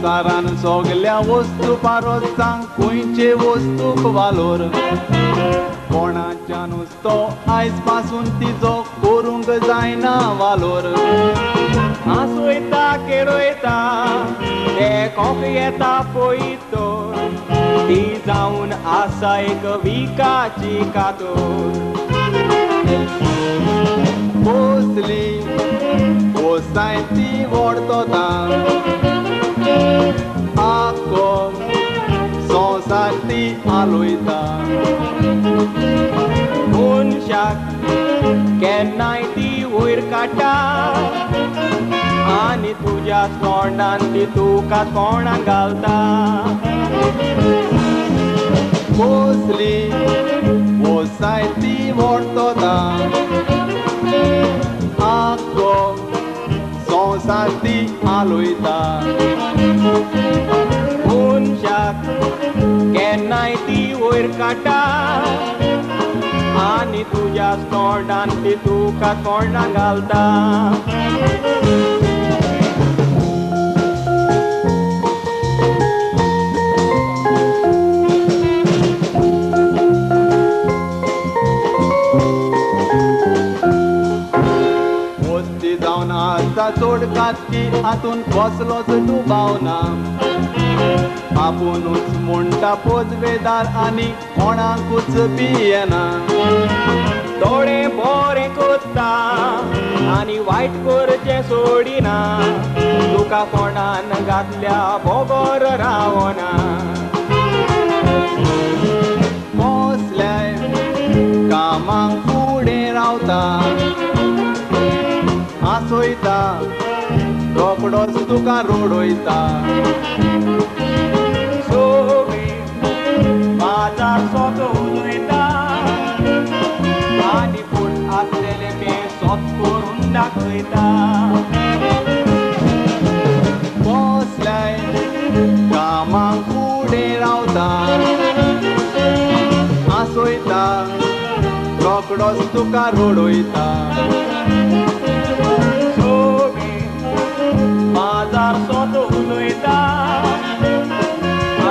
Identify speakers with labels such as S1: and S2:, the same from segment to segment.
S1: संवसारान सगल्या वस्तू पारोस सांग खंयचे वस्तूक वालोर कोणाच्या नुस्तो आयज पासून तिचो करूंक जायना वालोर
S2: हांसोयता खेळयता ते कोक येता पळयतो ती जावन आसा एक विकाची कातोर
S1: पोसली पोसाय ती वोडतोता आखो संवसार ती आलोयता
S2: मनशाक केन्नाय ती वयर काडटा आनी तुज्या तोंडान ती तुका तोंडान घालता
S1: पोसली पोसाय ती वोडतोता आखो संवसार ती आलोयता
S2: मनशाक केन्नाय ती वयर काडटा आनी तुज्या तोंडान ती तुका तोंडान घालता
S1: चोड कातकी हातून कसलोच दुबाव ना आपुनूच म्हणटा पोजवेदार आनी कोणाकूच भियेना
S2: थोडें बरें करता आनी वायट करचें सोडिना तुका कोणान घातल्या बगर रावना
S1: कसल्याय कामाक फुडें रावता हांसयता रोकडोच तुका रोडयता
S2: सगळी बाजार सोत उलयता आनी फूट आसलेलें तें सोत करून दाखयता
S1: कसल्याय कामाक फुडें रावता हांसयता रोकडोच तुका रोडयता
S2: बाजार सोत उलयता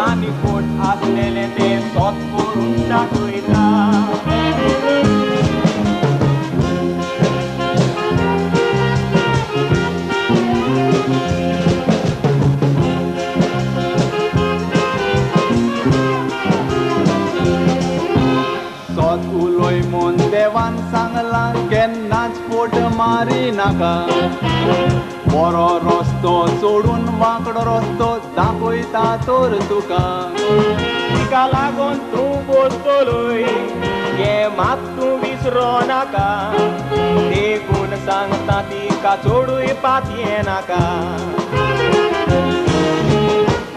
S2: आनी फोट आसलेलें तें सोत करून दाखयता
S1: सोत उलय म्हूण देवान सांगलां केन्नाच फोट मारी नाका बरो रस्तो सोडून वांकडो रस्तो दाखयता तर तुका
S2: तिका लागून तूं बसतलोय हें मात तूं विसरो नाका देखून सांगता तिका चोडूय पातये नाका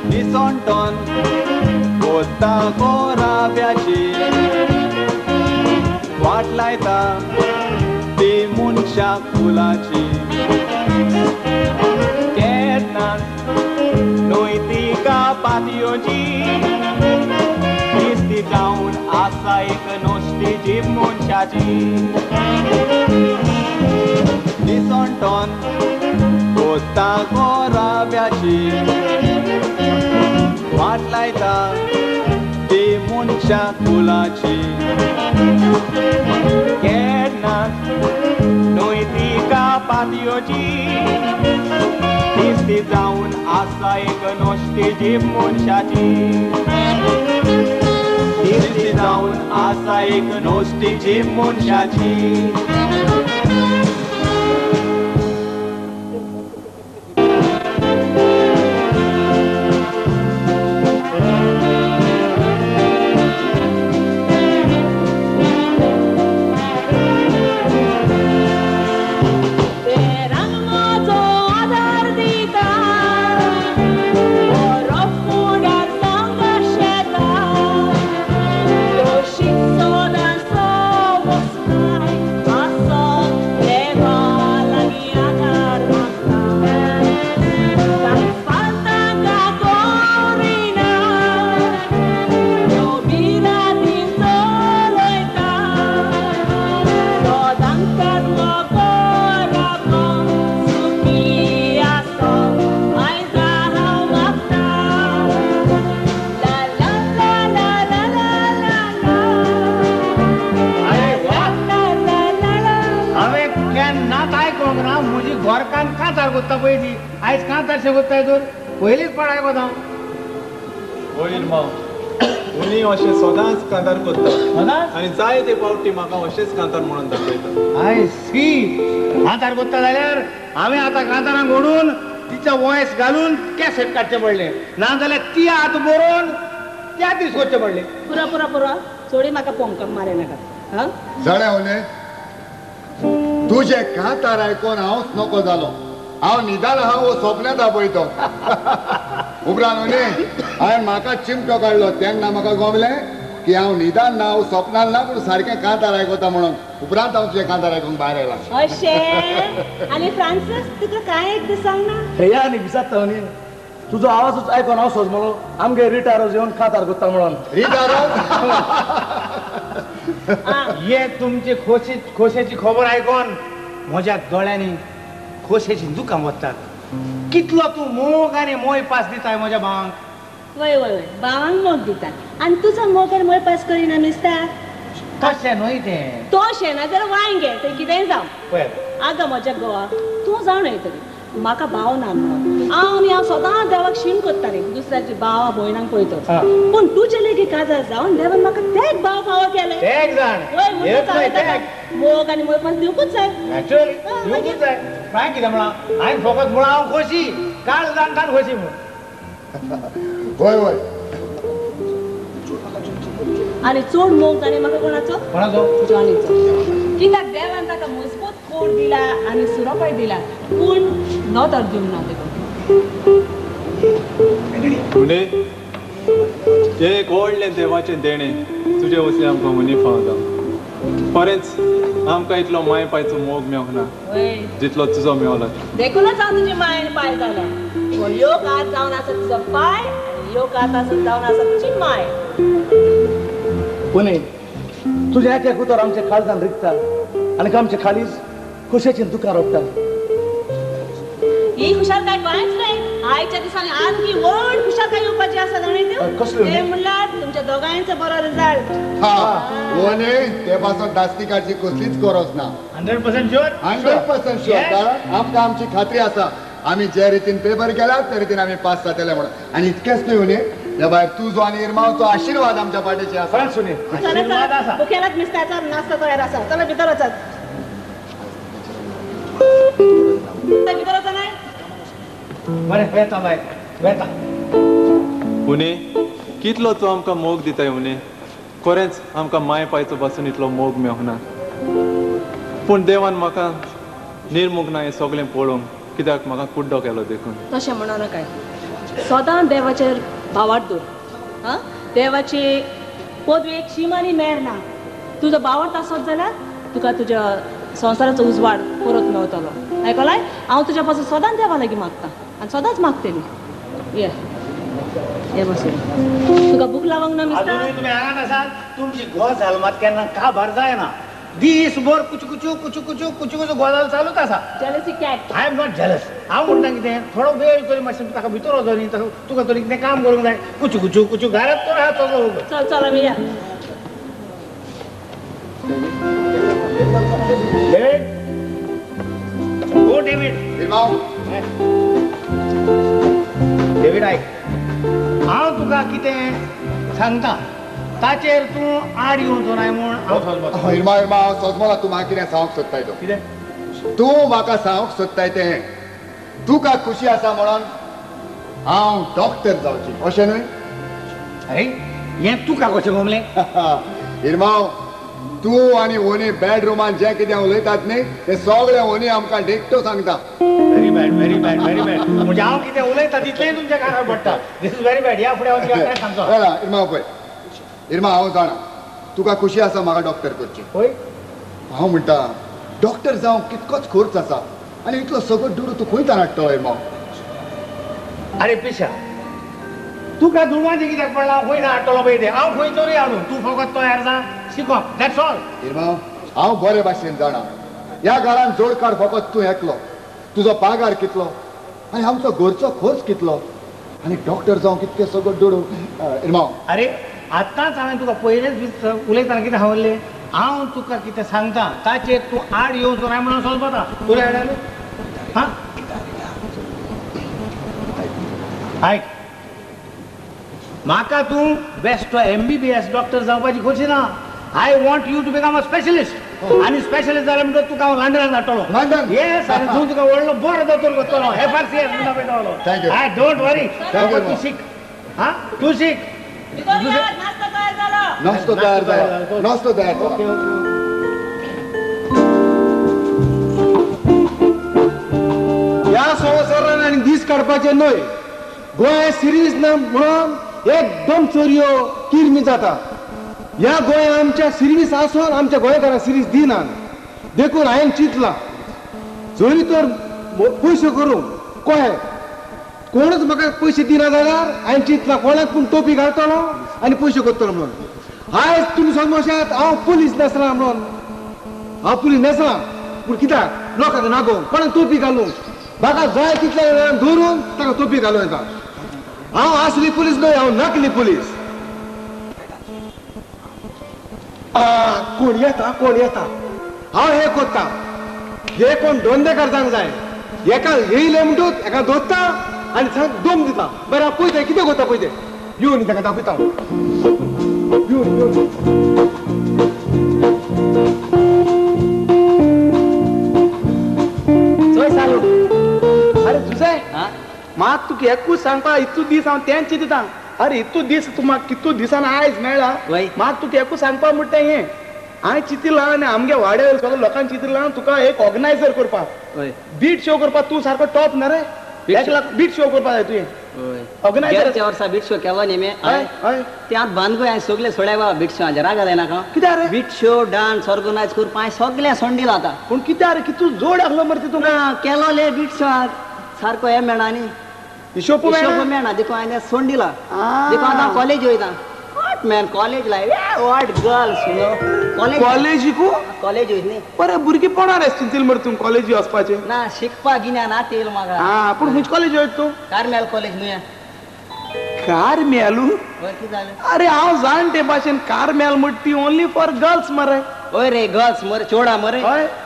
S1: निसणटन कोत्ता गोराब्याची वाट लायता ती मनशाक फुलाची
S2: केन्नाच न्हय तिका पातयोची दिसती जावन आसा एक नश्टी जीब मनशाची
S1: निसणटन कोत्ता गोराब्याची वाट लायता ती मनशाक फुलाची
S2: केन्नाच न्हय तिका पातयोची दिसती जावन आसा एक नश्टी जीब मनशाची दिसती जावन आसा एक नश्टी जीब मनशाची
S3: I saw आयज कांतार कोत्ताय तर पयलीच पाड आयकत हांव.
S2: वयर माव उनी अशें सदांच कांतार कोत्ता
S3: सदांच
S2: आनी जाय ते पावटी म्हाका अशेंच कांतार म्हणून दाखयता.
S3: I C कांतार कोत्ता जाल्यार हांवें आतां कांतारांक ओडून तिच्या वॉयस घालून कॅसेट काडचें पडलें, ना जाल्यार ती आतां बरोवन त्या दीस करचें पडलें.
S4: पुरो पुरो पुरो चोडी म्हाका पोंक मारे नाका. हां
S5: जाणा उले तुजें कांतार आयकोन हांवच नको जालो. हांव न्हिदान आहा वो सोपन्यांत आपयतो. उपरांत उले हांवें म्हाका चिमटो काडलो तेन्ना म्हाका गमलें की हांव न्हिदान ना हांव सोपनान ना पूण सारकें कांतार आयकता म्हणून. उपरांत हांव तुजें कांतार आयकूंक भायर आयला.
S4: अशें आनी फ्रांसीस तुका कांय एक दीस सांगना?
S6: हेया आनी विचारता न्ही तुजो आवाजूच आयकोन हांव सोजमलो आमगे रिटायरज येवन कांतार कोत्ता म्हणून.
S5: रिटायरज
S3: हे तुमची खोशी खोशेची खबर आयकोन म्हज्या दोळ्यांनी खोशेची दुकां वतात. कितलो तूं मोग आनी मोय पास दिताय म्हज्या भावांक.
S4: वय वय वय भावांक मोग दिता आनी तुजो मोग आनी मोय पास करिना मिस्ता.
S3: तशें न्हय तें.
S4: तशें ना जाल्यार वांय घे तें कितेंय जावं. आगो म्हज्या गोवा तूं जाण न्हय तरी म्हाका भाव ना म्हणून हांव आनी हांव सदां देवाक शीण कोत्तालें दुसऱ्याची भावा भयणांक पळयतो, पूण तुजे लेगीत काजार जावन देवान म्हाका तेग भाव फावो केले. वय म्हणून मोग आनी मोय पास दिवकूच जाय.
S3: दिवकूच जाय. मागीर कितें म्हळां हांवें फकत म्हळां हांव खोशी काळ जाण ताण खोशी म्हूण.
S5: वय वय
S4: आनी चड मोग जाणें म्हाका कोणाचो?
S3: कोणाचो?
S4: जॉनीचो. कित्याक देवान ताका मजबूत कोड दिला आनी सुरोपाय दिला पूण नदर दिवंक ना तेका.
S2: उणे हें एक व्हडलें देवाचें देणें तुजे वसलें आमकां मनी फावता. खरेंच आमकां इतलो माय पायचो मोग मेवंक ना जितलो तुजो मेवला.
S4: देखूनच हांव तुजी माय आनी पाय जाला. ह्यो कात जावन आसा तुजो पाय आनी ह्यो कात आसा जावन आसा तुजी माय.
S6: पुणे तुजें एक एक उतर आमच्या काळजान रिगता आनी आमच्या खालीच खोशेची दुकां रोपता.
S4: ही खुशालकाय कांयच न्हय. आयच्या दिसांनी आणखी व्हड खुशालकाय येवपाची आसा जाणा तूं. तें म्हणल्यार तुमच्या दोगांयचो बरो रिजल्ट.
S5: हा न्ही ते पासून दास्ती काडची कसलीच गरज ना.
S3: 100% शुअर.
S5: 100% शुअर. कारण आमकां आमची खात्री आसा आमी जे रितीन पेपर केला ते रितीन आमी पास जातले म्हणून. आनी इतकेंच न्हय न्ही त्या भायर तुजो आनी इरमावचो आशिर्वाद आमच्या पाठीचे आसा.
S4: चला मुखेलाच मिस्ताचा नाश्ता तयार आसा. चला भितर वचात. भितर वचा नाय
S3: बरें वेता बाय वेता.
S2: उणे कितलो तूं आमकां मोग दिताय उणे. खरेंच आमकां माय पायचो पासून इतलो मोग मेवंक ना. पूण देवान म्हाका निर्मूंक ना हें सगळें पळोवंक कित्याक म्हाका कुड्डो केलो देखून.
S4: तशें म्हणो नाकाय. सदां देवाचेर भावार्थ दवर. हां देवाची पदवेक शीम आनी मेर ना. तुजो भावार्थ आसत जाल्यार तुका तुज्या संवसाराचो उजवाड परत मेवतलो. आयकलाय? हांव तुज्या पासून सदांच देवा लागीं मागता आनी सदांच मागतली. ये ये बसून तुका भूक लागूंक ना मिस्ता?
S3: तुमी हांगाच आसात. तुमची गजाल मात केन्ना काबार जायना. दिसभर कुचू कुचू कुचू कुचू कुचू कुचू गजाल चालूच आसा.
S4: Jealousy cat.
S3: I am not jealous. हांव म्हणटा कितें थोडो वेळ तरी मातशें ताका भितर वचो न्ही तुका तरी कितें काम करूंक जाय. कुचू कुचू कुचू घरात तर आहा सगळो.
S4: चल चल आमी या.
S3: डेव्हिड ओ डेव्हिड. डेव्हिड आयक हांव तुका कितें सांगता ताचेर तूं आड येवचो नाय म्हूण हांव सोजमता.
S5: इरमा इरमा हांव सोजमला तूं म्हाका कितें सांगूंक सोदताय तो.
S3: कितें
S5: तूं म्हाका सांगूंक सोदताय तें तुका खुशी आसा म्हणून हांव डॉक्टर जावची अशें न्हय?
S3: अरे हें तुका कशें गमलें?
S5: इरमाव तूं आनी ओनी बेडरुमान जें कितें उलयतात न्ही तें सगळें ओनी आमकां डिकटो सांगता.
S3: Very bad very bad very bad. म्हणजे हांव कितें उलयता तितलेंय तुमच्या कानार पडटा. This is very bad. ह्या फुडें हांव तुका कांय सांगचो.
S5: इरमाव पळय इरमा हांव जाणा तुका खुशी आसा म्हाका डॉक्टर करची.
S3: पळय
S5: हांव म्हणटा डॉक्टर जावंक कितकोच खर्च आसा आनी इतलो सगळो दुडू तूं खंय हाडटलो इरमाव?
S3: अरे पिशा तुका दुडवांचें कित्याक पडलां? हांव खंय हाडटलो पळय तें. हांव खंय तरी हाडूं. तूं फकत तयार जा शिकोवंक. That's all.
S5: इरमाव हांव बरे भाशेन जाणा ह्या घरान जोडकार फकत तूं एकलो. तुजो पागार कितलो आनी आमचो घरचो खर्च कितलो आनी डॉक्टर जावंक कितके सगळो दुडू. इरमाव
S3: अरे आतांच हांवें तुका पयलेच उलयतना कितें सांगलें हांव तुका कितें सांगता ताचेर तूं आड येवचो ना म्हणून सोजपता. तुवें आड आयलो? हां आयक, म्हाका तूं बेस्ट MBBS doctor जावपाची खोशी ना. I want you to become a specialist. आनी स्पेशलिस्ट जाल्यार म्हणटकच तुका हांव लंडनाक धाडटलो. लंडन? येस. आनी तूं तुका व्हडलो बरो दोतोर करतलो. FRCS म्हणटा पळय तो. I don't worry. तूं शीक. हा, तूं शीक.
S5: नाश्तो तयार जाला. नाश्तो तयार जाला.
S3: Okay okay.
S7: ह्या संवसारान आनी दीस काडपाचे न्हय. गोंय सिरीज ना म्हणून एकदम चोरयो किरमी जाता. ह्या गोंय आमच्या सिर्वीस आसून आमच्या गोंयकारांक सिरीज दिना. देखून हांवें चिंतलां जरी तर पयशे करूंक कहे कोणूच म्हाका पयशे दिना जाल्यार हांवें चिंतलां कोणाक पूण टोपी घालतलो आनी पयशे करतलो म्हणून. आयज तुमी समजशात हांव पुलीस न्हेसलां म्हणून. हांव पुलीस न्हेसलां पूण कित्याक लोकांक नागोवंक कोणाक टोपी घालूंक म्हाका जाय तितल्या वेळान धरून ताका टोपी घालूं येता. हांव असली पुलीस न्हय, हांव नकली पुलीस. कोण येता कोण येता. हांव हे कोत्ता हे कोण धंदेकार जावंक जाय. एका येयले म्हणटूच एका दोत्ता आनी दोम दिता. बरें हांव पळयता कितें कोत्ता पळयते. येवन ताका दाखयता. येवन येवन
S1: चोय सालू. अरे जुजे, मात तुका एकूच सांगपा इतू दीस हांव तेंच चिंतता. अरे इतू दीस तूं म्हाका कितू दिसान आयज मेळ्ळा. म्हाका तुका एकूच सांगपा म्हणटा हें हांवें चिंतिलां आनी आमगे वाड्या सगळ्या लोकांक चिंतिलां तुका एक ऑर्गनायझर करपाक, बीट शो करपाक. तूं सारको टॉप ना रे. 1 लाख बीट शो करपाक जाय तुवें. ऑर्गनायझर
S8: वर्सा बीट शो केलो न्ही हांवें, त्यात बांदगो हांवें सगळे सोड्या बाबा बीट शो रागा जायना का
S1: कित्याक रे?
S8: बीट शो डान्स ऑर्गनायज करपा हांवें सगळें सोंडिलां आतां.
S1: पूण कित्याक रे कितू जोड आसलो मरे तितून
S8: केलो ले बीट शो सारको हें मेळना न्ही,
S1: हिशोब
S8: मेळना. देखून हांवें सोंडिलां. देखून आतां कॉलेज वयता. What man college life, what girls you know. College
S1: college
S8: college वयत न्ही.
S1: बरें भुरगेपणां रे चिंतील मरे तूं कॉलेजी वचपाचें
S8: ना शिकपाक गिन्यान आतां येयलां म्हाका.
S1: आं, पूण खंयचे कॉलेज वयता तूं?
S8: कार्मेल कॉलेज न्हय.
S1: कार्मेलू?
S8: हय, कितें जालें?
S1: अरे हांव जाण ते भाशेन कार्मेल म्हणटा ती ओनली फॉर गर्ल्स मरे.
S8: हय रे गर्ल्स मरे, चेवडां मरे.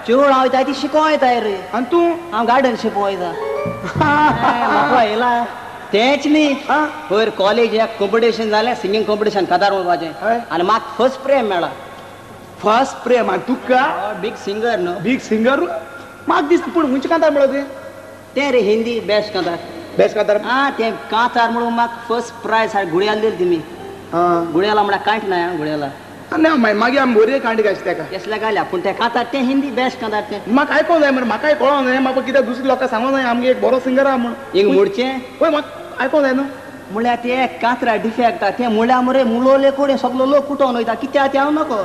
S8: चेवडां वयता ती शिकों वयताय रे.
S1: आनी तूं?
S8: हांव गार्डन शिकों वयता. म्हाका येयला तेंच न्ही. पयर कॉलेज एक कॉम्पिटिशन जालें, सिंगींग कॉम्पिटिशन कातार म्हणपाचें, आनी म्हाका फर्स्ट प्रेम मेळ्ळा.
S1: फर्स्ट प्रेम? आनी तुका?
S8: बीग सिंगर न्हू.
S1: बीग सिंगर म्हाका दिसता. पूण खंयचें कांतार मेळ्ळो तें?
S8: तें रे हिंदी बेस्ट कांतार.
S1: बेस्ट कांतार?
S8: आं, तें कांतार म्हणून म्हाका फर्स्ट प्रायज गुड्याला दिली तुमी. गुड्याला म्हळ्यार कांयच ना गुड्याला.
S1: ना मागीर आमी बरी कांडी घालची तेका
S8: केसल्या घाल्या. पूण तें कांतार तें हिंदी बेस्ट कांतार तें.
S1: म्हाका आयकोंक जाय मरे. म्हाकाय कळोंक जाय म्हाका कित्याक दुसरे लोकांक सांगोंक जाय आमगे एक बरो सिंगर आहा म्हूण.
S8: एक मोडचें?
S1: हय, म्हाका आयकोंक जाय न्हू.
S8: म्हळ्यार ते कांतरा डिफेक्ट आहा तें. म्हळ्यार मरे मुलोले कडेन सगलो लोक कुटोवन वयता. कित्याक तें हांव नको.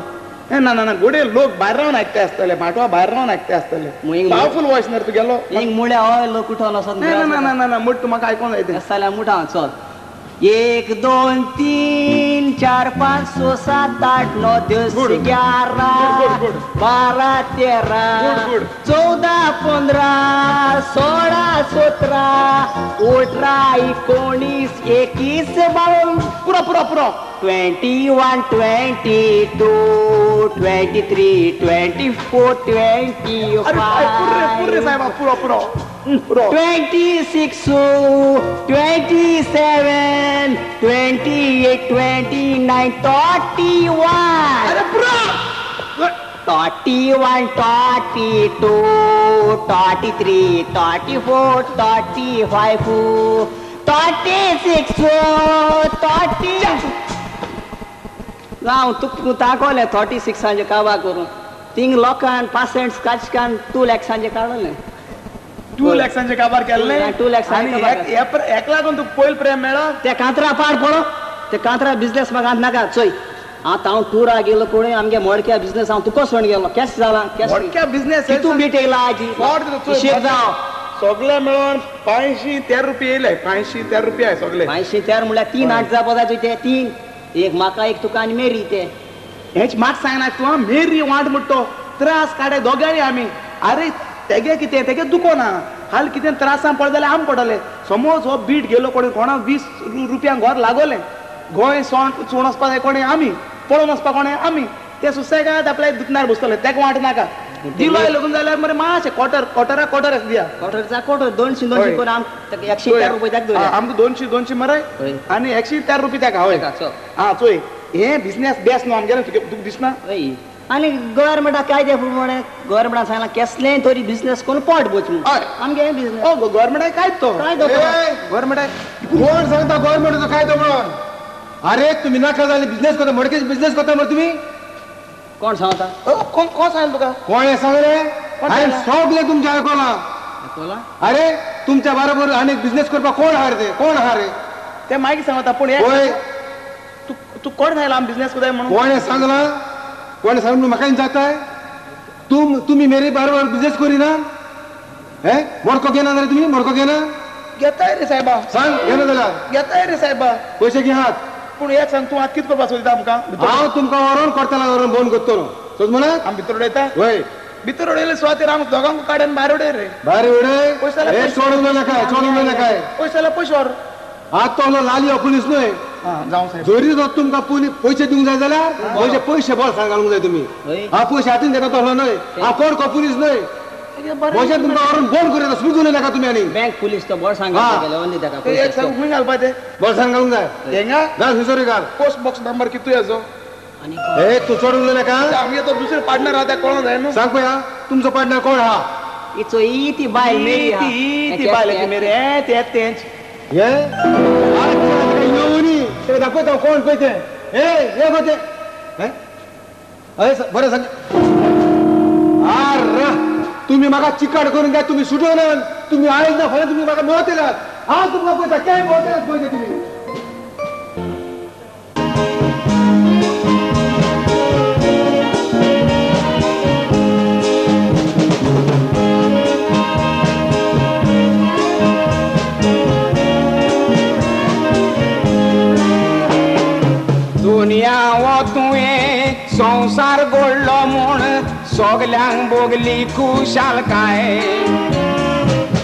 S1: ना ना ना, गोडे लोक भायर रावन आयकता आसतले, माटवा भायर रावन आयकता आसतले. पावरफूल वॉयस न्ही रे तुगेलो.
S8: हिंग मुळ्या हय लोक कुटोवन वचोन.
S1: ना ना ना ना, मोड तूं म्हाका आयकोंक जाय तें.
S8: जाल्यार मुठा चल. 1 2 3 4 5 6 7 8 9 10 11 12 13 14 15 16 17 18 19 21 22
S1: पुरो पुरो पुरो
S8: 21 22 23 24 25.
S1: पुरे साहेबा, पुरो पुरो
S8: 26 27 28 29 31.
S1: अरे पुरो
S8: 31 32 33 34 35 36 30. हांव तुका दाखोवलें 36 काबार करून. थिंग लोकान पासेंट्स काचकान 2 लॅक्सांचे काडलें.
S1: 2 लॅक्सांचे काबार केल्लें?
S8: 2 लॅक्सांचे.
S1: एक लागून तुका पयलो प्रेम मेळ्ळो?
S8: ते कांतरा पाड पडो. ते कांतरा बिजनेस म्हाका नाका. चोय आतां हांव टुरा गेलो कोणी आमगे मोडक्या बिजनेस हांव तुका सोडून गेलो. केस जाला
S1: मोडक्या बिजनेस?
S8: कितू बीट येयला आजी जावं
S1: सगळे मेळोन 513 रुपये येयले. 513 रुपया सगळे.
S8: 513 म्हळ्यार 3 8 जावपा जाय ते 3. एक म्हाका एक तुका आनी मेरी. ते
S1: हेच म्हाका सांगना तूं मेरी वांट म्हणटो त्रास काडे दोगांनी आमी. अरे तेगे कितें तेगे दुखो ना हाल कितें त्रासान पडले जाल्यार आम पडले. समज हो बीट गेलो कोणे कोणा 20 रुपयांक घर लागोलें. गोंय सोण चोण वचपा जाय कोणें आमी, पळोवन वचपा कोणें आमी. ते सुसेगाद आपल्या दुकानार बसतले, तेका वांट नाका. दिलो लगून जाल्यार मरे मातशें क्वॉर्टर क्वॉर्टरा क्वॉर्टर दिया.
S8: क्वॉर्टरचा क्वॉर्टर 200 200 करून आम 104 रुपये ताका दवरया.
S1: आमकां 200 200 मरे आनी 104 रुपये ताका. हय, आं चोय, हे बिजनेस बेस्ट न्हू आमगेलें, तुका दिसना?
S8: हय, आनी गव्हर्मेंटा कायद्या प्रमाणे गव्हर्मेंटान सांगलां केसलेय तरी बिजनेस करून पोट भरचें म्हणून. आमगे बिजनेस
S1: गव्हर्मेंटाक कायदो तो. गव्हर्मेंटाक
S7: कोण सांगता गव्हर्मेंटाचो कायदो म्हणून? अरे तुमी नाका जाले बिजनेस करता, मडकेच बिजनेस करता मरे तुमी.
S8: कोण सांगता?
S1: कोण कोण सांगलें तुका?
S7: कोण सांगलें? हांवें सगळें तुमचें आयकलां. अरे तुमच्या बरोबर आनी बिजनेस करपाक कोण आहा रे? कोण आहा रे?
S1: ते मागीर सांगता. पूण तूं कोण सांगला आमी बिजनेस करताय म्हणून?
S7: कोणें सांगलां? कोणें सांगून म्हाका जाताय? तुमी मेरे बरोबर बिजनेस करिना? हे मडको घेना जाल्यार तुमी मडको घेना?
S1: घेताय रे सायबा.
S7: सांग घेना जाल्यार?
S1: घेताय रे सायबा.
S7: पयशे घेयात.
S1: पूण एक सांग, तूं आतां कितें करपाक सोदता आमकां?
S7: हांव तुमकां व्हरोन कोर्ताला व्हरोन बंद करतलो. सोद म्हणा
S1: आमी भितर उडयता.
S7: वय,
S1: भितर उडयले सुवातेर आमकां दोगांक काडून भायर उडय रे.
S7: भायर उडय? चोड उलय नाका, चोड उलय नाका.
S1: पयशे जाल्यार पयशे व्हर.
S7: आतां तो लाली हो पुलीस न्हय.
S1: जावं साहेब,
S7: जरी जर तुमकां पयशे दिवंक जाय जाल्यार पयशे पयशे बोल्सान घालूंक जाय तुमी. हांव पयशे हातीन घेता तसलो न्हय. हांव कोण को पुलीस न्हय. पयशे तुमकां व्हरून बंद करूं येता. सुबूत उलय नाका तुमी. आनी
S8: बँक पुलीस तो बोल्सान
S1: खंय घालपा? ते
S7: बोल्सान घालूंक जाय.
S1: हेंगा
S7: घाल, थंयसर घाल.
S1: पोस्ट बॉक्स नंबर कितू हेजो?
S7: ए तूं चड उलय नाका.
S1: आमगे तो दुसरे पार्टनर आहा, तेका कळोंक जाय न्हू.
S7: सांग पळया तुमचो पार्टनर कोण आहा?
S8: ही ती बायल मेरी.
S1: ती बायल मेरी. ते तेंच
S7: हे येवनी ते दाखयता कोण पळय तें. हे गो तें. अरे बरें सांग. आर तुमी म्हाका चिकाट करून घ्या. तुमी सुटोवनात. तुमी आयज ना फाल्यां तुमी म्हाका मेळतल्यात. हांव तुमकां पळयता काय मेळतल्यात पळयता तुमी.
S9: दुनिया वो तुवें संवसार घडलो म्हूण सगल्यांक भोगली खुशालकाय.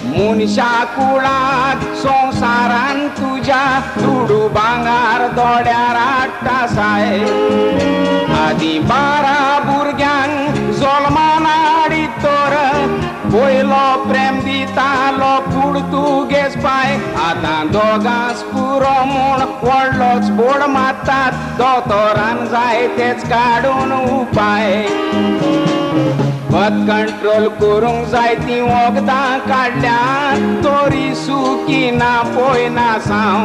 S9: मनशा कुळाक संवसारान तुज्या दुडू भांगार दोड्यार हाडटा साय. आदीं 12 भुरग्यांक जल्मान हाडीत तर पयलो प्रेम दितालो पुर्तुगेज पाय. आतां दोगांच पुरो म्हूण व्हडलोच बोड मारतात दोतोरान जाय तेच काडून उपाय. बर्थ कंट्रोल करूंक जाय तीं वखदां काडल्यात तरी सुखी ना पळयना साव.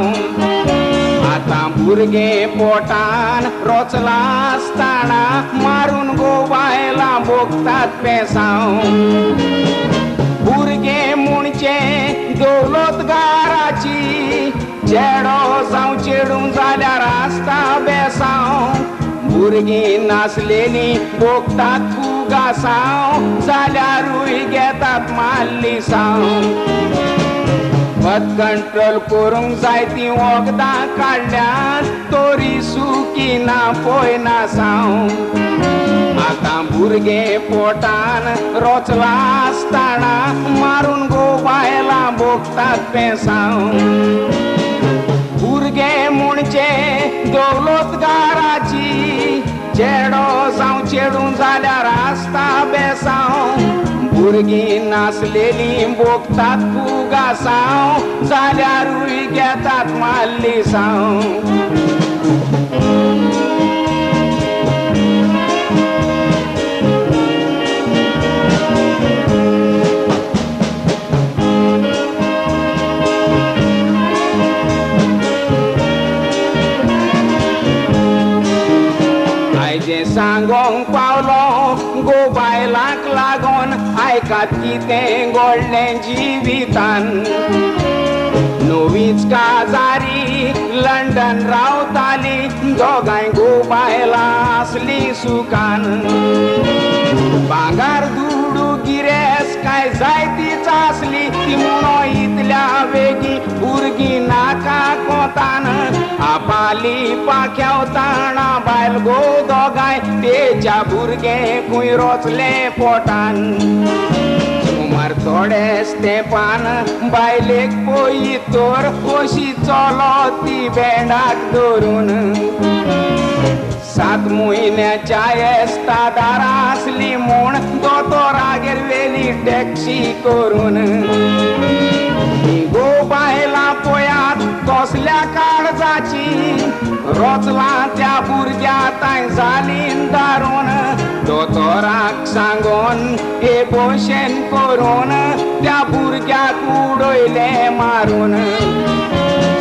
S9: आतां भुरगें पोटान रोचलां आसतना मारून गो बायलां भोगतात पेसांव. भुरगें म्हणचे दौलतगाराची चेडो जावं चेडूं जाल्यार आसता बेसांव. भुरगीं नासलेलीं भोगतात फुगासांव जाल्यारूय घेतात माल्ली साव. बर्थ कंट्रोल करूंक जाय तीं वखदां काडल्यात तरी सुखी ना पळयना साव. आतां भुरगें पोटान रोचलां आसतना मारून गो बायलां भोगतात पेसांव. भुरगें म्हणचे दौलतगाराची चेडो जावं चेडूं जाल्यार आसता बेसांव. भुरगीं नासलेलीं भोगतात फुगासांव जाल्यारूय घेतात माल्ली साव. आयजें सांगोंक पावलो गो बायलांक लागोन आयकात कितें घडलें जिवितान. नवीच काजारी लंडन रावताली दोगांय गो बायलां आसलीं सुखान. भांगार दुडू गिरेस काय जायतीच आसली ती म्हणो इतल्या वेगीं भुरगीं नाका कोतान. आपाली पाख्यावताना बायल गो दोगांय तेच्या भुरगें खूंय रोचलें पोटान. सुमार थोडेच तेंपान बायलेक पळयत तर अशी चलो ती बेंडाक धरून. 7 म्हयन्याच्या एस्तादारा आसली म्हूण दोतोरागेर वेली टॅक्सी करून. गो बायलां पळयात कसल्या काळजाची, रोचलां त्या भुरग्या तांय जाली दारून. दोतोराक सांगोन हे भशेन करून त्या भुरग्याक उडयलें मारून.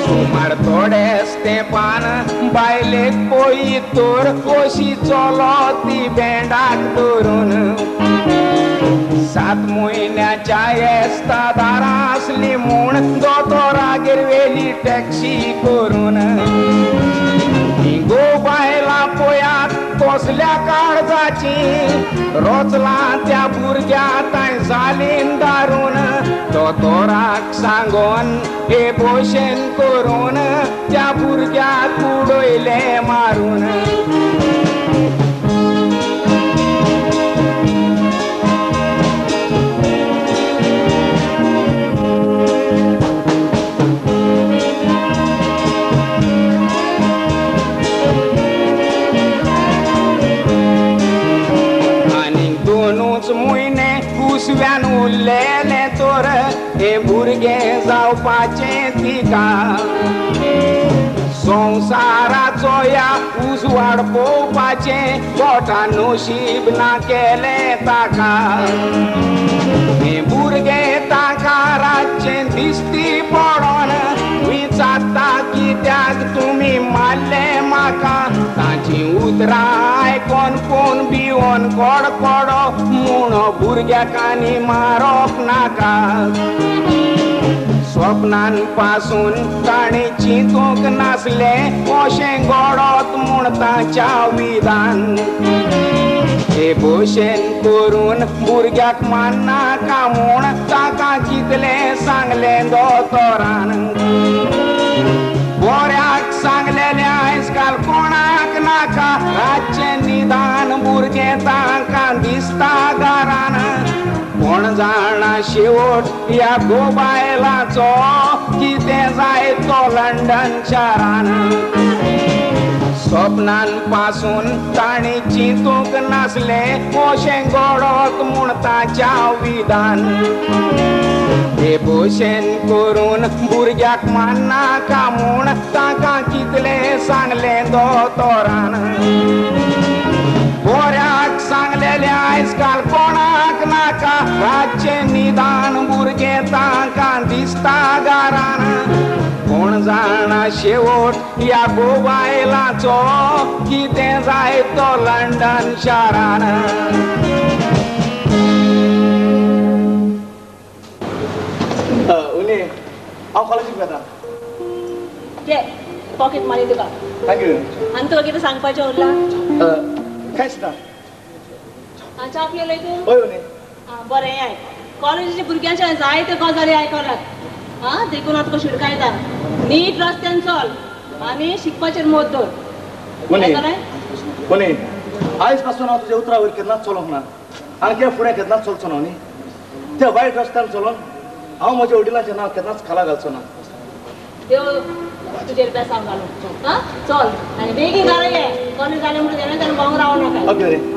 S9: सुमार थोडेच तेंपान बायलेक पळयत तर अशी चलो ती बेंडाक धरून. 7 म्हयन्याच्या एस्तादारा आसली म्हूण दोतोरागेर वेली टॅक्सी करून. गो बायलां पळयात कसल्या काळजाची, रोचलां त्या भुरग्या तांय जाली दारून. दोतोराक सांगोन हे भशेन करून त्या भुरग्याक उडयलें मारून. म्हयने कुसव्यान उरलेलें तर हें भुरगें जावपाचें तिका. संवसाराचो ह्या उजवाड पळोवपाचें पोटा नशीब ना केलें ताका. हें भुरगें ताका रातचें दिश्टी पडोन विचारता कित्याक तुमी मारलें म्हाका. ताचीं उतरां आयकोन कोण भिवन कडकडो म्हूण भुरग्याक आनी मारप नाका. स्वप्नान पासून ताणें चिंतूंक नासलें अशें घडत म्हूण ताच्या विधान. हे भशेन करून भुरग्याक मारनाका म्हूण ताका कितलें सांगलें दोतोरान. बऱ्याक सांगलेलें आयज काल कोणाक नाका, रातचें निदान भुरगें तांकां दिसता घरान. कोण जाणा शेवट ह्या गो बायलांचो कितें जायत तो लंडन शारान. स्वप्नान पासून ताणें चिंतूंक नासलें अशें घडत म्हूण ताच्या विधान. हे भशेन करून भुरग्याक मारनाका म्हूण ताका कितलें सांगलें दोतोरान. बऱ्याक सांगलेलें आयज काल कोणाक नाका, रातचें निदान भुरगें तांकां दिसता घरान. कोण जाणा शेवट ह्या गो बायलांचो कितें जायत तो लंडन शारान.
S6: उन्हें हांव कॉलेजीक वता.
S4: घे पॉकेट मनी तुका.
S6: Thank you.
S4: आनी तुका कितें सांगपाचें उरलां?
S6: कांयच ना.
S4: च्या पियेलय तूं?
S6: हय उन्हें.
S4: आं बरें, आयक, कॉलेजीच्या भुरग्यांच्या जायते गजाली आयकल्यात. आं देखून हांव तुका शिडकायता, नीट रस्त्यान चल आनी शिकपाचेर मत दवर.
S6: उन्हें, आयज पासून हांव तुज्या उतरा वयर केन्नाच चलोंक ना आनी त्या फुडें केन्नाच चलचो ना. न्ही त्या वायट रस्त्यान चलोन हांव म्हज्या वडिलांचें नांव केन्नाच खाला घालचो ना.
S4: देव तुजेर बेसांव घालूं. आं चल आनी बेगीन घरा ये, कॉलेज जालें म्हणून तेन्ना ताणें भोंवंक रावं नाका.
S6: ओके.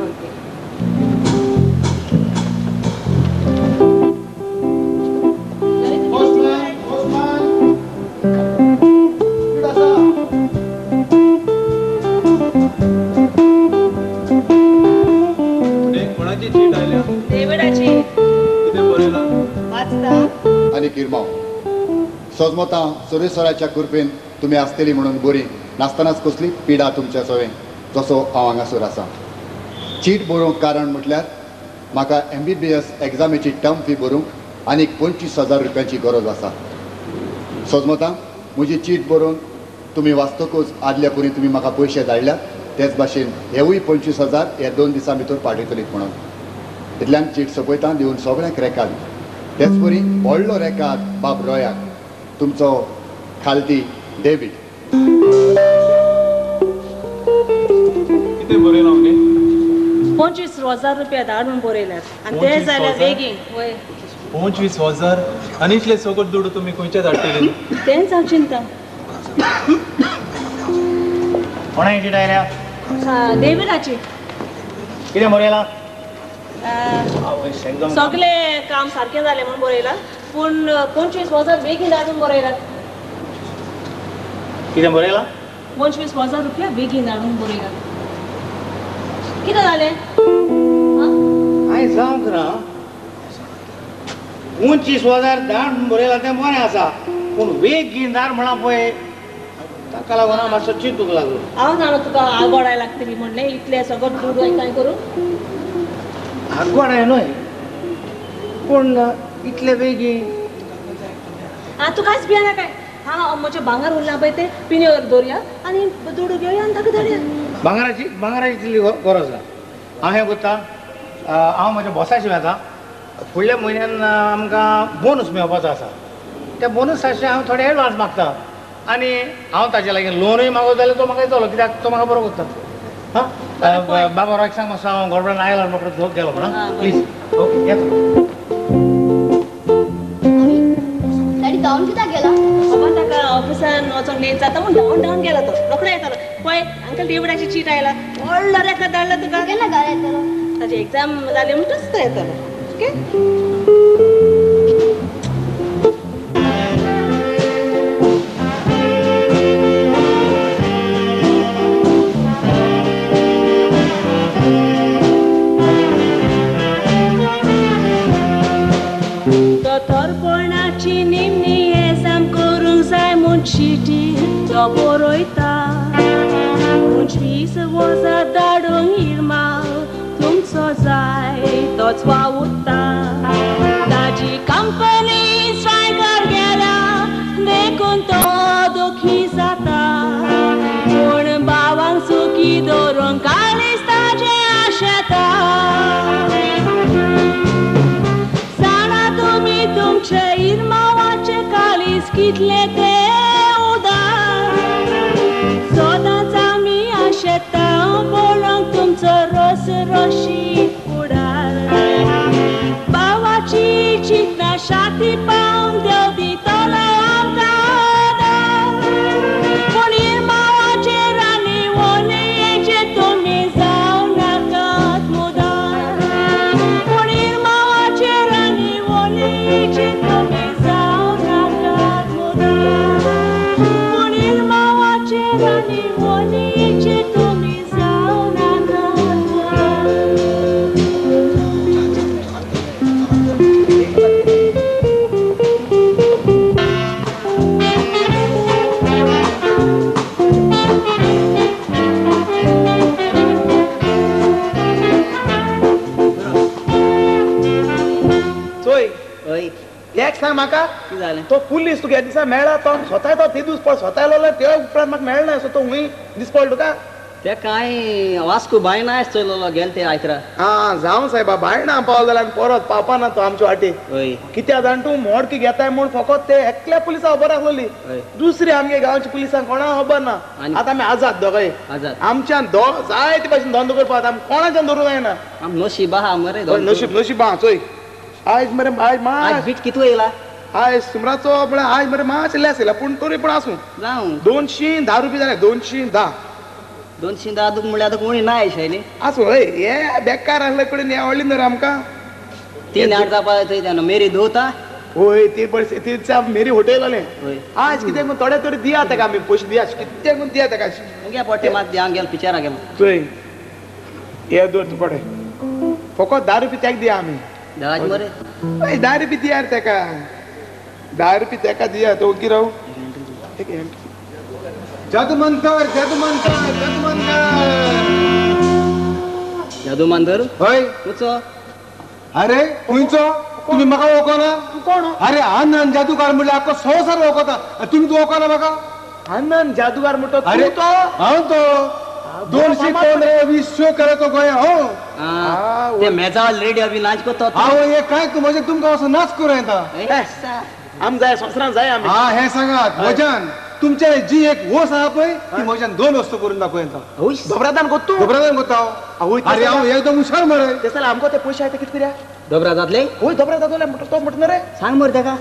S5: आनी किरमांव सजमतां सुरेश्वराच्या कृपेन तुमी आसतली म्हणून बरी नासतनाच कसली पिडा तुमच्या सवें जसो हांव हांगासर आसा. चीट बरोवंक कारण म्हटल्यार म्हाका MBBS एग्जामीची टर्म फी भरूंक आनीक 25,000 रुपयांची गरज आसा. सजमतां म्हजी चीट बरोवन तुमी वाचतकूच आदल्या परी तुमी म्हाका पयशे धाडल्यात तेच भाशेन हेवूय 25,000 ह्या 2 दिसां भितर पाठयतलीत म्हणून. इतल्यान चीट सोंपयता दिवन सगळ्यांक रेकाद, तेच परी व्हडलो रेकाद बाब रोयाक. तुमचो खालती डेवीड.
S2: कितें बरयलां न्ही?
S4: 25,000 रुपया धाड म्हूण बरयल्यात आनी ते जाल्यार बेगीन. वय
S2: 25,000 आनी इतले सगळो दुडू तुमी खंयचे धाडटले?
S4: तेंच हांव चिंता.
S3: कोणा चीट आयल्या?
S4: डेविडाची.
S3: कितें बरयलां?
S4: सगळे काम सारकें जालें म्हूण बरयलां, पूण 25,000 बेगीन धाडून बरयलां.
S3: कितें बरयलां?
S4: 25,000 रुपया बेगीन धाडून बरयलां. कितें जालें?
S3: हांवें जावंक ना. 25,000 धाड बरयलां तें बरें आसा, पूण बेगीन धाड म्हणा पळय ताका लागून हांव मातसो चिंतूंक लागलो.
S4: हांव जाणा तुका आगोडाय लागतली म्हणलें, इतलें सगळें दुडू कांय करूं
S3: आगवाडाय न्हय, पूण इतले बेगीन.
S4: आं तूं कांयच भियेना काय? हांव म्हजें भांगर उरलां पळय तें पिन्योर दवरया आनी दुडू घेवया आनी ताका धाडया.
S3: भांगराची भांगराची तितली गरज ना. हांव हें करता, हांव म्हज्या बॉसाशी वता. फुडल्या म्हयन्यान आमकां बोनस मेळपाचो आसा, त्या बोनसाचे हांव थोडे एडवांस मागता आनी हांव ताजे लागीं लोनूय मागत जाल्यार तो म्हाका दितलो, कित्याक तो म्हाका बरो करता. हां बाबा राव सांग मातसो, हांव गडबडान आयला रोकडो गेलो म्हणून प्लीज. ओके येता.
S10: डॅडी धांवन कित्याक गेला?
S4: बाबा ताका ऑफिसान वचोंक लेट जाता म्हूण धांवन धांवन गेलो तो. रोकडो येतालो. पळय अंकल डेविडाची चीट आयला, व्हडलो रेखा धाडला तुका.
S10: केन्ना घरा येतलो?
S4: ताजी एग्जाम जाली म्हणटच तो येतलो. ओके. दोतोरपणाची निमणी एग्जाम करूंक जाय म्हूण चिटी तो बरयता. 25,000 धाडूंक इरमाल तुमचो जाय तोच वावुरता. ताजी कंपनी स्ट्रायकार गेल्या देखून तो दुखी जाता, पूण भावांक सुखी दवरूंक काळीज ताजें आशेता. जाणा तुमी तुमचे इरमावाचे काळीज कितलें तें उदार, सदांच आमी आशेता पळोवंक तुमचो रोस रोशी फुडार. भावाची चिंतना शाती पावंक देव दितलो आमकां आदार, पूण इरमावाचेर आनी ओनयेचेर तुमी जावं नाकात मुदार. पूण इरमावाचेर आनी ओनयेचेर तुमी जावं नाकात मुदार. पूण इरमावाचेर आनी ओनयेचेर तुमी जावं नाकात मुदार.
S1: चोय एक सांग म्हाका, तो पुलीस तुका ह्या दिसा मेळ्ळा तो स्वता तो ते दीस पळ स्वता आयलो ते उपरांत म्हाका मेळना, सो तो हुंय दीस पडलो तुका?
S8: ते कांय वास्को बायना आयज चोयलो गेले ते आयतरा.
S1: आं जावं सायबा, बायणा पावलो जाल्यार परत पावपाना तो आमचे वाटे. कित्याक जाण तूं मोडकी घेताय म्हूण फकत ते एकल्या पुलिसां खबर आसलोली, दुसरी आमगे गांवच्या पुलिसांक कोणाक खबर ना. आतां आमी आजाद दोगांय, आमच्यान जाय ते भाशेन धंदो करपाक, आमी कोणाच्यान धरूंक जायना.
S8: नशीब आहा मरे,
S1: नशीब नशीब आहा. चोय आयज मरे आयज
S8: मात बीट कितू येयला?
S1: आयज सुमराचो म्हळ्यार आयज मरे मातशें लेस येयला, पूण तरी पूण आसूं.
S8: जावं
S1: 210 रुपया जाले. 210
S8: 210 तुका म्हणल्यार आतां कोणी ना शैली.
S1: आसूं हय, हे बेकार आसले कडेन हे आवडली न्हय रे आमकां.
S8: 3 आठ जावपा थंय मेरी दवरता.
S1: हय ती पळय ती मेरी हॉटेल जालें. आज कितें करून थोडे तरी दिया ताका, आमी पयशे दिया कितें करून दिया ताका.
S8: मुगे पोटे मात दी, हांव गेलो पिक्चराक गेलो.
S1: चोय हे दोन पडे फकत 10 रुपया ताका दिया आमी.
S8: 10 मरे?
S1: हय 10 रुपया दिया रे ताका, 10 रुपया ताका दिया तो ओगी राव.
S7: जादू मंतर जादू मंतर जादू मंतर
S8: जादू मंतर?
S7: हय.
S8: खंयचो?
S7: अरे खंयचो? तुमी म्हाका वळखना?
S1: कोण?
S7: अरे आनंद जादूकार म्हणल्यार आख्खो संवसार वळखता, तुमी तूं वळखना म्हाका?
S1: आनंद जादूगार म्हणटा
S7: अरे
S1: तूं तो?
S7: हांव तो 215-20 शो करतो गोंया. हो
S8: ते मेजाल रेडियो बी नाच करतो.
S7: हांव हे काय म्हजे तुमकां असो नाच करूं येता.
S1: आम जाय संवसारान जाय आमी.
S7: हा हें सांगात म्हज्यान तुमचे जी एक वस आहा पळय ती म्हज्यान 2 वस्तू करून दाखोवं येता.
S1: दोबरादान कोत्तू?
S7: दोबरादान कोत्ता हांव. अरे हांव एकदम हुशार मरे.
S1: ते जाल्यार आमकां ते पयशे आयते कितें करया?
S8: दोबरा जातले?
S1: हय दोबरा जातले म्हणटा तो म्हणटा रे.
S8: सांग मरे ताका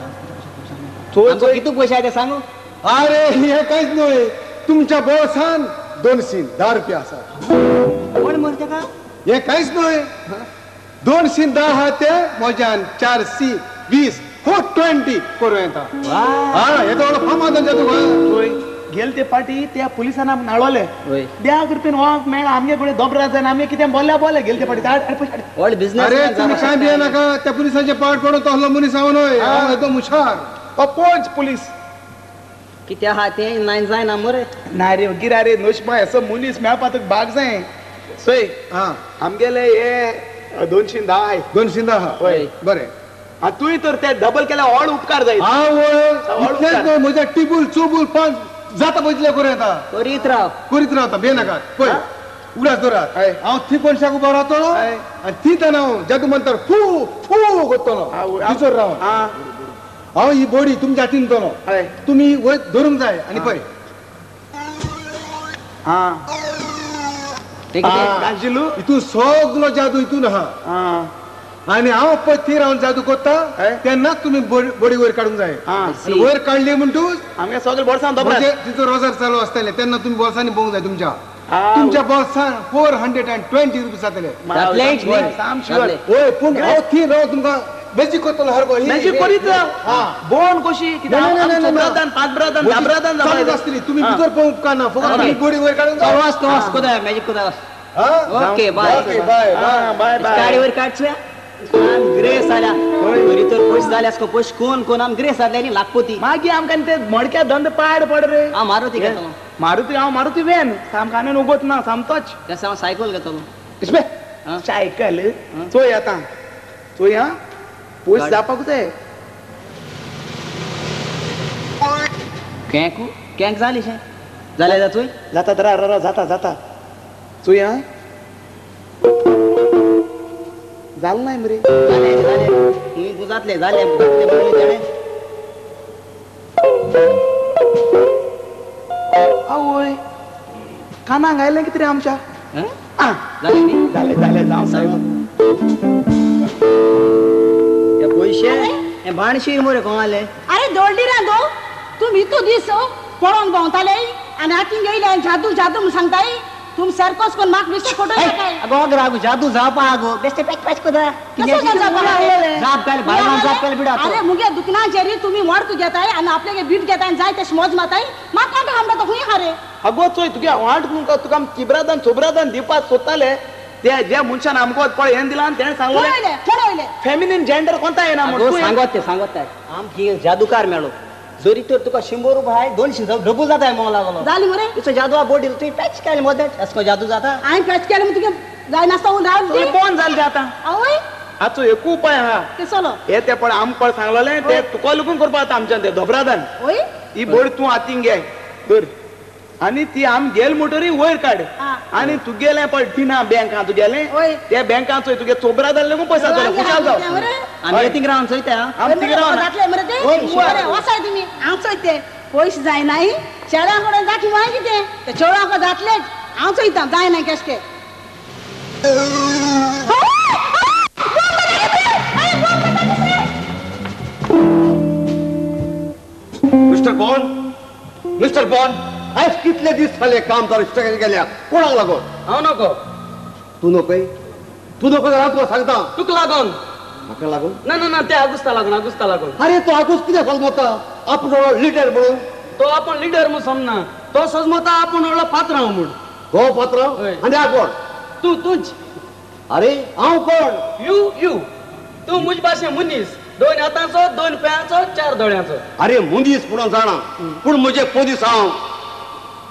S8: कितू पयशे आयते सांगू.
S7: अरे हे कांयच न्हय, तुमच्या बोल्सान 2 सीन 10 रुपया आसा.
S8: कोण मरता का?
S7: हे कांयच न्हय, 2 सीन 10 आहा ते म्हज्यान 4 सी 20 420 करूं येता. हा हे तो फामाद जादू.
S1: गेल ते पाटी त्या पुलिसांना नाळवले द्या कृपेन वाक मेळ आमगे कडेन दोबरा जायना आमी कितें बोल्ल्या बोल्ले गेल ते पाटी.
S7: अरे तुमी कांय भिये नाका, त्या पुलिसांचे पाट पडून तसलो मनीस हांव न्हय, हांव एकदम हुशार.
S1: अपोच पुलीस
S8: कितें आहा तें नाय जायना मरे.
S1: ना रे गिरा रे नोशमा असो मनीस मेळपा तुका भाग जाय. सोय आमगेले हे 210 आहाय.
S7: 210 आहा बरें.
S1: तुवें तर ते डबल केल्यार व्हड उपकार जायत.
S7: हांव म्हज्या टिबूल चोबूल 5 जाता पयतले करूं येता.
S8: करीत राव
S7: करीत रावता भिये नाका. पळय उगडास दवरात, हांव थंय कोनशाक उबो रावतलो आनी थंय तेन्ना हांव जादू मंतर फू फू करतलो भितर रावन. हांव ही बॉडी तुमच्या हातीन दितलो, तुमी वयर धरूंक जाय. आनी पळय हितून सगलो जादू हितून आहा. आनी हांव पळय थंय रावन जादू करता तेन्नाच तुमी बॉडी वयर काडूंक जाय. वयर काडली म्हणटूच
S1: आमगे सगळे बोल्सान
S7: तिचो रोजार चालू आसतले तेन्ना तुमी बोल्सांनी पळोवंक जाय. तुमच्या तुमच्या बोल्सान 420 रुपीज जातले. हय पूण हांव थंय राव तुमकां मॅजीक करतलो सारको.
S1: मॅजीक करीत राव बोन कशी चालूच
S7: आसतली. तुमी भितर पळोवंक उपकारना, फकत तुमी बॉडी वयर काडूंक
S8: जाय. मॅजीक कोता. ओके बाय
S7: बाय बाय बाय.
S8: गाडी वयर काडचुया ग्रेस आल्या बरी तर पयस जाल्यास पयस कोण कोण आम ग्रेस जाले न्ही लाखपती.
S1: मागीर आमकां ते मडक्या धंद पाड पड रे.
S8: हांव मारुती घेतलो.
S1: मारुती हांव मारुती वेन सामको आनी उगोत ना सामतोच.
S8: तें हांव सायकल घेतलो.
S1: सायकल चोय आतां चोय आं पयस जावपाक जाय.
S8: केंक केंक जाली शें जालें जातूय
S1: जाता तर रा जाता जाता चोय आं जालें ना मरे.
S8: जालें जालें तुमी जातलें जालें जातलें म्हणलें तेणें.
S1: आवय कानाक आयलें कितें रे आमच्या.
S8: जालें न्ही
S1: जालें जालें जावं सायब.
S8: हे पयशे हे बाणशीर मरे कोणाले.
S4: अरे दोडली रा दो तुम इतू दीस पळोवन भोंवताले आनी हातीन येयले जादू जादू म्हूण सांगताय. तुम सारकोच कोण म्हाका बेश्टे फोटो काय.
S8: अगो अगो जादू जावपा आगो बेश्टे पॅच पॅच कोता.
S4: अरे मुगे दुकानाचेर तुमी मडक घेताय आनी आपल्यागे बीट घेताय आनी जाय तशें मोज माताय. म्हाका कांय आमकां तो खंय आहा रे.
S1: अगो चोय तुगे वाट तुका किब्रादान चोब्रादान दिवपाक सोदताले ते ज्या मनशान आमकां पळय हें दिलां तेणें सांगलें फेमिनीन जेंडर कोणता येना
S8: म्हूण. सांगत ते सांगत आमची जादूकार मेळो जरी तर तुका 100 रुपया 200 डबल जाता म्हणूंक लागलो.
S4: जाली मरे
S8: तुजो जादू आ बोर्ड तुवें पॅच केलें मदें एसको जादू जाता.
S4: हांवें पॅच केलें म्हूण तुगे जायनासता राव
S1: कोण जालें आतां.
S4: आवय
S1: हाचो एक उपाय आहा
S4: कसलो.
S1: हे ते पळय आमकां पळय सांगलेलें ते तुका लुकून करपा आतां आमच्यान ते दोबरादान. ही बोर्ड तूं हातीन घे धर आनी ती आम गेल मोटरी वयर काड आनी तुगेलें पळय डिना बँक आहा तुगेलें त्या बँकान चोय तुगे चोबरा जाल्ले म्हूण पयशे जातले. खुशाल जाव
S8: आमी थिंग रावन चोयता.
S1: आमी थिंग रावन
S4: जातले मरे ते बरें वचाय तुमी. हांव चोयते पयशे जायनाय चेड्यां कडेन जातले मागीर कितें ते चेडवां कडेन जातलेच. हांव चोयता जायना केश्टे.
S11: मिस्टर बॉन, मिस्टर बॉन, आयज कितले दीस जाले काम चालू गेल्या. कोणाक लागोन?
S12: हांव नको.
S11: तूं नकोय? तूं नको जाल्यार हांव तुका सांगता.
S12: तुका लागोन?
S11: म्हाका लागोन?
S12: ना ना ना ते आगुस्ता लागोन. आगुस्ता लागोन.
S11: अरे तो आगुस्त कितें सजमता आपूण व्हडलो लिडर म्हणून?
S12: तो आपूण लिडर म्हूण समजना, तो सजमता आपूण व्हडलो पात्रांव म्हूण.
S11: हो पात्रांव? आनी हांव कोण?
S12: तूं तूंच.
S11: अरे हांव कोण?
S12: You you तूं म्हजे भाशेन मनीस, 2 हातांचो 2 पांयांचो 4 दोळ्यांचो.
S11: अरे मनीस म्हणून जाणा पूण म्हजे पोदीस हांव.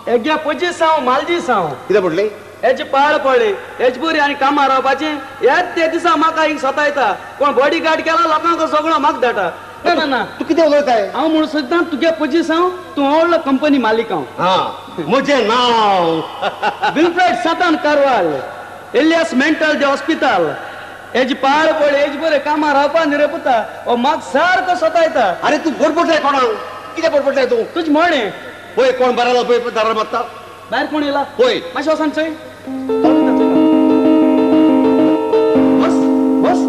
S12: एग्या पोजीस हांव मालदीस हांव.
S11: कितें पडलें?
S12: हेची पाळ पडली हेच बरी आनी कामां रावपाचें. हेच ते दिसा म्हाका हिंग सतायता. कोण बॉडी गार्ड केला लोकांक सगळो म्हाका धाडटा. ना ना ना
S11: तूं कितें उलयताय?
S12: हांव म्हणून सोदता तुगे पोजीस हांव, तूं व्हडलो कंपनी मालीक हांव.
S11: हां म्हजें नांव
S12: Wilfred Satan Carvalho alias mental de hospital. हेजी पाळ पडली हेज बरें कामां रावपा निरपुता हो म्हाका सारको सतायता.
S11: अरे तूं बडबडटाय कोणाक? कितें बडबडटाय तूं?
S12: तुजें म्हणणें.
S11: पळय कोण बरें पळय दारार मारता.
S12: भायर कोण येयला?
S11: पळय
S12: मातशें वचोन चोय. बस बस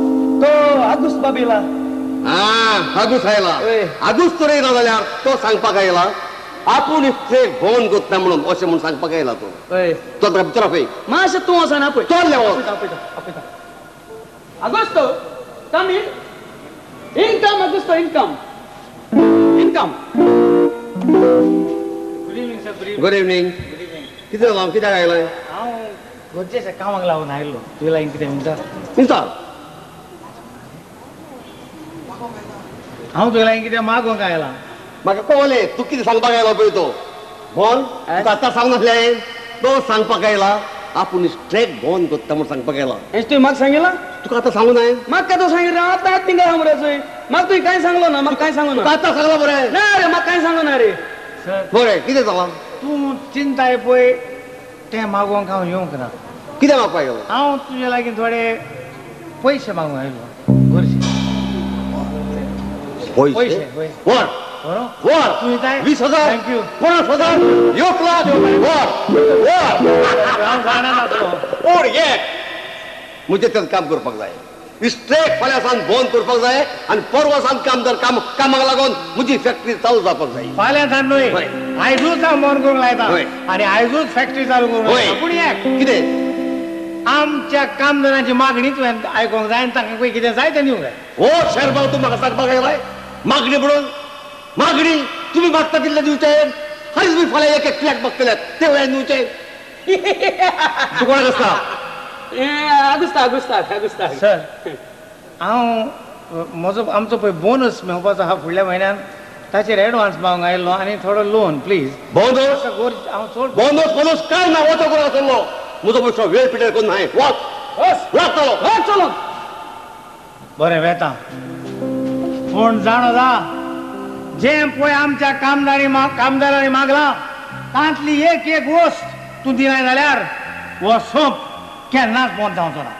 S12: तो आगुस्त बाब येयला.
S11: आं आगुस्त आयला. आगुस्त तर येयला जाल्यार तो सांगपाक आयला. आपूण इस्ट्रेक बंद करता म्हणून अशें म्हणून सांगपाक आयला तूं. तो भितर आपय.
S12: मातशें तूं वचना आपय.
S11: चल.
S12: आपयता. Augusto, come in. Income Augusto, income. Income.
S3: Good evening sir.
S11: Good evening. कितें जालां, कित्याक आयलें?
S3: हांव गरजेच्या कामाक लागून आयिल्लो. तुवें लागीं कितें म्हणटा?
S11: म्हणटा
S3: हांव तुगे लागीं कितें मागूंक आयलां.
S11: म्हाका कळलें तूं कितें सांगपाक आयला पळय तो. बोल, तुका आतां सांगनासलें तो सांगपाक आयला आपूण स्ट्रेक बंद करता म्हूण सांगपाक आयला.
S12: हें तुवें म्हाका सांगिलां?
S11: तुका आतां सांगू नाय?
S12: म्हाका तो सांगिल्लें आतां आतां थिंगा मरे चोय. म्हाका तुवें कांय सांगलो ना. म्हाका कांय सांगू ना.
S11: आतां सांगलां बरें
S12: ना रे, म्हाका कांय सांगू ना रे.
S3: सर
S11: बरें कितें जालां?
S3: तूं चिंताय पळय तें मागोवंक हांव येवंक ना.
S11: कितें मागपाक आयलो?
S3: हांव तुजे लागीं थोडे पयशे मागूंक आयलो. गरजे
S11: पयशे. वर वर 20,000
S3: thank you.
S11: 50,000 1 lakh. वर वर
S3: हांव जाणा नासलो.
S11: पूण एक म्हजें तें काम करपाक जाय. स्ट्रेक फाल्यां सावन बंद करपाक जाय आनी परवा सावन कामदार कामाक लागून म्हजी फॅक्टरी चालू जावपाक जाय.
S3: फाल्यां सावन न्हय, आयजूच हांव बंद करूंक लायता आनी आयजूच फॅक्टरी चालू करूंक लायता. पूण एक
S11: कितें
S3: आमच्या कामदारांची मागणी तुवें आयकूंक जाय आनी तांकां पळय कितें जाय तें दिवंक जाय.
S11: हो शेरभाव तूं म्हाका सांगपाक आयलाय मागणी म्हणून? मागणी तुमी मागता तितले दिवचे. हरीच तुमी फाल्यां एक एक फ्लॅट मागतले ते वयर दिवचे. तूं कोणाक आसता?
S12: आगुस्ता आगुस्ता आगुस्ता.
S3: सर हांव म्हजो आमचो पळय बोनस मेळपाचो आहा फुडल्या म्हयन्यान, ताचेर एडवान्स मागूंक आयिल्लो आनी थोडो लोन प्लीज.
S11: बोनस?
S3: हांव चड
S11: बोनस बोनस काय ना. वचो कोण आसलो म्हजो पयसो वेळ पिटर करून नाय. वच वच चलो
S12: वच चलो.
S3: बरें वेता. पूण जाणो जा, जें पळय आमच्या कामदारांनी मागलां तांतली एक एक वस्त तूं दिनाय जाल्यार हो सोंप केन्नाच बंद जावचो ना.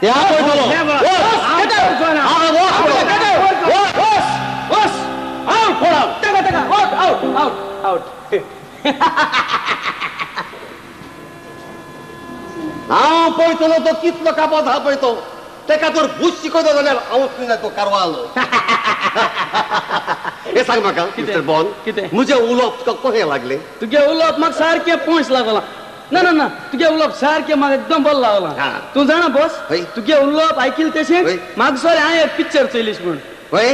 S11: हांव पळयतलो तो कितलो कापात हा पळय तो. तेका तर भूस शिकयतो जाल्यार हांव तो कारवालो. हें सांग म्हाका मिस्टर बॉन,
S12: कितें
S11: म्हजें उलोवप तुका कशें लागलें?
S12: तुगे उलोवप म्हाका सारकें पोंच लागलां. ना ना ना, तुगे उलोवप सारकें म्हाका एकदम बरें लागलां. तूं जाणा बॉस, तुगे उलोवप आयकिल तशें म्हाका सर हांवें एक पिक्चर चोयलीश म्हूण. हय,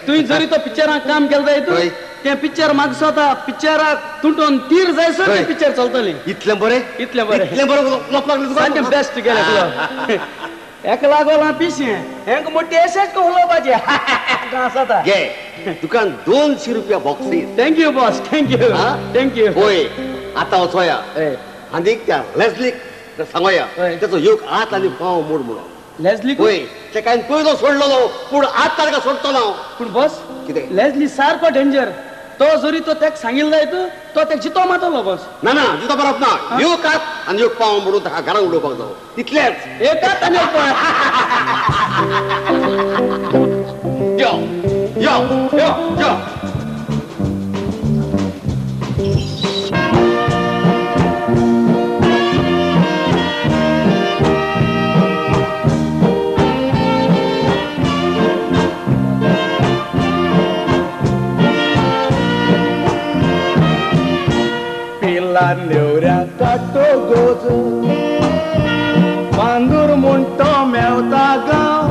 S12: तुवें जरी तो पिक्चराक काम केलें जाय तूं तें पिक्चर म्हाका दिसता पिक्चराक तुटोन तीर जायसर तें पिक्चर चलतलें.
S11: इतलें बरें?
S12: इतलें बरें.
S11: इतलें बरें उलोवप लागलें तुका?
S12: सारकें बेस्ट तुगेलें उलोवप. एका लागोलां पिशें हेंका मोटे अशेंच उलोवपाचें आसता.
S11: घे तुका 200 रुपया boxes.
S12: Thank you boss, thank you thank you.
S11: पळय आतां वचोया आनीक त्या लेस्लीक सांगोया तेचो योग आत आनी पांव मोड म्हणून.
S12: लेस्लीक?
S11: पळय तेका हांवें पयलो सोडलेलो पूण आत ताका सोडटलो हांव.
S12: पूण बॉस
S11: कितें
S12: लेस्ली सारको डेंजर. तो जरी तो तेका सांगिल्लो जाय तूं तो तेका जितो मारतलो बॉस.
S11: ना ना जितो मारप ना. योग आत आनी योग पांव मोडून ताका घरान उडोवपाक जावो इतलेंच.
S12: एक आत आनी एक पांव.
S11: यो यो यो यो.
S1: नेवऱ्या काडटो गोज बांदूर म्हूण तो मेवता गांव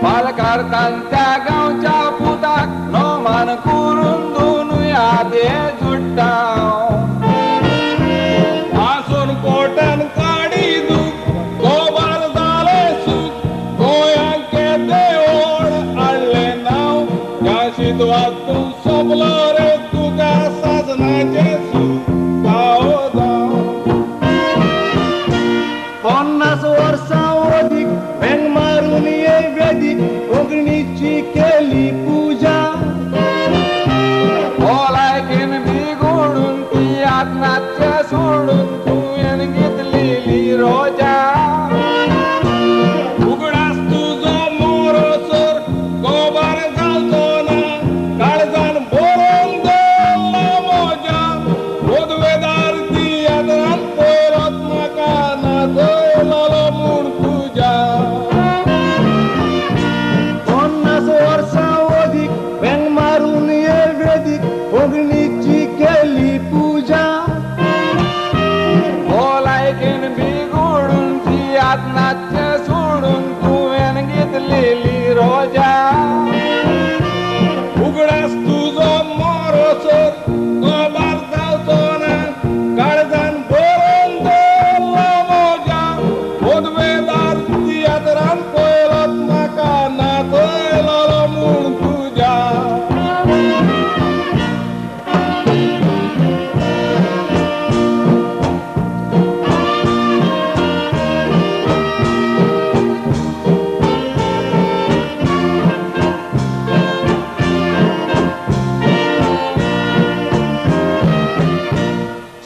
S9: पालकारतान त्या गांवच्या पुताक नोमान करून दोनूय हात जुडटा आसून पोटान काडी दूख गोबार जालें सूख गोंयांक केदें ओड हाडलें नांव ह्या शितवाक तूं सोंपलो रे तुका साजनाचें सूख फावो जावं.
S1: 50 वर्सां अदीक वेंग मारून ये वेदीक कोंकणीची केली पुजा
S9: भलायकेन बिगोडून ती आत्माच्या सोडून तुवें घेतलेली रोजा उगडास तुजो मोरोसर गोबार जावचो ना काळजान बरोवन दवरला म्हज्या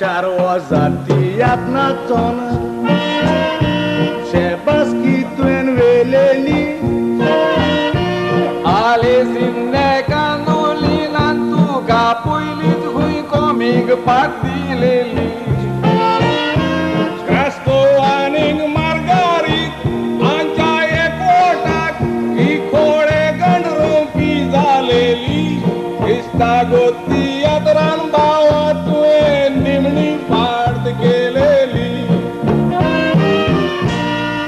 S9: चार वजाती यातनाचोन शेबासकी तुवें वेलेली
S13: आले सिन्ने कानोलिनान तुका पयलींच खूंय कॉमीक पाट दिलेली क्रास्तो आनीक मार्गारीत आमच्या एकवटाक ही खोडे गंडरोपी जालेली क्रिस्तागो तियात्रान भावा तुवें निमणी पार्त केलेली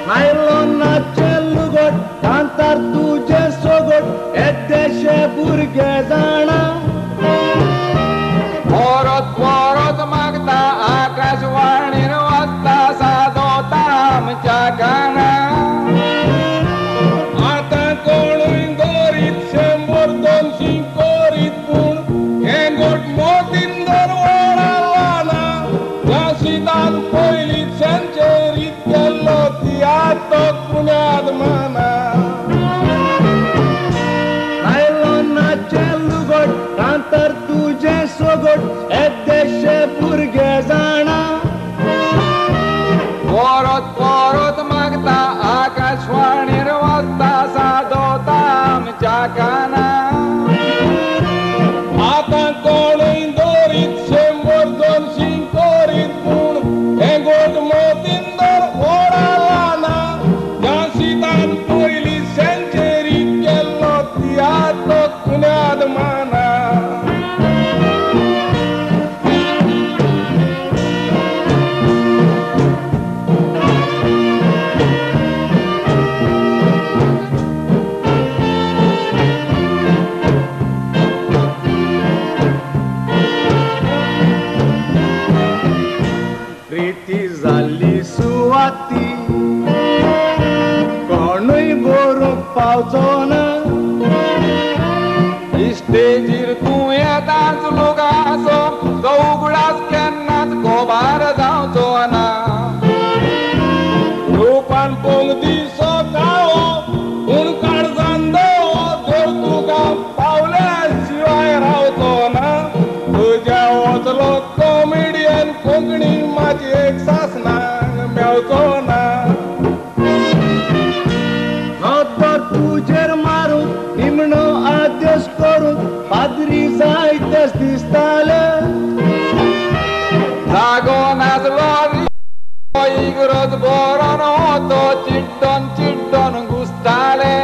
S9: नायलॉनाचें लुगट कांतार तुजें सोगट येदेशे भुरगे जाणा
S13: परत परत मागता आकाशवाणीर वाजता सादोता आमच्या काना
S9: आतां कोणूय दवरीत शंबर दोनशीं करीत पूण हें गोट मोतीन दर वळाला ना ज्या शितान पयलीं सेंचुरीत केल्लो तियात्र पुण्याद माना नायलॉनाचें लुगट कांतार तुजें सोगट येदेशे भुरगे जाणा
S13: परत परत मागता आकाशवाणीर वाजता सादोता आमच्या काना
S9: आतां कोणूय दवरीत शंबर दोनशीं करीत पूण हें गोट मोतीन दर वळाला ना ज्या शितान पयलीं सेंचुरीत केल्लो तियात्र कुन्याद माना प्रीती जाल्ली सुवाती कोणूय बरोवंक पावचो ना
S13: स्टेजीर तूं येताच लोकांचो तो उगडास केन्नाच गोबार जावचो ना
S9: रुपान पोंग दिसो काळो पूण काळजान दवो देव तुका पावल्या शिवाय रावचो ना तुज्या वचलो कॉमेडियन कोंकणी माझी एक सासनाक मेळचो ना नदर तुजेर मारून निमणो आदेश करून पाद्री जायतेच दिसताले
S13: जागो नासलो इगरोज बरोन तो चिड्डोन चिड्डोन घुसताले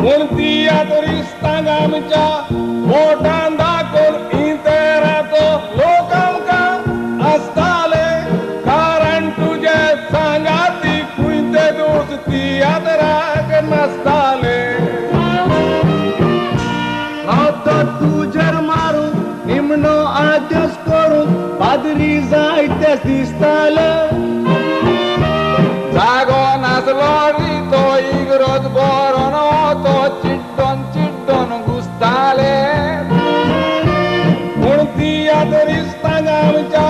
S9: पूण तियात्रिस्तांक आमच्या बोटान दाखोवन इंतेराचो लोक आमकां आसताले कारण तुजे सांगाती खंय ते दोस तियात्राक नासताले नदर तुजेर मारून निमणो आदेश करून पाद्री जायतेच दिसताले
S13: जागो नासलो री तो इगरोज बरोन तो चिड्डोन चिड्डोन घुसताले
S9: पूण तियात्रिस्तांक आमच्या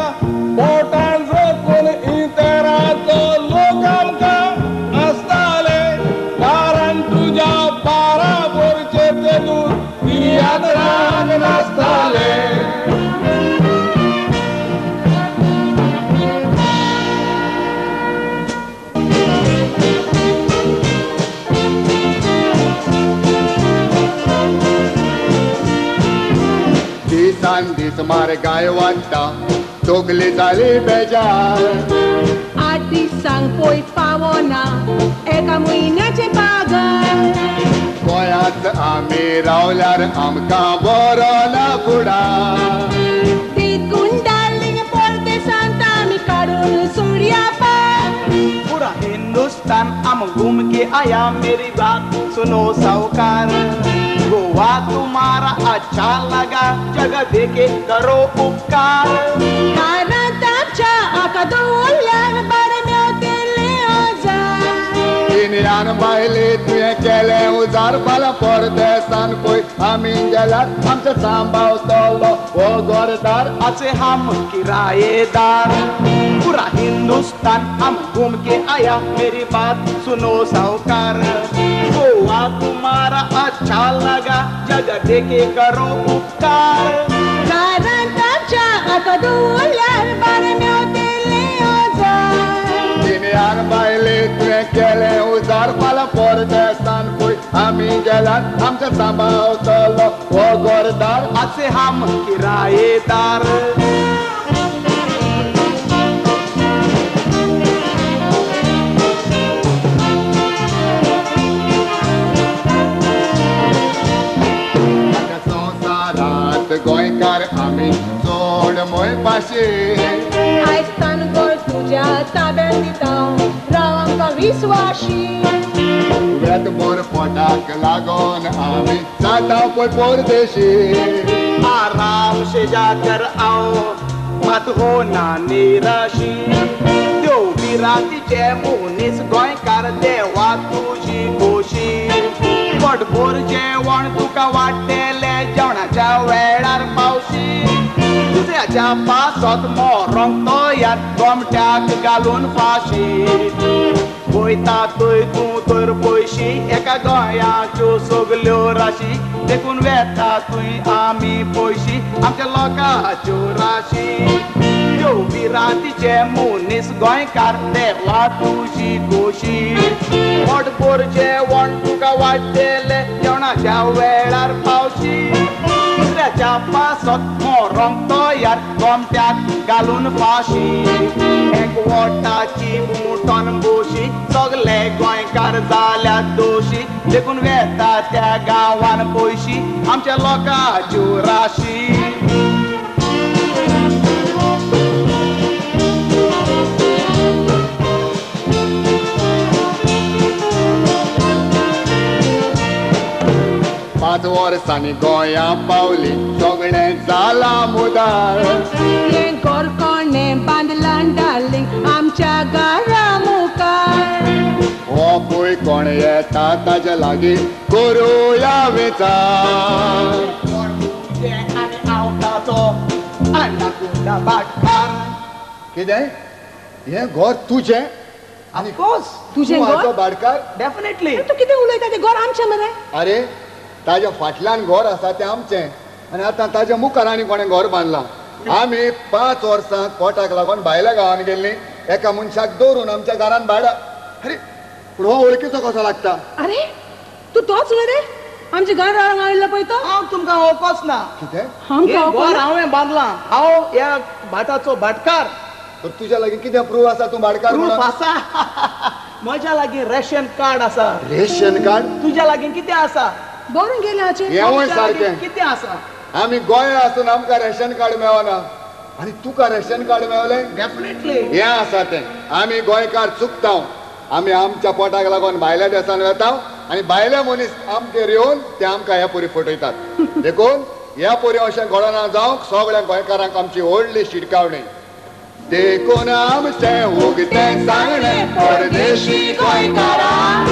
S9: बोटान जोखून इंतेराचो लोक आमकां आसताले कारण तुज्या बाराबरचे ते दूर तियात्राक नासताले
S5: दिसान दीस मारगाय वाडटा तकली जाली बेजार
S14: आठ दिसांक पय पावना एका म्हयन्याचे पागार
S5: गोंयांत आमी रावल्यार आमकां बरो ना फुडार
S14: देखून डार्लिंग परदेसांत आमी काडून सोडया पार
S1: पूरा हिंदुस्तान हम घूम के आया मेरी बात सुनो साहूकार गोवा तुम्हारा अच्छा लगा जगह देके करो उपकार
S14: कारण आमच्या आका दवरल्यार बरें मेवतलें हजार
S5: गिन्यान बायले तुवें केलें उजार फाल्यां परदेसान पळय आमी गेल्यार आमचो सांबाळतलो हो घरदार
S1: असे हम किराएदार पूरा हिंदुस्तान हम घूम के आया मेरी बात सुनो साहूकार गोवा तुम्हारा अच्छा लगा जगह देके करो उपकार
S14: कारण आमच्या आका
S5: आमी गेल्यार आमच्या सांबाळतलो हो घरदार
S1: असे हम किरायेदार.
S5: संवसारांत गोंयकार आमी चड मोयपाशी
S14: आयज तानगोळ तुज्या ताब्यात दिता राव आमकां विस्वाशी.
S5: वेतभर पोटाक लागोन आमी जाता पळय परदेशी.
S1: आराम शेजाकर हांव मात हो ना निराशी त्यो विरातीचे मनीस गोंयकार देवा तुजी खोशी. पोटभर जेवण तुका वाडटेलें जेवणाच्या वेळार पावशी. दुसऱ्याच्या पासत मोरोंक तयार गोमट्याक घालून फाशी. वयता थंय तूं तर पयशी एका गोंयाच्यो सगल्यो राशी. देखून वेता थंय आमी पयशी आमच्या लोकांच्यो राशी. त्यो विरातीचे मनीस गोंयकार देवा तुजी खोशी. पोटभर जेवण तुका वाडटेलें जेवणाच्या वेळार पावशी. दुसऱ्याच्या पासत मोरोंक तयार गोमट्याक घालून फाशी. एक वोटाची मुटोन बोशी सगले गोंयकार जाल्यार दोशी. देखून वेता त्या गांवान पयशी आमच्या लोकांच्यो राशी.
S5: पांच वर्सांनी गोंया पावली सगळें जालां मुदार.
S14: हें घर कोणें बांदलां डार्लिंग आमच्या घरा मुखार.
S5: हो पळय कोण येता ताज्या लागीं करुया विचार.
S1: आनी हांव ताचो अण्णा भाटकार.
S5: कितें हें घर तुजें? आनी
S14: तुजें घर
S5: भाटकार?
S1: डेफिनेटली.
S14: तूं कितें उलयता? तें घर आमचें मरे.
S5: अरे ताज्या फाटल्यान घर आसा तें आमचें आनी आतां ताज्या मुखार आनी कोणें घर बांदलां. आमी 5 वर्सां पोटाक लागून भायल्या गांवान गेल्लीं एका मनशाक दवरून आमच्या घरान भाडा. अरे पूण हो वळखीचो कसो लागता?
S14: अरे तूं तोच न्हय रे आमच्या घर आयिल्लो पळय तो?
S1: हांव तुमकां वळखोच ना.
S5: कितें?
S1: घर हांवें बांदलां. हांव ह्या भाटाचो भाटकार.
S5: तर तुज्या लागीं कितें प्रूफ आसा तूं भाटकार?
S1: प्रूफ आसा म्हज्या लागीं रेशन कार्ड आसा.
S5: Ration card?
S1: तुज्या लागीं कितें आसा?
S14: बरोवन गेलें हाचेर.
S5: हेंवूय सारकें.
S1: कितें आसा?
S5: आमी गोंया आसून आमकां रेशन कार्ड मेळना आनी तुका रेशन कार्ड मेळलें?
S1: डेफिनेटली.
S5: हें आसा तें आमी गोंयकार चुकता. आमी आमच्या पोटाक लागून भायल्या देसान वेता आनी भायले मनीस आमगेर येवन ते आमकां ह्या पोरी फटयतात. देखून ह्या पोरी अशें घडना जावंक सगळ्या गोंयकारांक आमची व्हडली शिटकावणी. देखून आमचें उगतें सांगणें परदेशी गोंयकारां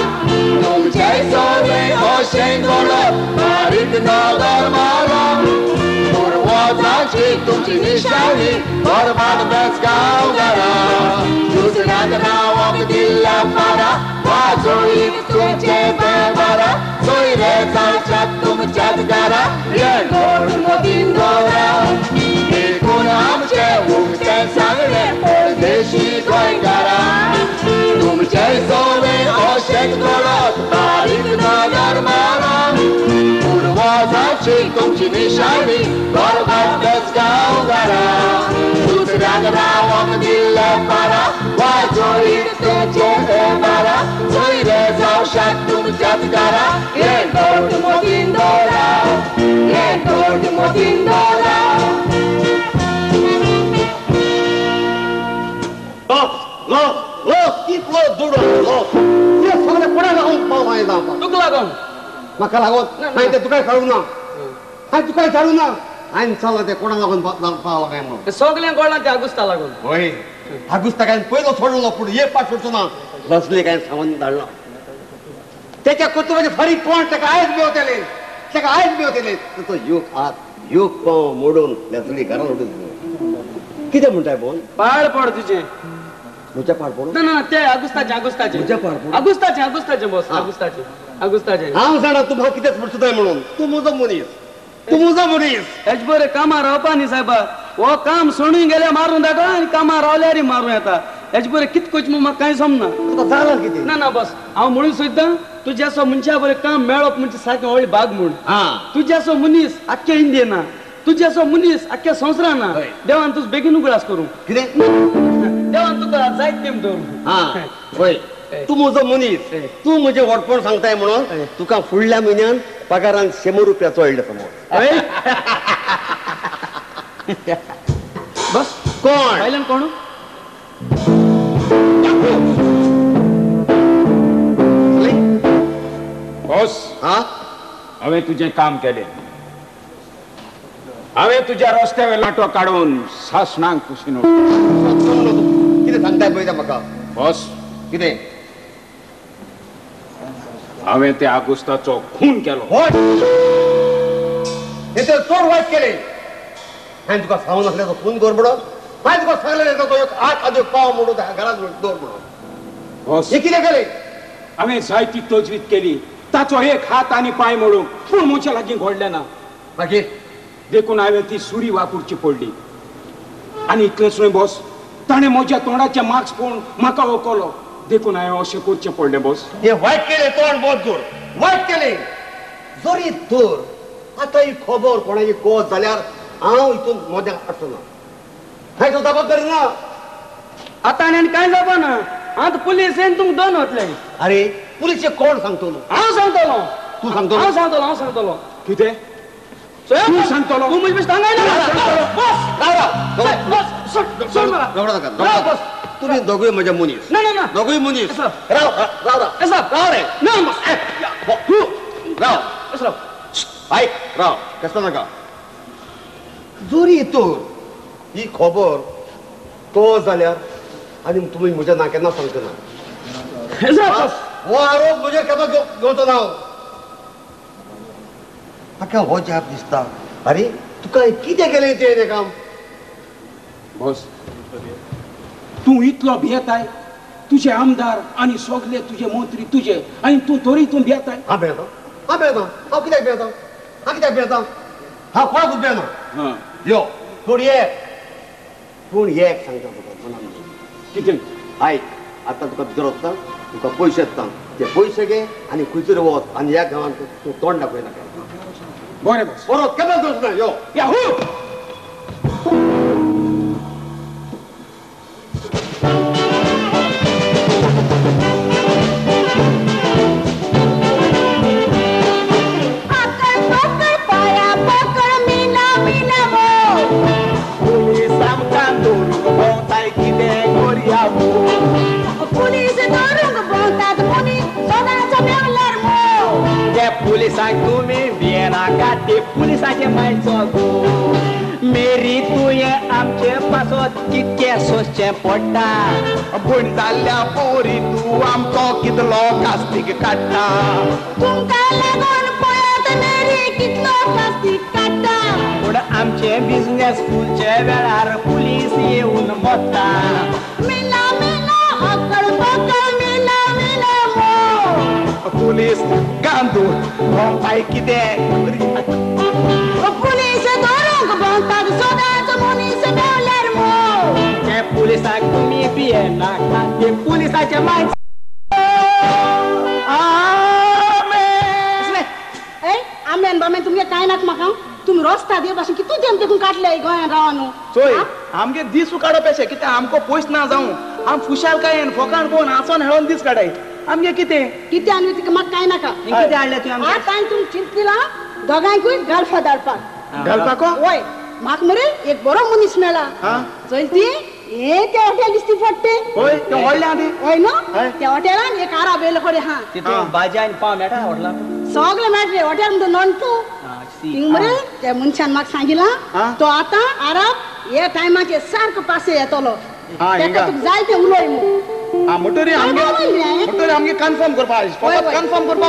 S5: तुमचें सगळें अशें घडत बारीक नदर मारा. पुर्वजांची तुमची निशाणी बरबाद बेस गांवघरा. दुसऱ्याक रावंक दिल्ल्या फारा वाजोळीत तुमचें देवारा. सोयरे जावच्यात तुमच्याच घरा हें गोड मोदीन दवरा. देखून आमचें उगतें सांगणें परदेशी गोंयकारां तुमचें सगळें अशेंच घडत बारीक नदर मारा. पुर्वजांची तुमची निशाणी बरबाद गांवघरा. दुसऱ्याक रावंक दिल्ले फारा वाजोळीत तुमचें देवारा. सोयरे जावशात तुमच्याच घरा हें गोड मोदीन दवरा.
S14: हें गोड मोदीन दवरा.
S11: लॉस लॉस कितलो दुडो लॉस. ते सगळें कोणाक लागून पावला हांवें जावपाक?
S12: तुका लागून.
S11: म्हाका लागून? हांवें तें तुकाय सांगूं ना. हांवें तुकाय सांगूं ना. हांवें सांगलां तें कोणाक लागून पावला काय म्हणून.
S12: सगळ्यांक कळ्ळां तें आगुस्ता लागून.
S11: हय आगुस्ताक हांवें पयलो सोडलो पूण एक पाट सोडचो ना. लसले काय सांगून धाडलो. तेच्या कर्तुबाचे फारीक कोण ताका आयज मेवतले. ताका आयज मेवतले. तो योग हात योग पांव मोडून लसली घरान उडून दिलो. कितें म्हणटाय बोल?
S12: पाड पड तुजें.
S11: म्हज्या पाड पडूं?
S12: ना ना ते आगुस्ताचें आगुस्ताचें.
S11: म्हज्या पाड पडूं?
S12: आगुस्ताचें आगुस्ताचें बॉस आगुस्ताचें आगुस्ताचें.
S11: हांव जाणा तूं म्हाका कितेंच म्हणचो म्हणून. तूं म्हजो मनीस. तूं म्हजो मनीस.
S12: हेच बरें कामां रावपा न्ही सायबा. हो काम सोडून गेल्यार मारून धाडटा आनी कामां रावल्यार मारून येता. हेच बरें कितें करचें म्हूण म्हाका कांय समजना.
S11: आतां जालां कितें?
S12: ना ना बस हांव म्हणून सोदतां तुज्यासो मनशा बरें काम मेळप म्हणजे सारकें व्हडली बाग म्हूण. तुज्यासो मनीस आख्खे इंडिये ना, तुज्यासो मनीस आख्ख्या संवसारान ना. देवान तुज बेगीन उगडास करूं.
S11: कितें?
S12: देवान तुका जायत तेम दवरूं.
S11: हय, तूं म्हजो मनीस, तूं म्हजें व्हडपण सांगताय म्हणून तुका फुडल्या म्हयन्यान पगारान 100 रुपया चडले समज.
S12: बस
S11: कोण
S12: भायल्यान कोण?
S15: बॉस, हांवें तुजें काम केलें. हांवें तुज्या रस्त्या वेलो लाटो काडून सासणांक कुशीन.
S11: कितें सांगताय पळय म्हाका?
S15: बॉस,
S11: कितें?
S15: हांवें त्या आगुस्ताचो खून केलो.
S11: हे तर चड वायट केलें. हांवें तुका सांगून नासलें तो खून कर म्हणून? हांवें तुका सांगलें तो एक आठ आजो पाव म्हणून घरांत दवर म्हणून.
S15: बॉस,
S11: हें कितें केलें?
S15: हांवें जायती तजवीज केली ताचो एक हात आनी पांय मोडूंक, पूण म्हज्या लागीं घडलें ना.
S11: मागीर
S15: देखून हांवें ती सुरी वापरची पडली. आनी इतलेंच न्हय बॉस, ताणें म्हज्या तोंडाचे मास्क पळोवन म्हाका वळखलो, देखून हांवें अशें करचें पडलें. बॉस,
S11: हें वायट केलें. तोंड बंद कर. वायट केलें जरी तर आतां ही खबर कोणाची कळत जाल्यार हांव हितून मोद्याक आसचो ना. हांवें तो जबाबदारी ना.
S12: आतां आनी कांय जावपा ना. आतां पुलीस येवन तुमकां दोन वतले.
S11: अरे पुलिसे कोण सांगतलो?
S12: हांव सांगतलो.
S11: तूं सांगतलो?
S12: हांव सांगतलो. हांव सांगतलो.
S15: कितें तूं सांगतलो?
S12: तूं म्हजे सांगाय ना. बस बस सोड मला.
S11: बस, तुमी दोगूय म्हजे मनीस.
S12: ना ना ना,
S11: दोगूय मनीस. राव राव राव राव रे.
S12: ना
S11: तूं राव राव. आयक राव, कसो नाका. जोरी तर ही खबर तो जाल्यार आनी तुमी म्हज्या ना केन्ना सांगचे ना. हो आरोप म्हजेर केन्ना घेवचो ना. म्हाका हो जाप दिसता. अरे तुका कितें केलें तें काम?
S15: बॉस, तूं इतलो भियेताय? तुजे आमदार आनी सगले तुजे मंत्री तुजे, आनी तूं तरी तूं भियेताय?
S11: हांव भियेता? हांव भियेता? हांव कित्याक भियेता? हांव कित्याक भियेता? हांव कोणाकूच भियेना. यो पूण एक, पूण एक सांगता तुका मनान.
S15: कितें?
S11: आयक, आतां तुका भितर वचता, तुका पयशे दिता, ते पयशे घे आनी खंयसर वच आनी ह्या गांवांत तूं तोंड दाखयनाका.
S15: बरें बॉस,
S11: बरो केन्ना वचना. यो
S15: याहू.
S8: पुलिसांक तुमी भियेनाका, ते पुलिसाचे मायचो गो. मेरी तुवें आमचे पासत कितकें सोंसचें पडटा.
S1: पूण जाल्ल्या पोरी तूं आमचो कितलो कास्तीक काडटा.
S10: तुमकां लागून पळयत मेरी कितलो कास्तीक काडटा.
S8: पूण आमचे बिजनेस फुलचे वेळार पुलीस येवन मोडटा.
S10: मिला मिला अकड पकड मिला मिला मो.
S1: पुलीस गांदूर भोंवताय कितें?
S10: पुलीस धरूंक भोंवतात सदांच मनीस मेवल्यार मो.
S8: ते पुलिसाक तुमी भियेनाका, ते पुलिसाचे माय.
S4: आमेन बामेन तुमगे कांय नाका म्हाका. तुमी रस्ता दे भाशेन कितू तेम देखून काडले गोंयांत रावन.
S1: चोय आमगे दीस काडप अशें कितें आमकां पयस ना जावं. आम खुशाल काय फोकाण पळोवन हांसोन हेळोन दीस काडाय. आमगे कितें
S4: कितें आनी तिका म्हाका कांय नाका.
S8: कितें हाडलें तुवें आमकां?
S4: आतां तुमी चिंतला दोगांयकूय गल्फा धाडपाक.
S1: गल्फाको?
S4: वय, म्हाका मरे एक बरो मनीस मेळा. चल ती हे त्या हॉटेल दिसती पडटे.
S1: हय, तें व्हडलें आहा तें.
S4: हय न्हू, त्या हॉटेलान एक आरा बेल कडेन आहा.
S8: तितून भाजी आनी पाव मेळटा हॉटेलान?
S4: सगळें मेळटलें. हॉटेल म्हणटा नॉन टू. थिंग मरे त्या मनशान म्हाका सांगिलां तो आतां आराब हे टायमाचेर सारको पासे येतलो. ताका तुका जाय तें उलय म्हूण.
S1: म्हणटरी आमगे कन्फर्म करपा, फकत कन्फर्म करपा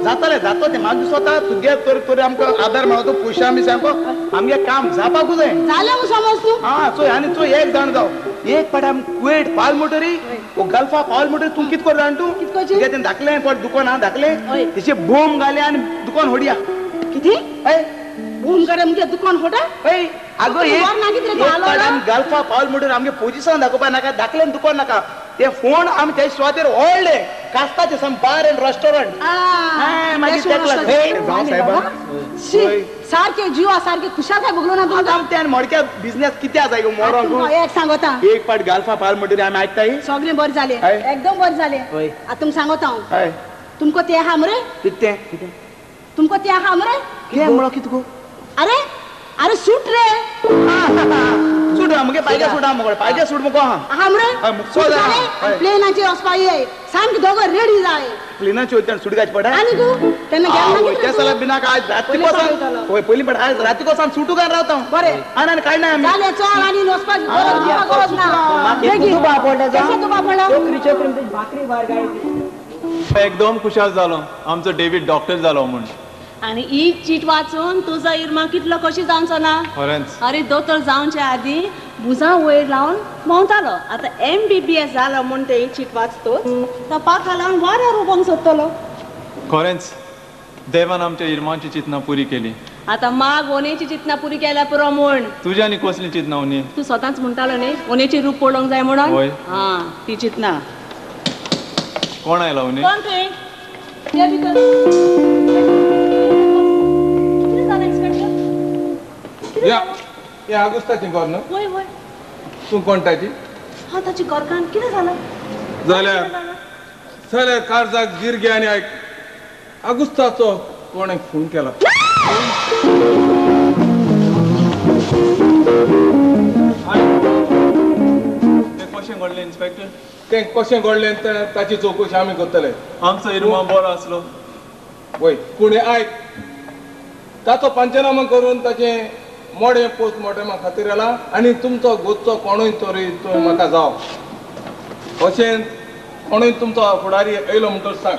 S1: जातलें. जाता तें म्हाका दिसता तुगे तर तरी आमकां आदार मेळतो पयशा बी सामको आमगे काम जावपाकूच जाय.
S4: जालें म्हूण समज तूं.
S1: आं चोय आनी चोय एक जाण जाव एक पाट आम कुवेट पावल म्हणटरी गल्फा पावल म्हणटरी तूं कित कर जाण तूं तुगे तें धाकलें पट दुकान आहा धाकलें तेचे बोम घाले आनी दुकान होडया.
S4: कितें बूम करे मुगे दुकान फोटा?
S1: हय आगो एक गल्फा पावल म्हणटरी आमगे पोजिशन दाखोवपा नाका, धाकलें दुकान नाका. ते फोन आमी त्या सुवातेर व्हडले कास्ताचे सम बार अँड रेस्टॉरंट. मागीर साहेबा
S14: सारखे जीवा सारखे खुशाल काय बघलो ना तुमकां.
S1: त्यान मडक्या बिझनेस किती आसा गो मोरो.
S14: एक सांगता
S1: एक पाट गाल्फा पाल म्हणटरी आमी आयकताय
S14: सगळे बरें जाले एकदम बरें जाले. आतां तुमकां सांगता हांव तुमकां ते आहा मरे
S1: कितें
S14: तुमकां ते आहा मरे
S1: कितें म्हणलो कितें गो.
S14: अरे अरे सूट रे
S1: सूट मुगे पायगे सूट आहा पायगे सूट मुको
S14: आहा मरे प्लेनाचेर वचपा ये सामके दोगो रेडी जाय.
S1: प्लेनाचे वयता सूट घालचे पडटा
S14: आनी गो तेन्ना
S1: त्या साला बिना आज राती कोसान होय पयलीं पड आज राती कोसान सुटू घाल रावता
S14: बरें
S1: आनी आनी कांय ना आमी
S14: जालें चल आनी वचपाक गरज ना.
S8: दुबा पडला
S14: कसो दुबा पडला
S8: चोकरी चोकरी भाकरी भायर गाडी.
S2: एकदम खुशाल जालो आमचो डेवीड डॉक्टर जालो म्हूण.
S4: आनी ही चीट वाचून तुजो इरमा कितलो कशी जावचो ना. अरे दोतोर जावचे आदी भुजां वयर लावन भोंवतालो आतां MBBS जालो म्हूण ते ही चीट वाचतोच तो पाखा लावन वाऱ्यार उबोंक सोदतलो.
S2: खरेंच देवान आमच्या इरमाची चिंतना पुरी केली.
S4: आतां माग ओनेची चिंतना पुरी केल्या पुरो म्हूण.
S2: तुज्या आनी कसली चिंतना ओनी?
S4: तूं स्वताच म्हणटालो न्ही ओनेची रूप पळोवंक जाय म्हणून. आं ती चिंतना.
S2: कोण आयला ओनी?
S4: कोण थंय ते भितर.
S9: या या आगुस्ताची घर न्हू?
S4: वय वय.
S9: तूं कोण ताची?
S4: हांव ताची घरकान्न. कितें जालां?
S9: जाल्यार जाल्यार काळजाक धीर घे आनी आयक. आगुस्ताचो कोणें खून केला.
S2: तें कशें घडलें इन्स्पेक्टर?
S9: तें कशें घडलें तें ताची चवकशी आमी करतले.
S2: आमचो इरमा बरो आसलो.
S9: वय पूण आयक ताचो पंचनामा करून ताचें मोडें पोस्टमॉर्टमा खातीर आला आनी तुमचो गोदचो कोणूय तरी तो म्हाका जाव अशें कोणूय तुमचो फुडारी येयलो म्हणटच सांग.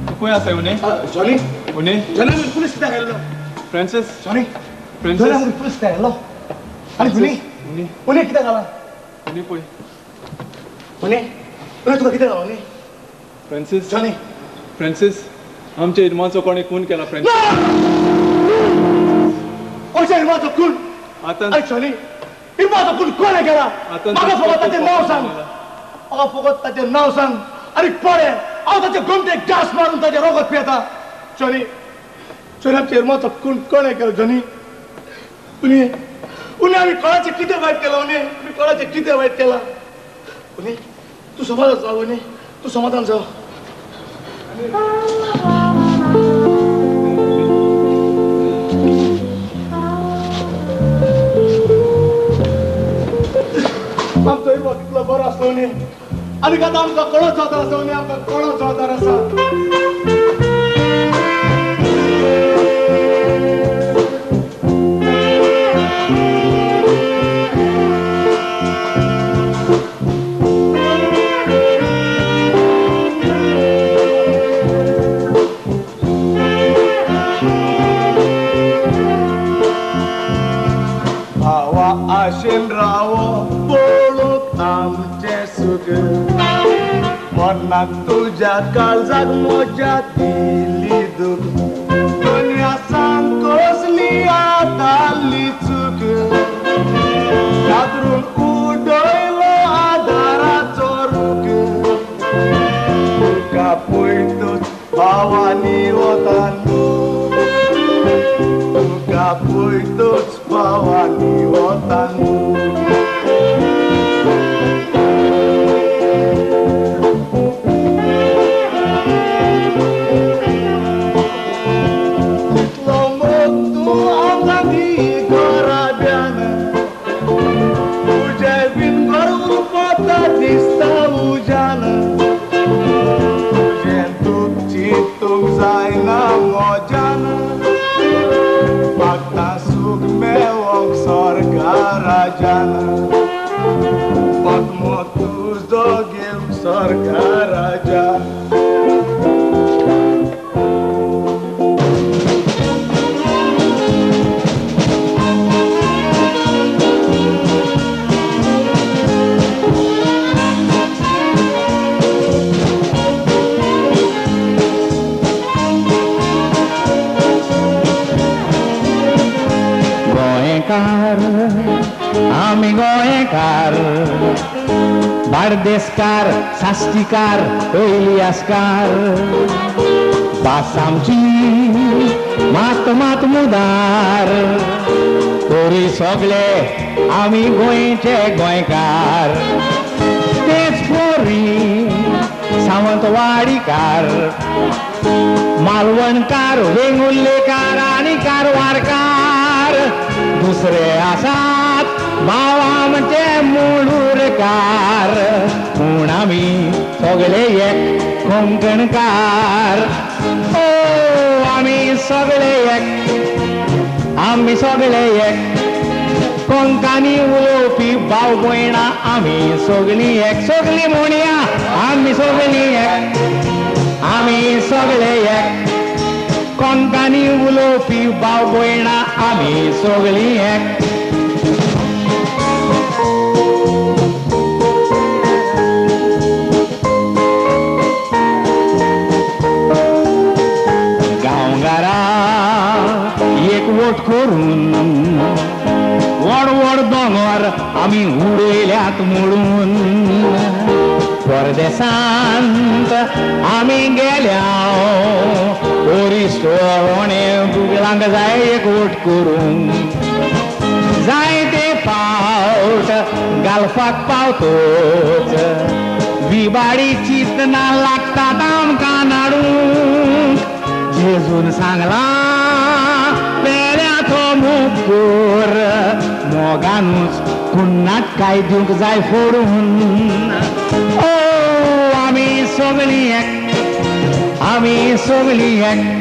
S2: तूं खंय आसा उने?
S6: जॉनी
S2: उने
S6: जॉनी पुलीस कित्याक आयलो?
S2: Francis
S6: Johnny
S2: Francis
S6: Johnny police कित्याक आयलो? आनी उने उने कित्याक आला?
S2: उने पळय
S6: उने उने तुका कितें जालां उने?
S2: फ्रांसीस
S6: जॉनी
S2: फ्रांसीस आमच्या इरमाचो कोणें खून केला. फ्रांसीस
S6: आमच्या इरमाचो खून?
S2: आतां
S6: जॉनी इरमाचो खून कोणें केला? म्हाका फकत ताचें नांव सांग. म्हाका फकत ताचें नांव सांग आनी पळय हांव ताचे गोमटेक घास मारून ताचें रोगत पियेता. जॉनी जॉनी आमच्या इरमाचो खून कोणें केलो? जॉनी उनी उनी आमी कोणाचें कितें वायट केलां? उनी आमी कोणाचें कितें वायट केलां? उनी तूं समाधान जाव. उनी तूं समाधान जाव. आमचो इरमो कितलो बरो आसलो न्ही आनी आतां आमकां कोणोच आदार आसा न्ही आमकां कोणोच आदार आसा. भावा आशेन रावो पळोवंक आमचें सूख मरणाक तुज्या काळजाक म्हज्या दिली दूख दुनिया सांग कसली आताली चूक कातरून उडयलो आदाराचो रूख तुका पळयतच भावानी वतान तुका पळयतच भावानी वतान. सरकाराच्या
S16: गोंयकार आमी गोंयकार
S3: बार्देसकार साश्टीकार इलियासकार भास आमची मात मात मुदार तरी सगळे आमी गोंयचे गोंयकार तेच पोरी सावंतवाडीकार मालवणकार वेंगुर्लेकार आनी कारवारकार दुसरे आसात भाव आमचे मुळूरकार पूण आमी सगळे एक कोंकणकार ओ आमी सगळे एक आमी सगळे एक कोंकणी उलोवपी भाव भयणां आमी सगळीं एक सगळीं म्हणया आमी सगळीं एक आमी सगळे एक कोंकणी उलोवपी भाव भयणां आमी सगळीं एक. गांवगारा एकवट करून व्हड व्हड दोंगर आमी उडयल्यात म्हणून परदेसांत आमी गेल्या ओरिस्टोणे गुगलांक जाय एकवट करून जायते पावट गाल्फाक पावतोच विबाडी चिंतना लागतात आमकां नाडूंक जेजून सांगलां पेल्याचो मुखोर मोगानूच कुन्नाट काय दिवंक जाय फोडून ओ आमी सगळीं एक आमी सगळीं एक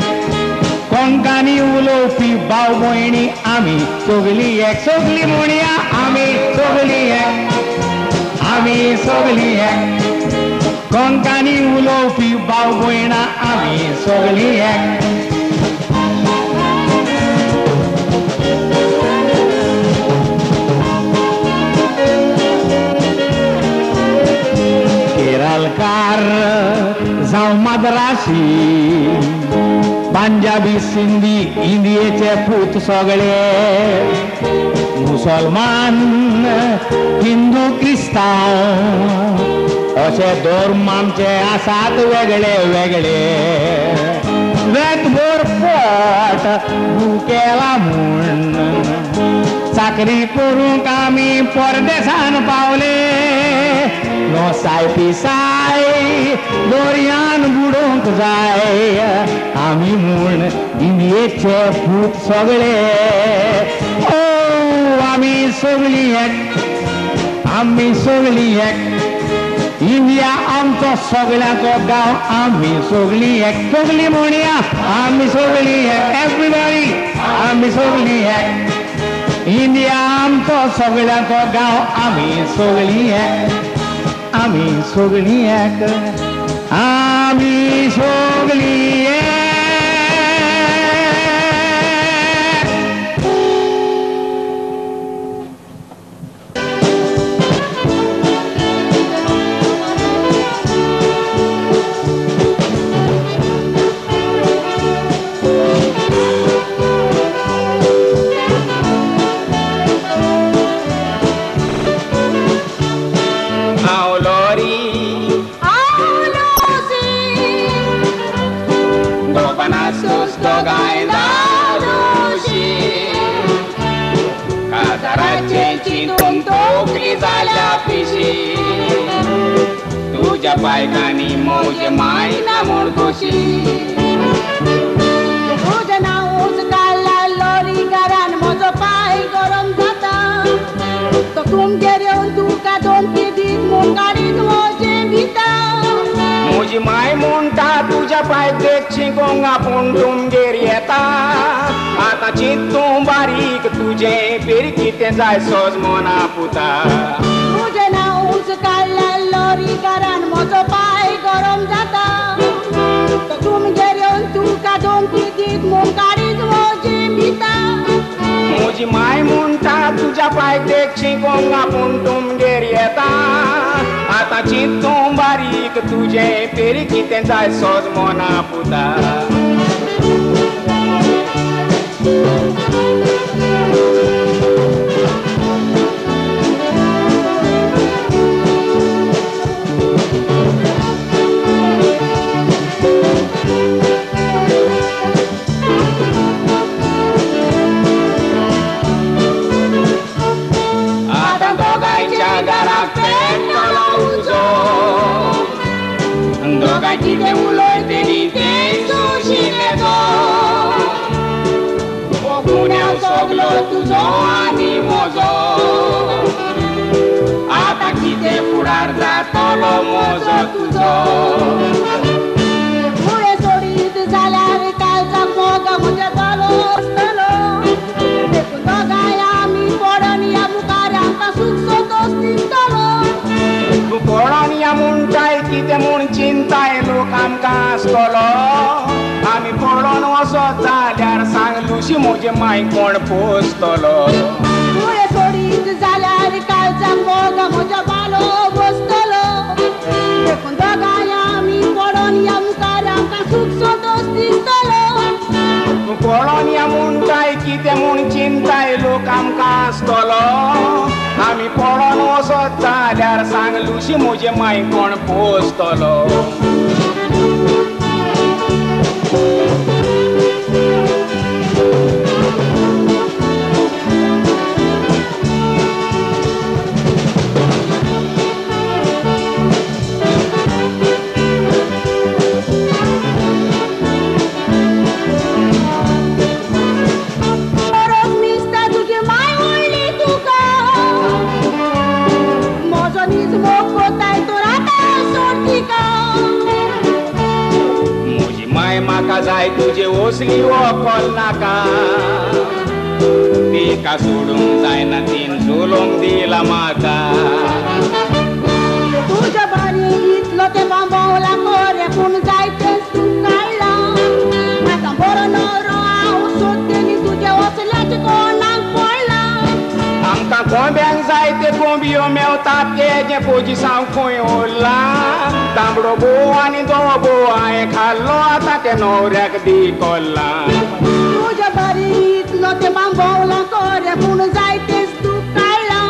S3: कोंकणी उलोवपी भाव भयणी आमी सगळीं एक सगळीं म्हणया आमी सगळीं एक आमी सगळीं एक कोंकणी उलोवपी भाव भयणां आमी सगळीं एक. केरळकार जावं मद्रासी पंजाबी सिंधी इंडियेचे पूत सगळे मुसलमान हिंदू क्रिस्तांव अशे धर्म आमचे आसात वेगळे वेगळे वेतभर पोट भुकेला म्हूण चाकरी करूंक आमी परदेसान पावले नोसाय पिसाय दोरयान बुडोवंक जाय आमी म्हूण इंडियेचे पूत सगळे ओ आमी सगळीं एक आमी सगळीं एक इंडिया आमचो सगळ्यांचो गांव आमी सगळीं एक सगळीं म्हणया आमी सगळीं एक एवरीबॉडी आमी सगळीं एक इंडिया आमचो सगळ्यांचो गांव आमी सगळीं एक आमी सगळीं एक आमी सगळीं एक.
S13: तुझ्या बायकांनी मौज मायना म्हूण खोशी
S10: तुजें नांवूच काडला लॉरी घरान म्हजो पांय गरम जाता तो तुमगेर येवन तुका दोन दीत म्हूण गाडीत म्हजें भिता
S13: म्हजी माय म्हणटा तुज्या पांय देख शिकोंक आपूण तुमगेर येता आतां चिंत तूं बारीक तुजें पेरी कितें जाय सोज मना पुता
S10: तुजें नांवूच काडला लॉरी घरान म्हजो पांय गरम जाता तो तुमगेर येवन तुका दोन दीत म्हूण गाडीत म्हजें भिता
S13: म्हजी माय म्हणटा तुज्या पांय देख शिकोंक आपूण तुमगेर येता आतां चिंत तूं बारीक तुजें पेरी कितें जाय सोज मना पुता. तुजो.
S10: मुळे सोडीत जाल्यार कालचा मोग म्हज्या बालो आसतलो. देखून दोगांय आमी पडोन ह्या मुखार आमकां सूख संतोश दिसतलो.
S13: तूं पडोन या म्हणटाय कितें म्हूण चिंताय लोक आमकां आसतलो. आमी पडोन वचत जाल्यार सांग लुशी म्हजे माय कोण पोसतलो.
S10: मुळे सोडीत जाल्यार कालचा मोग म्हज्या बालो बसतलो. देखून दोगांय आमी पडोन ह्या मुखार आमकां सूख संतोश दिसतलो.
S13: तूं पडोन या म्हणटाय कितें म्हूण चिंताय लोक आमकां आसतलो. आमी पडोन वचत जाल्यार सांग लुशी म्हजे माय कोण पोसतलो. जाय तुजे ओसली वोकल नाका तिका सोडूंक जायना तीन झुलोंक दिला म्हाका.
S10: तुज्या बारी इतलो ते बांबोवला कोरे पूण जायतें सूख काडलां. आतां बरो न्हवरो हांव सोदतेली तुज्या वसल्याचें कोणाक पडलां.
S13: आमकां कोंब्यांक जाय ते कोंबयो मेवतात तेजें पोजिसांव खंय उरलां. तांबडो भो आनी धवो भो हांवें खाल्लो आतां ते न्हवऱ्याक दी कोल्लां.
S10: तुज्या बारी इतलो ते बांबोवला कोरे पूण जायतें सूख काडलां.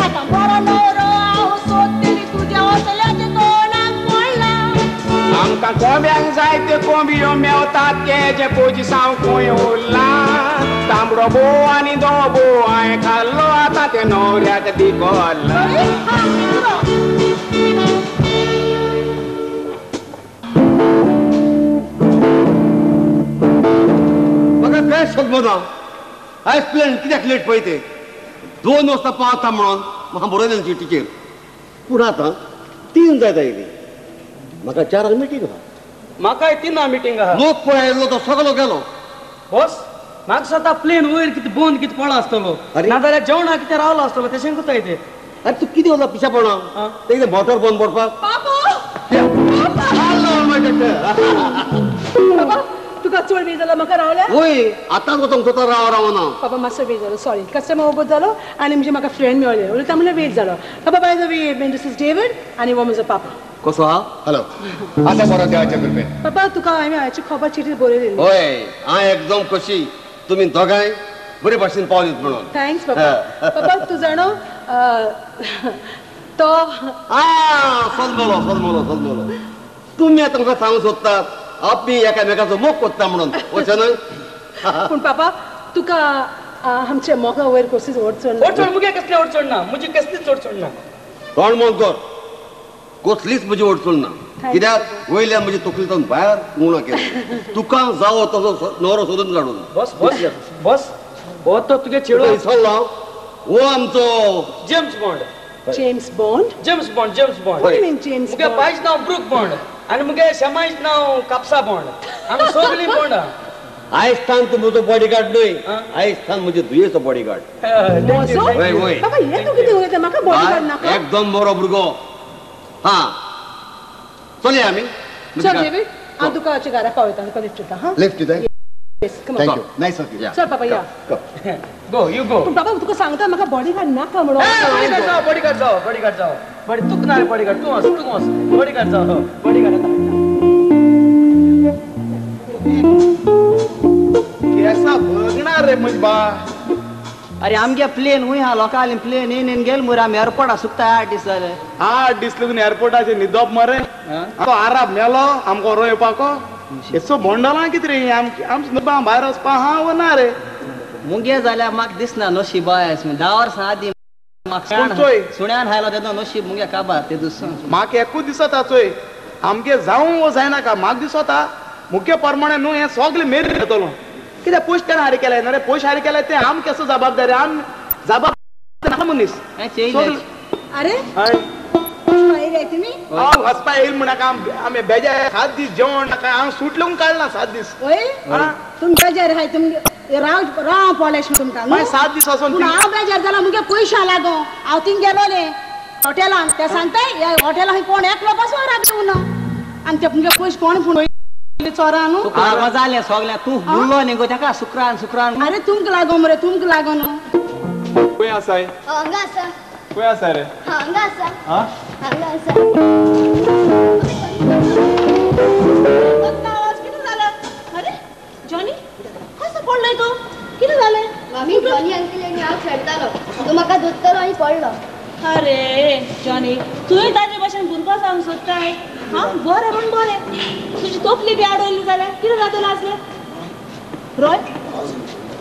S10: आतां बरो न्हवरो हांव सोदतेली तुज्या वसल्याचें कोणाक पडलां.
S13: आमकां कोंब्यांक जाय ते कोंबयो मेवतात तेजें पोजिसांव खंय उरलां. तांबडो भो आनी धवो भो हांवें खाल्लो आतां ते न्हवऱ्याक दी कोल्लां.
S11: म्हाका कांय समजना आयज प्लेन कित्याक लेट पळय ते 2 वाजता पावता म्हणून म्हाका बरयलें चिटीचेर. पूण आतां 3 जायत आयली. म्हाका 4 मिटींग आहा.
S12: म्हाकाय 3 मिटींग आहा.
S11: लोक पळय आयलो तो सगलो गेलो.
S12: बॉस म्हाका दिसता प्लेन वयर कितें बंद कितें पडला आसतलो नाजाल्यार जेवणाक कितें रावलो आसतलो तेशें कोताय ते.
S11: अरे तूं कितें उरला पिशापणा ते कितें मोटर बंद पडपाक.
S4: बाबा तुका चड वेळ जालो म्हाका रावल्या.
S11: वय आतांच वचोंक सोदता राव रावना.
S4: बाबा मातसो वेळ जालो सॉरी. कस्टमर वोगोत जालो आनी म्हणजे म्हाका फ्रेंड मेळ्ळें उलयता म्हणल्यार वेळ जालो. बाबा by the way this is David आनी हो म्हजो पापा.
S11: कसो आहा?
S5: हॅलो आसा बरो देवाच्या कृपेन.
S4: बाबा तुका हांवें हाची खबर चिटीर बरयलेली.
S11: हय हांव एकदम खोशी तुमी दोगांय बरे भाशेन पावलीत म्हणून.
S4: Thanks बाबा. बाबा तूं जाणो तो
S11: सजमलो सजमलो सजमलो तुमी आतां म्हाका सांगूंक सोदतात आमी एकामेकाचो मोग कोत्ता म्हणून अशें न्हय?
S4: पूण पापा तुका आमच्या मोगा वयर कसलीच अडचण ना.
S12: अडचण मुगे कसली अडचण ना, म्हजी कसलीच अडचण ना.
S11: तोंड बंद कर. कसलीच म्हजी अडचण ना. कित्याक वयल्यान म्हजी तकलेंतल्यान भायर उणो केलो. तुका जावो तसो न्हवरो सोदून काडून.
S12: बस बस बस हो तो तुगे चेडो
S11: विसरलो. हो आमचो
S12: James Bond.
S4: James Bond?
S12: James Bond, James Bond.
S4: What do you mean James
S12: Bond? मुगे बायच नांव ब्रूक बॉन्ड आनी मुगे शेमायच नांव कापसा बॉन्ड. आमी सगळीं बॉन्ड.
S11: आयज थान तूं म्हजो बॉडीगार्ड न्हय, आयज थान म्हजे धुयेचो बॉडीगार्ड.
S4: वय वय बाबा हें तूं कितें उलयता? म्हाका बॉडीगार्ड नाका.
S11: एकदम बरो भुरगो. हां चलया आमी.
S4: चल डेवीड हांव तुका अशें घरा पावयता, तुका लिफ्ट दिता. हां
S5: लिफ्ट दिता?
S4: Yes, come on.
S5: Thank you. Nice of you.
S4: चल पापा या.
S12: Go, you go.
S4: पूण बाबा तुका सांगता म्हाका बॉडीगार्ड नाका म्हणून.
S12: बॉडीगार्ड जाव, बॉडीगार्ड जाव, बॉडीगार्ड जाव. बडी तुका ना रे बॉडीगार्ड, तूं वच, तूं वच. बॉडीगार्ड जाव, बॉडीगार्ड आतां.
S1: केसा बघणार रे म्हज बा.
S8: अरे आमगे प्लेन हुंय हा लोकांले प्लेन येन येन गेल मुरे आमी एअरपोर्टा सुकता 8 दीस जाले.
S1: 8 दीस लागून एअरपोर्टाचेर न्हिदप मरे. तो आराब मेलो आमकां व्हरोन येवपाको. येसो बोंडला कितें रे आमचें भायर वचपा आहा वो ना रे.
S8: मुगे जाल्यार म्हाका दिसना नशीब आयज 10 वर्सां आदीं म्हाका सुण्यान हायलो तेन्ना नशीब मुगे काबार ते दुसरो.
S1: म्हाका एकूच दिसता चोय आमगे जावं वो जायनाका म्हाका दिसता मुख्य प्रमाणे न्हू हें सगळें मेर येतलो. कित्याक पयशे तेणें हारी केले ना रे, पयशे हारी केले ते आम केसो जबाबदारी आम जबाबदारी मनीस.
S8: अरे
S1: हय
S14: बेजारी आहे तुम्ही?
S1: हांव हसपा येईल म्हणा आमी बेजार 7 दीस जेवण नाका, हांव सूट लावून काडला 7 दीस.
S14: वय तुम बेजार हाय, तुम राव राव पडलेश तुमकां
S1: मागीर 7 दीस वचोन.
S14: पूण हांव बेजार जाला, मुगे पयशा लागो. हांव थिंग गेलोले हॉटेलान, ते सांगताय हॉटेलान कोण एकलो बसून राबता ना, आनी ते मुगे पयशे कोण पूण चोरा न्हू.
S8: जालें सगळें तूं उरलो न्ही गो ताका सुक्रान सुक्रान.
S14: अरे तुमकां लागो मरे, तुमकां लागो न्हू.
S2: खंय आसाय?
S16: हांगा आसा.
S2: खंय आसा रे?
S16: हांगा आसा. हांगा आसा.
S4: आवाज कितें जाला? अरे जॉनी कसो पडलोय तूं? कितें जालें?
S16: मामी जॉनी अंकल आनी हांव खेळटालो, तो म्हाका धरतलो आनी पडलो.
S4: अरे जॉनी तुवें ताजे भशेन भुरगो जावंक सोदताय? हां बरें पूण बरें, तुजी तोपली बी आडवली जाल्यार कितें जातलें आसलें? रोय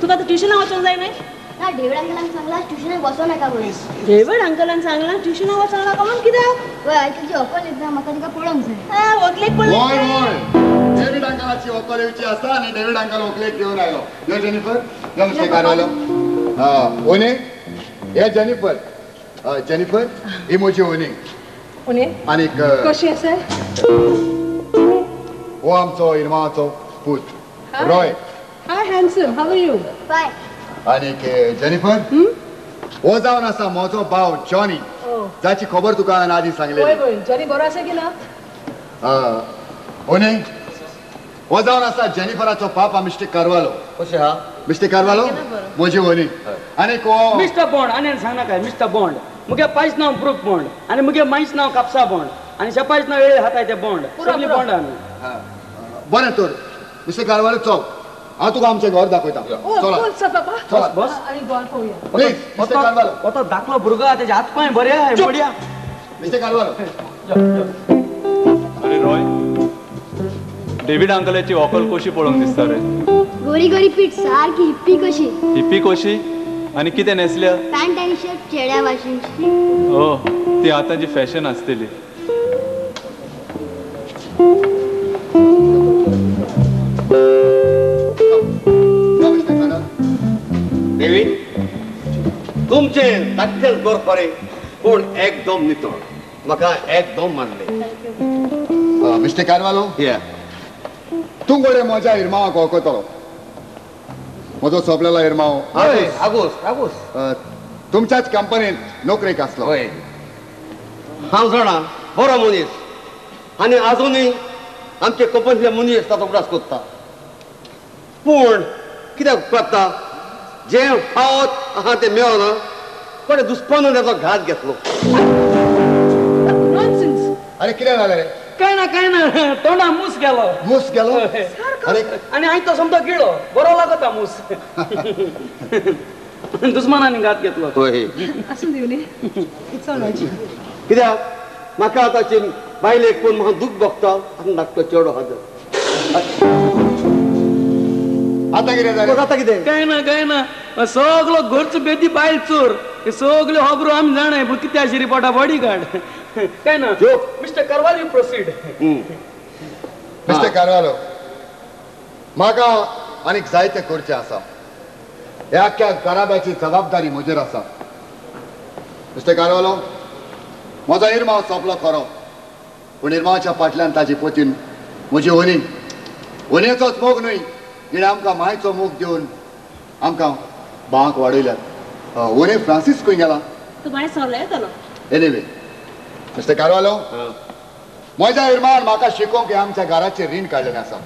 S4: तुका आतां ट्युशनाक वचोंक जाय न्हय?
S16: ना, डेविड अंकलान सांगलां ट्युशनाक वचों नाका म्हणून.
S4: डेविड अंकलान सांगलां ट्युशनाक वचों नाका म्हणून कित्याक?
S16: वय आयकलची व्हंकल येता, म्हाका तिका पळोवंक जाय.
S4: आं व्हंकलेक पळोवंक
S5: जाय. वय वय, डेविड अंकलाची व्हंकल येवची आसा आनी डेविड अंकल व्हंकलेक घेवन आयलो. यो जेनिफर, यो मिस्टर कार्वालो. ओने, हे जेनिफर. जेनिफर ही म्हजी ओनी.
S17: ओने
S5: आनीक
S17: कशी आसा?
S5: हो आमचो इरमाचो पूत Roy.
S17: Hi handsome, how are you?
S16: Fine.
S5: आनीक जेनिफर हो जावन आसा म्हजो भाव जॉनी, जाची खबर तुका हांवें आदी सांगलेली.
S17: वय वय, जॉनी बरो आसा की ना?
S5: ओने हो जावन आसा जेनिफराचो पापा मिस्टर कार्वालो.
S11: कशें हा
S5: मिस्टर कार्वालो? म्हजी ओनी. आनीक हो
S12: मिस्टर बॉन्ड. आनी सांगनाका मिस्टर बॉन्ड, मुगे पायच नांव ब्रूक बॉन्ड आनी मुगे मायच नांव कापसा बॉन्ड आनी शेपायच नांव वेळे हाताय ते बॉन्ड, सगळी बॉन्ड आमी.
S5: बरें तर मिस्टर कार्वालो चल, हांव तुका आमचें घर दाखयता.
S12: चला बस
S5: प्लीज मिस्टर कार्वालो.
S12: हो धाकलो भुरगो आहा, तेजे हात पांय बरे आहाय. बढिया
S5: मिस्टर कार्वालो.
S2: अरे रॉय, डेविड अंकलाची व्हंकल कशी पळोवंक दिसता रे?
S16: गोरी गोरी पीठ, सारकी हिप्पी कशी.
S2: हिप्पी कशी? आनी कितें न्हेसल्या?
S16: पॅन्ट आनी शर्ट चेड्या भाशेनची.
S2: हो ती आतांची फॅशन आसतली.
S11: डेविड तुमचे धाकटेल गोर खरें पूण एकदम नितळ, म्हाका एकदम मानले.
S5: मिस्टर कार्वालो, तूं गोरे म्हज्या इरमावाक वळखतलो. म्हजो सोंपलेलो इरमाव
S11: आगोस. आगोस
S5: तुमच्याच कंपनीत नोकरेक आसलो.
S11: हय हांव जाणा, बरो मनीस आनी आजुनूय आमचे कंपनीतले मनीस ताचो उगडास कोत्ता. पूण कित्याक उपकारता, जें फावत आहा तें मेळना, कोणे दुस्मानान ताचो घात घेतलो.
S5: अरे कितें जालें रे?
S12: काय ना काय ना, तोंडा मूस गेलो.
S5: मूस गेलो?
S12: आनी हांवें तो समतो गिळो, बरो लागता मूस. दुस्मानांनी घात घेतलो.
S17: आसूं दिवली.
S11: कित्याक म्हाका आतांची बायलेक पळोवन म्हाका दूख भोगता. आतां धाकटो चेडो आहा.
S5: आतां कितें जालें?
S11: आतां कितें?
S12: काय ना काय ना, सगलो घरचो बेदी बायल चोर, सगल्यो खबरो आमी जाणाय, पूण कितें अशी रिपोर्टा बॉडी गार्ड. काय ना mister Carvalho, proceed.
S5: Mister Carvalho, म्हाका आनीक जायतें करचें आसा. ह्या आख्ख्या घराब्याची जबाबदारी म्हजेर आसा. मिस्टर कार्वालो, म्हजो इरमाव सोंपलो खरो, पूण इरमावाच्या फाटल्यान ताजी पोतीन म्हजी ओनी. ओनयेचोच मोग न्हय, तिणें आमकां मायचो मोग दिवन आमकां भावांक वाडयल्यात. ओने फ्रांसीस खंय गेला? एनिवे मिस्टर कार्वालो, म्हज्या इरमान म्हाका शिकोवंक हें आमच्या घराचें रीण काडलेलें आसा.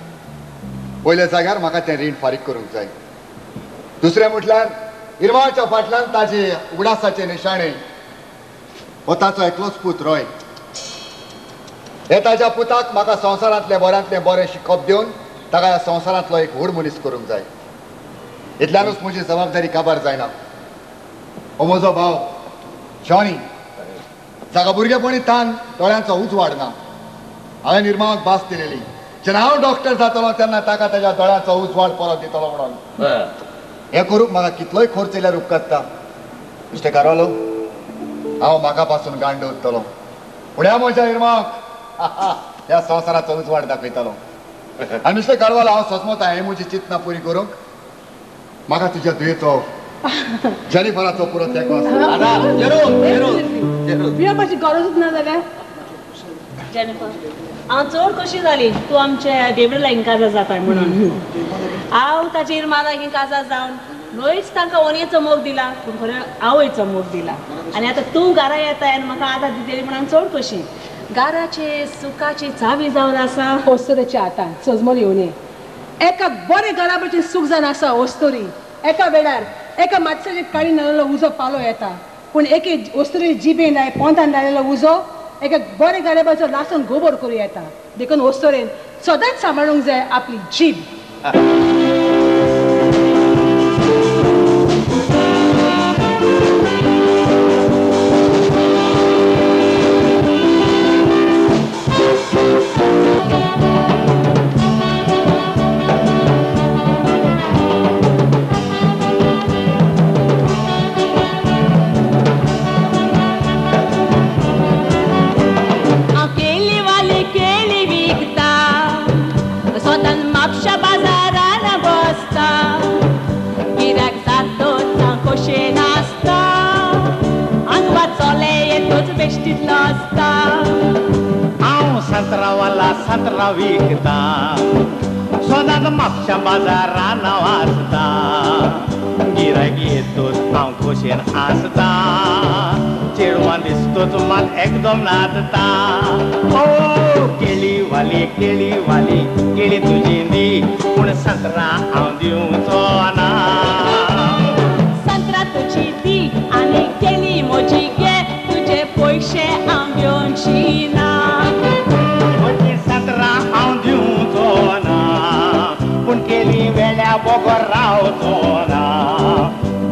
S5: पयल्या जाग्यार म्हाका तें रीण फारीक करूंक जाय. दुसरें म्हटल्यार इरमाच्या फाटल्यान ताजे उगडासाचे निशाणे हो ताचो एकलोच पूत रॉय. हे ताज्या पुताक म्हाका संवसारांतलें बऱ्यांतलें बरें शिकप दिवन ताका ह्या संवसारांतलो एक व्हड मनीस करूंक जाय. इतल्यानूच म्हजी जबाबदारी काबार जायना. हो म्हजो भाव जॉनी, जाका भुरगेपणी तान दोळ्यांचो उजवाड ना. हांवें निर्मावाक भास दिलेली, जेन्ना हांव डॉक्टर जातलो तेन्ना ताका ताज्या दोळ्यांचो उजवाड परत दितलो म्हणून. हें करूंक म्हाका कितलोय खर्च येयल्यार उपकारता. मिस्टर कार्वालो, हांव म्हाका पासून गांड दवरतलो, पूण ह्या म्हज्या इरमाक ह्या संवसाराचो उजवाड दाखयतलो. आनी मिस्टर कार्वालो, हांव सोसमता हें म्हजी चिंतना पुरी करूंक म्हाका तुज्या दुयेचो जेनिफराचो पुरो तेंको आसा.
S17: गरजूच ना जाल्यार
S4: जेनिफर, हांव चड खोशी जाली तूं आमच्या डेविड लागीं काजार जाता म्हणून. हांव ताचे इर्मा लागीं काजार जावन न्हयच तांकां ओनयेचो मोग दिला, पूण खरें आवयचो मोग दिला. आनी आतां तूं घरा येताय आनी म्हाका आदार दितली म्हणून हांव चड खोशी. घराचे सुखाची चावी जावन आसा
S17: ओस्तोरेच्या हातान सजमोल येवने. एका बरे घराब्याचें सूख जावन आसा ओस्तोरी. एका वेळार एका मातशें काळी नाल्लो उजो पालो येता, पूण एके ओस्तोरी जिबेन लाय पोंतान लायलेलो उजो एका बरे घराब्याचो लासून गोबर करूं येता. देखून ओस्तोरेन सदांच सांबाळूंक जाय आपली जीब.
S13: हांव संत्रावाला संत्रा विकता, सदांच म्हापशा बाजारान आसता, गिरायक येतोच हांव खोशेन आसता, चेडवां दिसतोच मात एकदम नाचता. ओ केळीवाली केळीवाली केळी तुजी दी, पूण संत्रा हांव दिवचो ना.
S4: संत्रा तुजी दी आनी केळी म्हजी घे, तुजे पयशे हांव घेवची ना.
S13: म्हजी संत्रा हांव दिवचो ना, पूण केळी वेल्या बगर रावचो ना.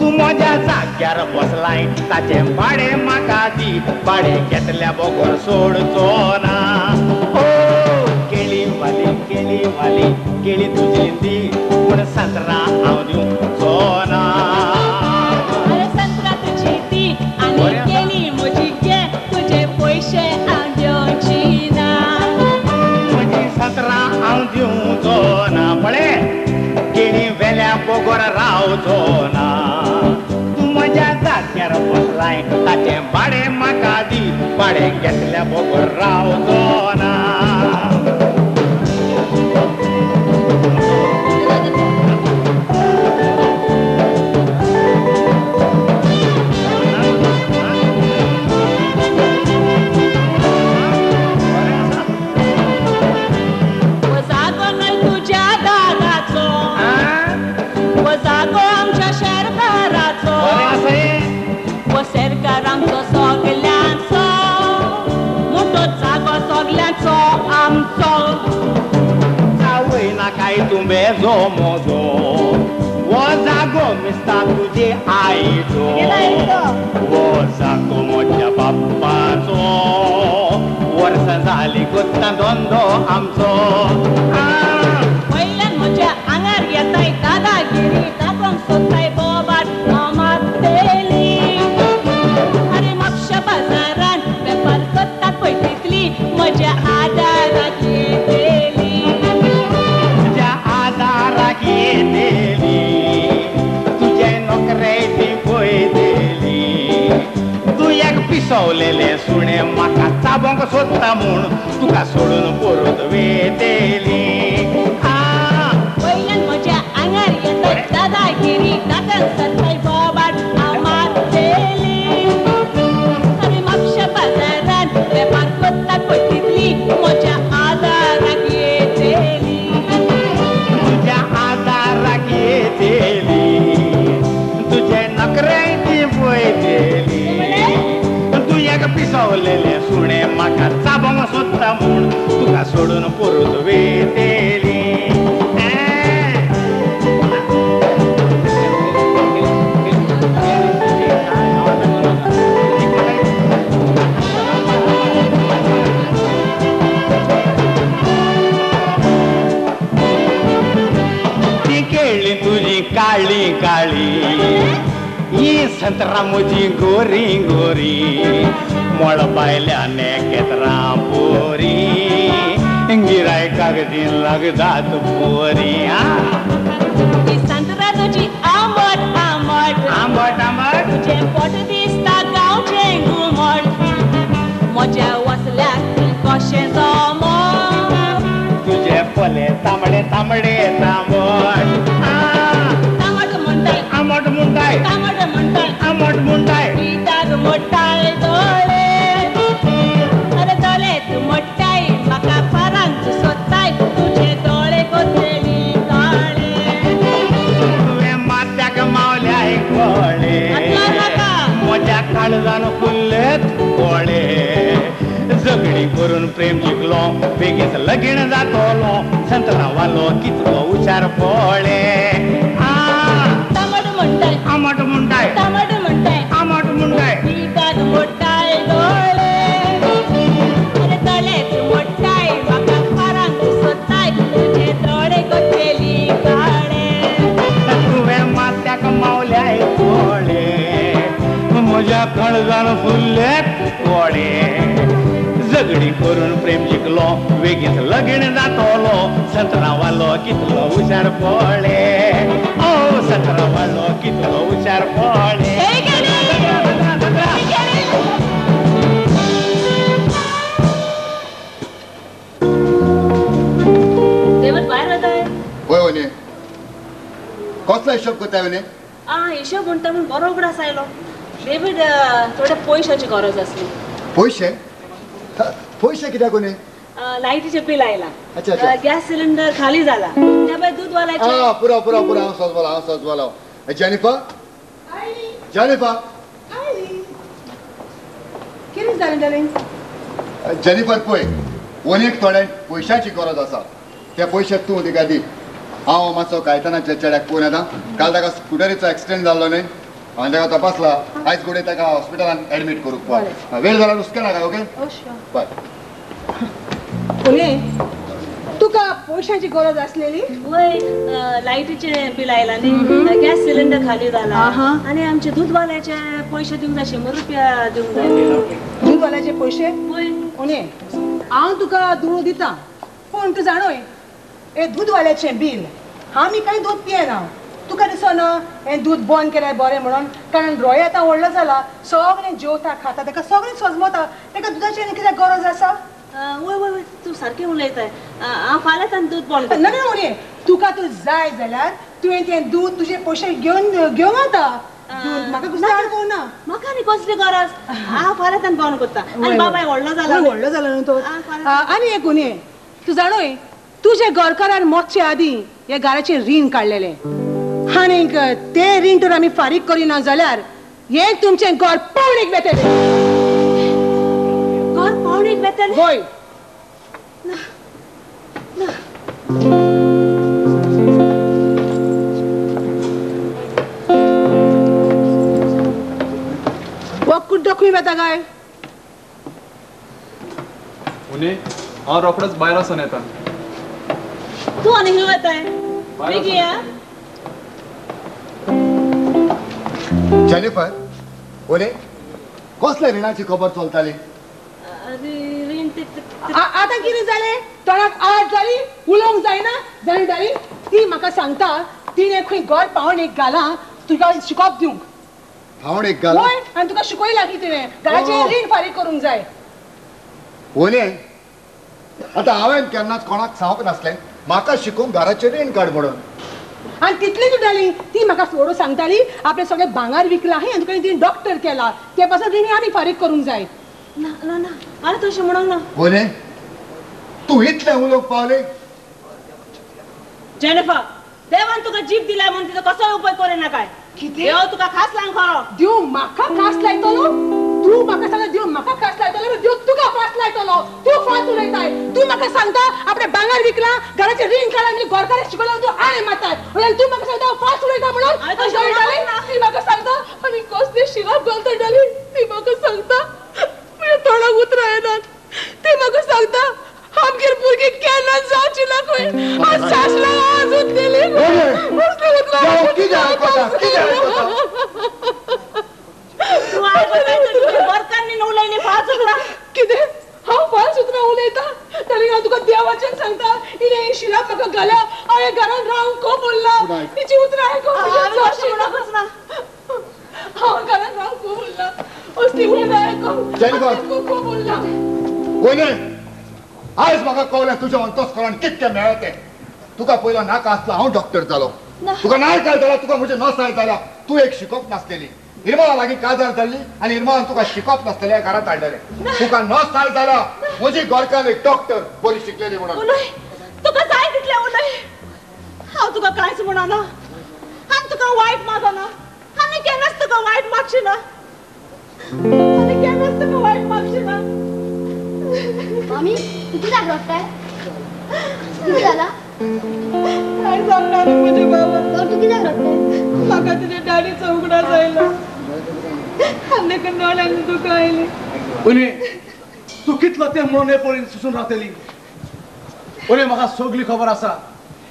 S13: तूं म्हज्या जाग्यार बसलाय ताचें भाडें म्हाका दी, भाडें घेतल्या बगर सोडचो ना. ओ केळीवाली केळीवाली केळी तुजी दी, पूण संत्रा हांव दिवचो ना.
S4: अरे संत्रा तुजी दी आनी केळी म्हजी घे, तुजे पयशे हांव घेवची ना.
S13: म्हजी संत्रा हांव दिवचो ना, पळे केळी वेल्या बगर रावचो ना. तूं म्हज्या जाग्यार बसलाय ताचें भाडें म्हाका दी, भाडें घेतल्या बगर रावचो ना.
S4: जागो न्हय तुज्या दादाचो, जागो आमच्या शेरकाराचो, शेरकार आमचो सगल्यांचो, मोटो जागो सगल्यांचो आमचो.
S13: आवय ना काय तूं बेजो मोजो, वो जागो मिस्ता तुजे आईचो, वो जागो म्हज्या बाप्पाचो, वर्सां जाली कोत्ता धंदो आमचो.
S4: वयल्यान म्हज्या आंगार येताय दादागिरी, दाखोवंक सोदताय बोबाट हांव मारतेली. अरे म्हापशा बाजारान वेपार करतात पळय तितली, म्हज्या आदाराक येतली.
S13: तुज्या आदाराक येतली, तुजे नोकरे ती पळयतली. तूं एक पिसवलेलें सुणें म्हाका चाबोंक सोदता म्हूण तुका सोडून परत वेतेली.
S4: वयल्यान म्हज्या आंगार येताय दादागिरी, दाखोवंक सोदताय बोबाट हांव मारतेली. अरे म्हापशा बाजारान वेपार करतात पळय तितली, म्हज्या आदाराक येतली.
S13: तुज्या आदाराक येतली, तुजे नकरे ती पळयतली. तूं एक पिसवलेलें सुणें म्हाका चाबोंक सोदता म्हूण तुका सोडून परत वेतेली. ती केळी तुजी काळी काळी, ही संत्रा म्हजी गोरी गोरी, मळबायल्यान केत्रां पोरी, गिरायकाक ती लागतात पोरी.
S4: ती संत्रा तुजी आंबट आंबट
S13: आंबट आंबट,
S4: तुजें पोट दिसता गांवचें घुमट, म्हज्या वसल्याक कशें
S3: तांबडे तांबडे तांबट
S4: तांबट म्हणटाय
S3: आमट म्हणटाय
S4: तांबट म्हणटाय
S3: आमट म्हणटाय
S4: पिताक मोटाय दोळे अरे दोळे तूं मोटाय म्हाका फारांक सोदताय तुजे दोळे कोतेली काळे
S3: तुवें माथ्याक मावल्याय कोळे म्हज्या काळजान फुल्लेत कोळे झगडी करून प्रेम जिखलो बेगीन लगीन जातलो संतरावालो कितलो हुशार पोळे
S4: तांबट म्हणटाय
S3: आमट म्हणटाय
S4: तांबट म्हणटाय
S3: आमट म्हणटाय
S4: पिताक मोटाय दोळे अरे दोळे तूं मोटाय म्हाका फारांक सोदताय तुजे दोळे कोतेली काळे
S3: तुवें माथ्याक मावल्याय कोळे म्हज्या काळजान फुल्लेत कोळे झगडी करून प्रेम जिखलो बेगीन लगीन जातलो संतरावालो कितलो हुशार पोळे ओ संतरावालो कितलो हुशार पोळे
S4: भायर वताय
S5: वय वने कसलो हिशोब करताय वने?
S4: आ हिशोब म्हणटा म्हूण बरो उगडास आयलो डेवीड थोड्या पयशाची गरज आसली.
S5: पयशे? पयशे कित्याक कोणी?
S4: लायटीचे बिल आयला, गॅस सिलिंडर खाली जाला, त्या भायर दूदवाल्याचे.
S5: पुरो पुरो पुरो हांव सजवालो हांव सजवालो. जेनिफर जेनिफर
S17: कितें जालें डार्लिंग?
S5: जेनिफर पळय वनीक थोड्या पयशांची गरज आसा, ते पयशे तूं तिका दी. हांव मातसो कायतानाच्या चेड्याक पळोवन येता. काल ताका स्कुटरीचो एक्सिडेंट जाल्लो न्हय, हांवें ताका तपासला, आयज घडये ताका हॉस्पिटलान एडमीट करूंक पळय. वेळ जाल्यार हुस्के नाका. ओके बाय.
S17: कोणे तुका पयशांची गरज आसलेली?
S4: वय लायटीचे बिल आयला न्ही, गॅस सिलिंडर खाली जाला आनी आमचे दूदवाल्याचे पयशे दिवंक जाय, 100 रुपया दिवंक जाय.
S17: दूदवाल्याचे पयशे?
S4: वय.
S17: कोणे हांव तुका दुडू दिता, पूण तूं जाणोय हे दूदवाल्याचें बील आमी कांय दूद पियेना. तुका दिसना हें दूद बंद केल्यार बरें म्हणून? कारण रोय आतां व्हडलो जाला, सगळें जेवता खाता, ताका सगळें सजमता, ताका दुदाची आनी कित्याक गरज आसा?
S4: वय वय वय तूं सारकें उलयताय. हांव फाल्यांच आनी दूद बंद करता.
S17: ना ना तुका तूं जाय जाल्यार तुवें तें दूद तुजे पयशे घेवन घेवंक येता. म्हाका कसली अडचण ना.
S4: म्हाका आनी कसली गरज, हांव फाल्यांच आनी बंद करता. आनी बाबाय व्हडलो जाला,
S17: व्हडलो जाला न्हू तो. आनी एक उणें तूं जाणोय तुजे घरकारान मरचे आदीं हे घराचें रीण काडलेलें आनीक तें रीण तर आमी फारीक करिना जाल्यार हें तुमचें घर पावणेक वेतलें.
S4: घर पावणेक वेतलें?
S17: वय. हो कुड्डो खंय वेता काय?
S2: उणे हांव रोखडोच भायर वचोन येता.
S4: तूं आनी खंय वेताय? बेगीन या.
S5: जेनिफर ओले कसल्या रिणाची खबर चलताली?
S17: आतां कितें जालें? तोंडाक आट जाली, उलोवंक जायना. जाणा डार्लिंग, ती म्हाका सांगता तिणें खंय घर पावणेक घालां तुका शिकोवप दिवंक.
S5: पावणेक घालां?
S17: वय, आनी तुका शिकयलां की तिणें घराचें रीण फारीक करूंक जाय.
S5: ओले आतां हांवें केन्नाच कोणाक सांगूंक नासलें म्हाका शिकोवंक घराचें रीण काड म्हणून.
S17: आनी तितलें तूं डार्लिंग ती म्हाका फोडो सांगताली आपलें सगळें भांगर विकलां आनी तुका तिणें डॉक्टर केला, ते पासून रीण आमी फारीक करूंक जाय.
S4: ना ना ना आनी तशें म्हणूंक ना.
S5: बोले तूं इतलें उलोवंक पावलें?
S4: जेनिफर देवान तुका जीभ दिल्या म्हणून तिचो कसोय उपयोग करिना काय?
S17: कितें?
S4: देव तुका खास लावन खरो.
S17: देव म्हाका खास लायतलो? तूं म्हाका सांगता देव म्हाका खास लायतलो? देव तुका फास लायतलो. तूं फास उलयताय. तूं म्हाका सांगता आपणें भांगर विकलां, घराचें रीण काडलां, आनी घरकाराक शिकयलां, तूं आळे मारताय. तूं म्हाका सांगता फास उलयता म्हणून? ती म्हाका सांगता आनी कसली शिराप घालता डार्लिंग. ती म्हाका सांगता म्हज्या तोंडाक उतरां येनात. ती म्हाका सांगता आमगेर भुरगीं केन्ना जावची ना खंय. आज सासणां आज उरतली. कितें हांव फाल्स उतरां उलयतां? डार्लिंग हांव तुका देवाचें सांगता, हिणें शिराप म्हाका घाल्या, हांवें घरांत रावंक खूब उरलां. तिचीं उतरां आयकूंक हांव घरांत रावंक खूब उरलां. असलीं उतरां आयकूंक खूब उरलां.
S5: वयले आयज म्हाका कळ्ळें तुज्या अंतस्करण कितकें मेळ्ळें तें. तुका पयलो नाका आसलो हांव डॉक्टर जालो. तुका नाय काय जाला, तुका म्हजें नसाय जाल्या. तूं एक शिकोवप नासलेली, इरमाला लागीं काजार जाल्ली आनी इरमालान तुका शिकोवप नासलेलें घरांत हाडलेलें. तुका नसाय जाल्या म्हजी घरकान्न एक डॉक्टर बरी शिकलेली म्हणून.
S4: उलय, तुका जाय तितलें उलय. हांव तुका कांयच म्हणना, आनी तुका वायट मागना, आनी केन्नाच तुका वायट मागची ना, आनी केन्नाच तुका वायट मागची ना.
S16: मामी तूं कित्याक रडटाय? कितें जाला?
S4: काय सांगणार म्हजे बाबा.
S16: तूं कित्याक रडटाय?
S4: म्हाका तुज्या डॅडीचो उगडास आयलो आनी दोळ्यांनी दुकां आयली.
S6: उनी तूं कितलो तें म्हणून हे पळय सुसून रावतली. उनी म्हाका सगली खबर आसा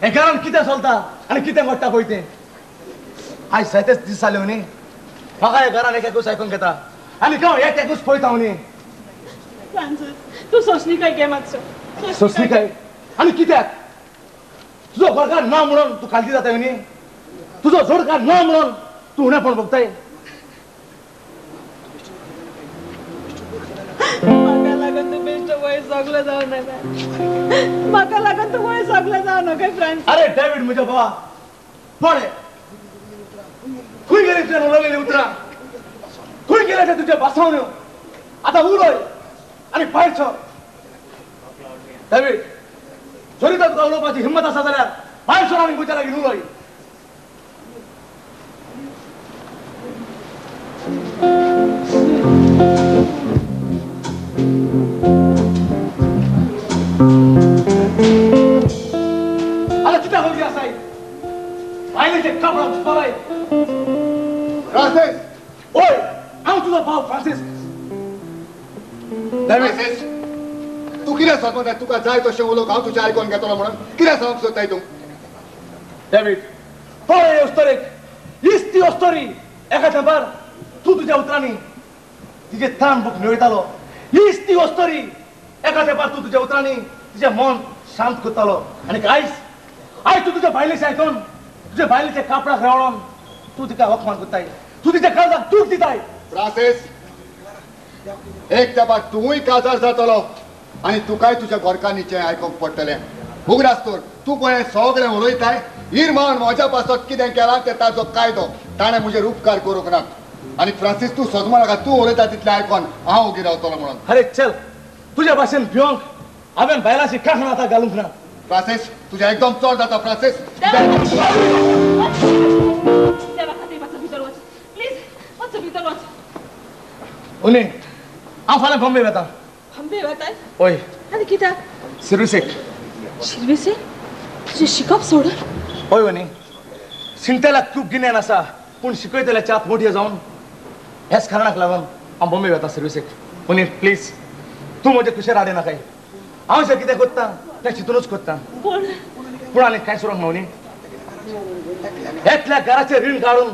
S6: हे घरान कितें चलता आनी कितें घडटा पळय तें. आयज जायतेच दीस जाले न्ही म्हाका ह्या घरान एक एकूच आयकूंक येता आनी हांव एक एकूच पळयता न्ही.
S4: फ्रांसीस तूं सोंसणीकाय घे मातसो.
S6: सोंसणीकाय आनी कित्याक? तुजो घरकार ना म्हणून तूं खालती जाताय न्ही, तुजो जोडकार ना म्हणून तूं उणेपण भोगताय.
S4: म्हाका लागून तूं बेश्टो वय सगळें जावं नाका, म्हाका लागून तूं वय सगळें जावं नाका फ्रांसीस.
S6: अरे डेव्हिड म्हज्या भावा, पळय खंय गेले तुवें उलयलेलीं उतरां, खंय गेले ते तुजे भासावण्यो. आतां उलय आनी भायर सर. डेव्हिड जरी तर तुका उलोवपाची हिंमत आसा जाल्यार भायर सर आनी म्हज्या लागीं उलय. आतां कित्याक वगी आसाय? बायलेचे कपडा पळय.
S5: फ्रांसीस!
S6: ओय, हांव तुजो भाव फ्रांसीस.
S5: फ्रांसीस, तूं कितें सांगता? तुका जाय तशें उलोवंक हांव तुजें आयकून घेतलो म्हणून कितें सांगूंक सोदताय तूं?
S6: डेव्हिड पळय अस्तोरेक, हीच ती अस्तोरी. एका तेंपार तूं तुज्या उतरांनी तिजे ताण भूक मेळयतालो. हीच ती अस्तोरी. एका तेंपार तूं तुज्या उतरांनी तिजें मन शांत करतालो. आनी आयज आयज तूं तुज्या बायलेचें आयकून तुज्या बायलेच्या कापडाक रेवळोन तूं तिका अपमान करताय, तूं तिच्या काळजाक दूख दिताय.
S5: फ्रांसीस, एक तेंपार तूंय काजार जातलो आनी तुकाय तुज्या घरकान्नीचें आयकूंक पडटलें. उगडास तर तूं पळय सगळें उलयताय. इरमान म्हज्या पासत कितें केलां तें ताजो कायदो, ताणें म्हजेर उपकार करूंक ना. आनी फ्रांसीस तूं सजमा नाका, तूं उलयता तितलें आयकून हांव ओगी रावतलो म्हणून.
S6: अरे चल, तुज्या भाशेन भिवंक हांवें बायलांची कांकणां आतां घालूंक ना.
S5: फ्रांसीस तुझ्या एकदम चड जाता. फ्रांसीस
S4: देवा खातीर मातसो भितर वच प्लीज, मातसो भितर वच.
S6: उनी हांव फाल्यां बॉम्बे वता.
S4: बॉम्बे वताय?
S6: हय.
S4: आनी कित्याक?
S6: सिर्विसेक.
S4: शिर्विसेक? तुजें शिकप सोडून?
S6: हय वनी, शिंकतेल्याक खूब गिन्यान आसा पूण शिकयतल्याच्या हात मोठे जावन ह्याच कारणाक लागून हांव बॉम्बे वता सिर्विसेक. वनी प्लीज तूं म्हजे कुशेर आडे नाकाय. हांव जें कितें करता तें चिंतूनच करता. पूण आनी कांय सोडूंक ना वनी. एकल्या घराचें रीण काडून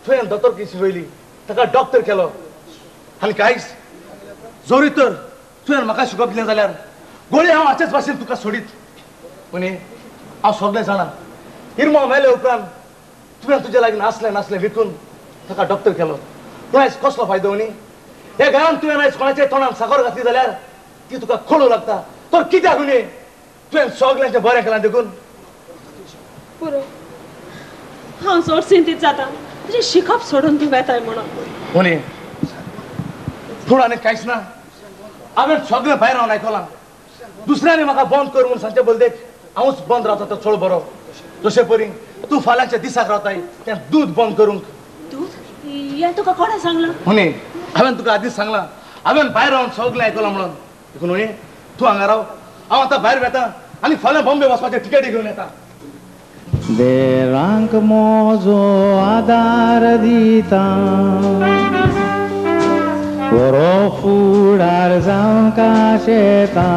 S6: तुवें दोतोरकी शिकयली, ताका डॉक्टर केलो. आनी कांयच जोरी तर तुवें म्हाका शिकोवप दिलें जाल्यार गोळी हांव हाचेच भाशेन तुका सोडीत. वनी हांव सगळें जाणा. इरमांव मेले उपरांत तुवें तुज्या लागीं नासलें नासलें विकून ताका डॉक्टर केलो. पूण आयज कसलो फायदो वनी? ह्या घरान तुवें आयज कोणाच्या तोंडान साकर घातली जाल्यार ती तुका खोडू लागता. तर कित्याक वनी? तुवें सगळ्यांचें बरें केलां देखून.
S4: पुरो, हांव चड चिंतीत जाता तुजें शिकप सोडून तूं वेताय म्हणून.
S6: वनी पूण आनी कांयच ना. हांवें सगळें भायर रावन आयकलां. दुसऱ्यांनी म्हाका बंद कर म्हूण सांगचें बदलेक हांवूच बंद रावता तो चड बरो. जशें परी तूं फाल्यांच्या दिसाक रावताय तें दूद बंद करूंक.
S4: दूद? हें तुका कोणें सांगलां?
S6: वनी हांवें तुका आदींच सांगलां, हांवें भायर रावन सगळें आयकलां म्हणून. देखून वनी तूं हांगा राव, हांव आतां भायर वेता आनी फाल्यां बॉम्बे वचपाचे टिकेटी घेवन येता.
S18: देरांक म्हजो आदार दिता, बरो फुडार जावंक शेता,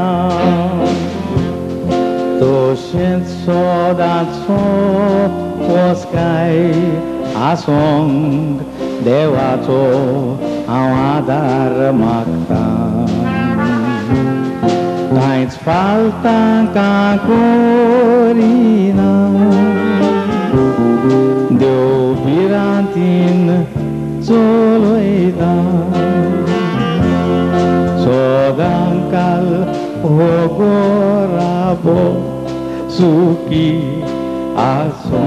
S18: तशेंच सदांचो वसकाय आसोंक देवाचो हांव आदार मागता. कांयच फालतां करिना, देव भिरांतीन चलयता, सदां काल हो गोराबो सुखी आसूं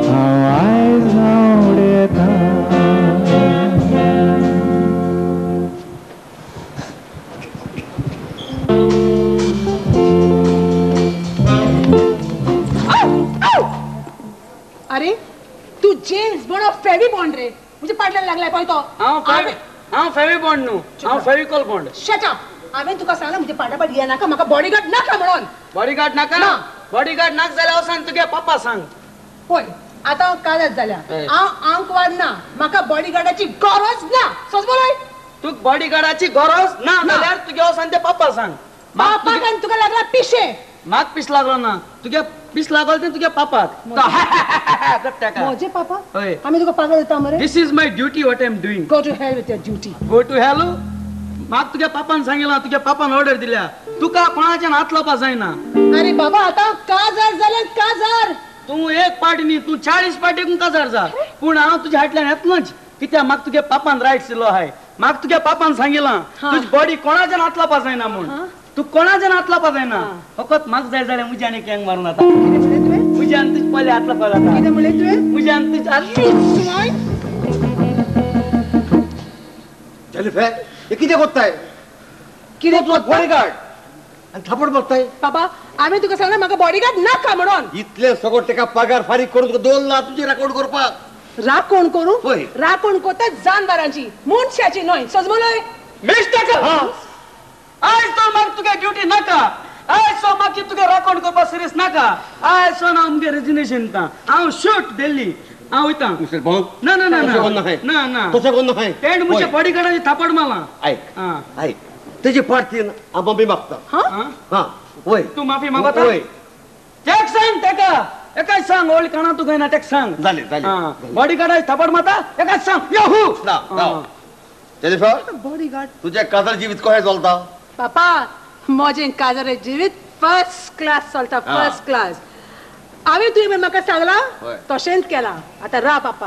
S18: हांव आयज आवडयता.
S17: अरे तू James bond of Fevi bond रे, म्हणजे पाटल्यान लागलाय पळय तो.
S12: हांव फेवी बॉन्ड न्हू, हांव फेविकॉल बॉन्ड.
S17: Shut up. हांवें तुका सांगलां म्हणजे पाटापाट ये नाका, म्हाका बॉडीगार्ड नाका म्हणून.
S12: बॉडीगार्ड नाका? बॉडीगार्ड नाका जाल्यार हांव सांग तुगे पप्पा सांग.
S17: पळय आतां हांव काजार जाल्या, हांव आंकवार ना, म्हाका बॉडीगार्डाची गरज ना. समजलो?
S12: तुका बॉडीगार्डाची गरज ना जाल्यार तुगे हांव सांग ते पप्पा सांग.
S17: पापाक आनी तुका लागला पिशें.
S12: म्हाका पीस लागलो ना, तुगे पीस लागलो तें तुगे पापाक.
S17: म्हजे पापा? आमी तुका पागल दिता मरे.
S12: This is my duty what I am doing.
S17: Go to hell with your duty.
S12: Go to hell? म्हाका तुगे पापान सांगिलां, तुगे पापान ऑर्डर दिल्या, तुका कोणाच्यान हात लावपा जायना.
S17: अरे बाबा आतां काजार जालें काजार.
S12: तूं एक पार्टी न्ही, तूं 40 पार्टी काजार जा, पूण हांव तुज्या हाटल्यान येतलोच. कित्याक म्हाका तुगे पापान रायट्स दिलो आहाय. म्हाका तुगे पापान सांगिलां तुजी बॉडी कोणाच्यान हात लावपा जायना म्हूण. तूं कोणाच्यान हात लावपा जायना, फकत म्हाका जाय जाल्यार म्हज्यान एक यंग मारून जाता. म्हज्यान तुजे पयले हात लावपा जाता.
S17: कितें म्हणलें तुवें?
S12: म्हज्यान तुजे.
S11: जेनिफर, हे कितें कोत्ताय?
S17: कितें
S11: तुका बॉडीगार्ड आनी थापट मारताय?
S17: बाबा हांवें तुका सांगलां म्हाका बॉडीगार्ड नाका म्हणून.
S11: इतले सगळो तेका पगार फारीक करून तुका 2 लाख तुजी राखण करपाक.
S17: राखण करूं? राखण कोता जानवरांची, मनशाची न्हय. समजलोय?
S12: मिस्टेक. आयज तो म्हाका तुगे ड्युटी नाका, आयज सो म्हाका तुगे राखण करपा सिरियस नाका. आयज सो हांव मुगे रेजिग्नेशन दिता. हांव शूट दिल्ली, हांव वयता. ना ना ना ना ना,
S11: तशें करूं नाका.
S12: तेणें म्हज्या बॉडीगार्डाची थापड मारला.
S11: आयक आयक, तेजी पार्टीन हांव माफी मागता. हां वय,
S12: तूं माफी मागता? तेक सांग तेका, एकाच सांग, ओल्ड काना तुका ना, तेक सांग.
S11: जालें जालें.
S12: बॉडीगार्डाची थापड मारता एकाच सांग. याहू.
S11: जेनिफर,
S17: बॉडीगार्ड
S11: तुजें काजार जिवीत कशें चलता?
S17: पापा म्हजें काजार जिवीत फर्स्ट क्लास चलता, फर्स्ट क्लास. हांवें तुवें म्हाका सांगलां तशेंच केलां. आतां रा पापा,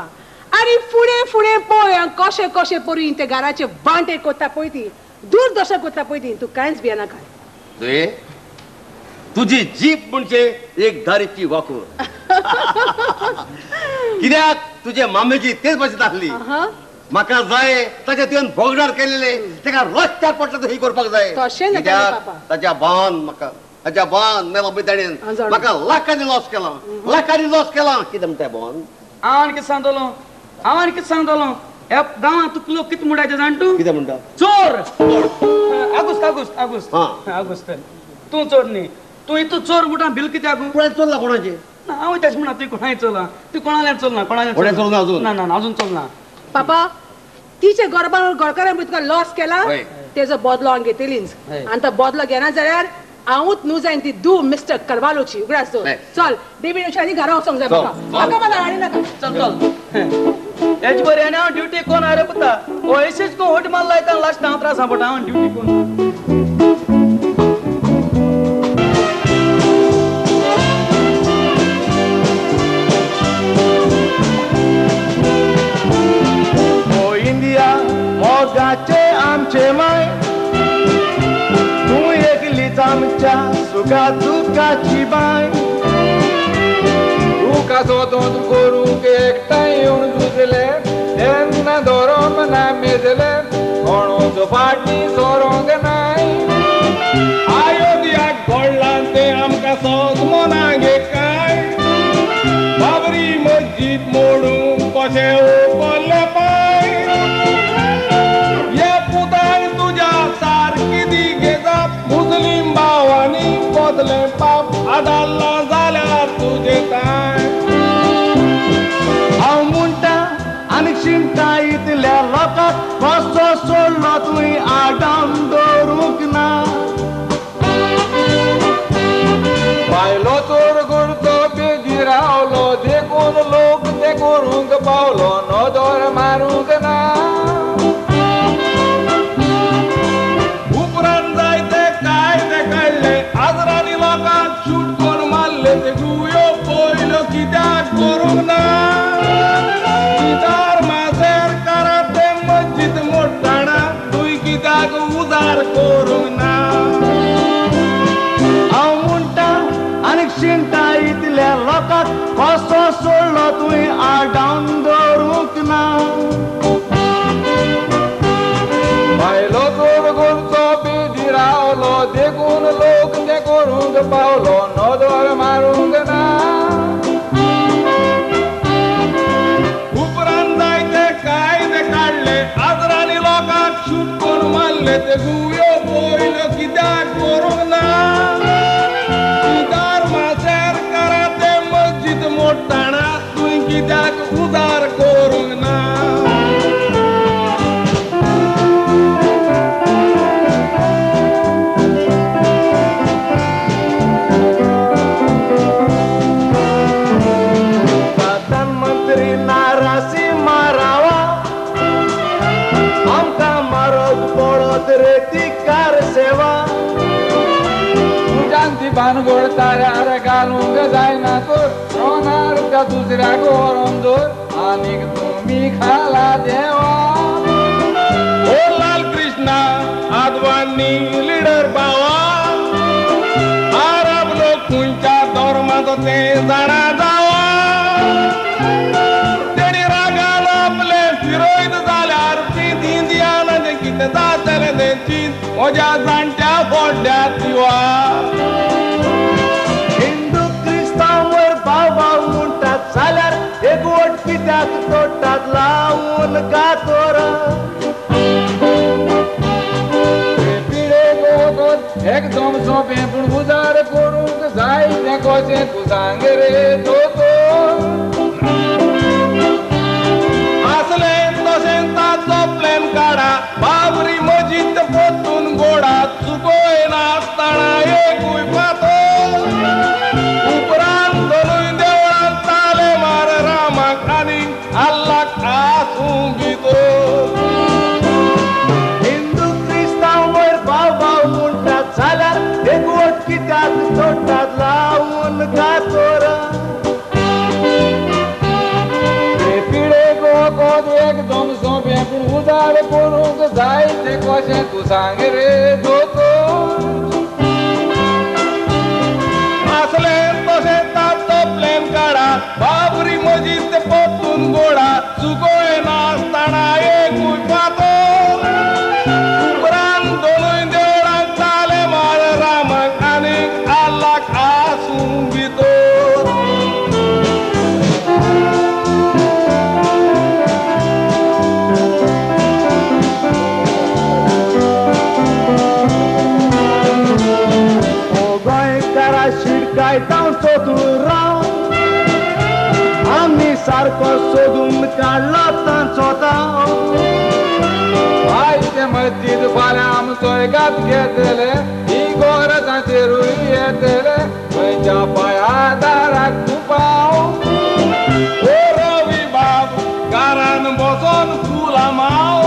S17: आनी फुडें फुडें पळय हांव कशें कशें परी ते घराचे बांटे कोत्ता पळय, ती दूरदर्शन कोत्ता पळय ती. तूं कांयच भियेनाका.
S11: तुजी जीप म्हणजे एक दारीची वाकूर. कित्याक तुजे मामेची तेच भाशेन आसली. म्हाका जाय ताच्या तुवें भोगणार केलेले ताका रस्त्यार पडटा तो ही करपाक जाय. कित्याक ताच्या भावान म्हाका, ताच्या भावान मेलो पळय ताणें म्हाका लाखांनी लॉस केला, लाखांनी लॉस केला. कितें म्हणटा भावान?
S12: हांव आनी कितें सांगतलो, हांव आनी कितें सांगतलो? ह्या गांवांत तुका लोक कितें म्हणटाचे जाण तूं?
S11: कितें म्हणटा?
S12: चोर. आगुस्त आगुस्त आगुस्त आगुस्त, तूं चोर न्ही, तूं इतू चोर म्हणटा बिल कित्याक?
S11: कोणा चोरला? कोणाचें?
S12: ना हांव तेच म्हणा, तुवें कोणाय चोरला, तूं कोणाल्यान चोरना? कोणाल्यान
S11: चोरना अजून?
S12: ना ना अजून चोरना.
S17: पापा तिचे गोरबान गोरकारान तुका लॉस केला, तेजो बदलो हांव घेतलीच. आनी तो बदलो घेना जाल्यार हांवूच न्हू जायन ती दू मिस्टर करवालोची. उगडास दवर. चल बेबी आनी घरा वचोंक जाय म्हाका. म्हाका मला आनी नाका.
S12: चल चल हेच बरी. आनी हांव ड्युटी कोण आरे पुता, ओ एशीच को होट मारला येता लास्ट हांव त्रास पडटा. हांव ड्युटी कोण.
S1: मोगाचे आमचे माय, तूं एकलीच आमच्या सुखा दुखाची बाय.
S9: तुका स्वतंत्र करूंक एकठांय येवन झुजले, तेन्ना धरोम ना मेजले, कोणूच फाटीं सरोंक नाय. अयोध्याक घडलां तें आमकां सजमना गे काय, बाबरी मस्जीद मोडूंक कशें उखल्ले पांय. मुस्लिम भावांनी बदलें पाप आदारलां जाल्यार तुजें ताय.
S1: हांव म्हणटा आनी शिणटा इतल्या लोकांक कसो सोडलो तुवें आडावन दवरूंक ना.
S9: बायलो चोर गुरतो बेजी रावलो, देखून लोक ते करूंक पावलो, नदर मारूंक ना. उपरांत जायते कायदे काडले, आजरांनी लोकांक शूट करून मारले, ते गुयो पयल्यो कित्याक करूंक ना. गिटार माजेर करात ते मस्जीद मोडटाना तुवें कित्याक उजार करूंक ना.
S1: हांव म्हणटा आनी शिणटा इतल्या लोकांक तुवें आडावन दवरूंक ना.
S9: बायलो चोर गोरचो बेदी रावलो देखून लोक ते करूंक पावलो नदर मारूंक ना. उपरांत जायते कायदे काडले आजरांनी लोकांक शूट करून मारले ते गुवयो पयल्यो कित्याक करूंक ना. मोडटाना तुवें कित्याक उदार करूंक ना.
S1: प्रधानमंत्री नारासी मारावा आमकां मारक पडत रे ती कार सेवा.
S9: तुज्यान ती भानगड ताऱ्यार घालूंक जायना तर रोनार त्या दुसऱ्याक व्हरोन दवर आनीक तुमी खाला देवा. ओ लाल कृष्णा आदवानी लिडर बावा आरब लोक खंयच्या धर्माचो ते जाणा जावा. तेणी रागान आपले फिरयत जाल्यार प्रीत इंदियानाचें कितें जातलें तें चीत म्हज्या जाणट्या फोड्ड्या दिवा.
S1: हिंदू क्रिस्तांव भाव भाव म्हणटात जाल्यार एकवट कित्याक तोडटात लावून कातोर.
S9: पिळे गोगोत एकदम सोंपें पूण उजार करूंक जाय तें कशें तूं सांग रे दोतोर. आसलें तशें ताचो प्लॅन काडा बाबरी मजीद परतून गोडा चुकयनासतना एकूय फातर. उपरांत दोनूय देवळांत ताले मार रामाक आनी अल्लाक आसूं भितर.
S1: हिंदू क्रिस्तांव वयर भाव भाव म्हणटात जाल्यार एकवट कित्याक तोडटात लावून कातोर.
S9: पिळे गोगोत एकदम सोंपें पूण उजार करूंक जाय तें कशें तूं सांग रे दोतोर. आसलें तशें ताचो प्लॅन काडा बाबरी मजीद परतून गोडा चुकयनासतना एकूय फातर. उपरांत दोनूय देवळांक ताले मार रामाक आनीक अल्लाक आसूं भितर.
S1: शिडकायता चतुराव आमी सारको सोदून काडला तांचो ताव.
S9: आयते मस्जिद फाल्यां आमचोय घात घेतले ही गोरजांचेरूय येतले खंयच्या पांया दाराक तूं पाव. ओ रवी बाब कारान बसोन फुलां माव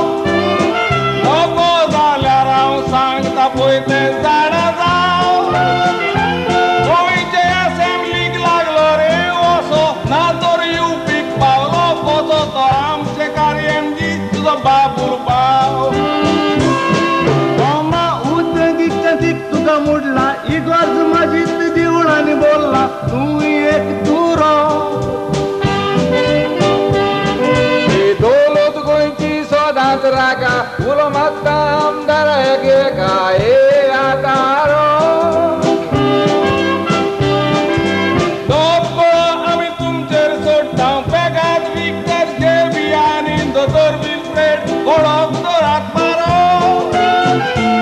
S9: नको जाल्यार हांव सांगता पळय तें जाणा जाव. गोंयचे असेंब्लीक लागलो रे असो ना तर युपीक पावलो कसो तो आमचे कार्य तुजो बाबूल पाव.
S1: रोमा उद्देगीक दीक तुका मोडला इगर्ज मजीद देवळांनी बोल्ला तूं एक तुरो.
S9: दौलत गोंयची सदांच राखा उलो मात्ता आमदार एका ए आतारो. आमी तुमचेर सोडटा पेगात विक्टर जेबी आनी दोतोर विल्फ्रेड कोडोक दरात मारो.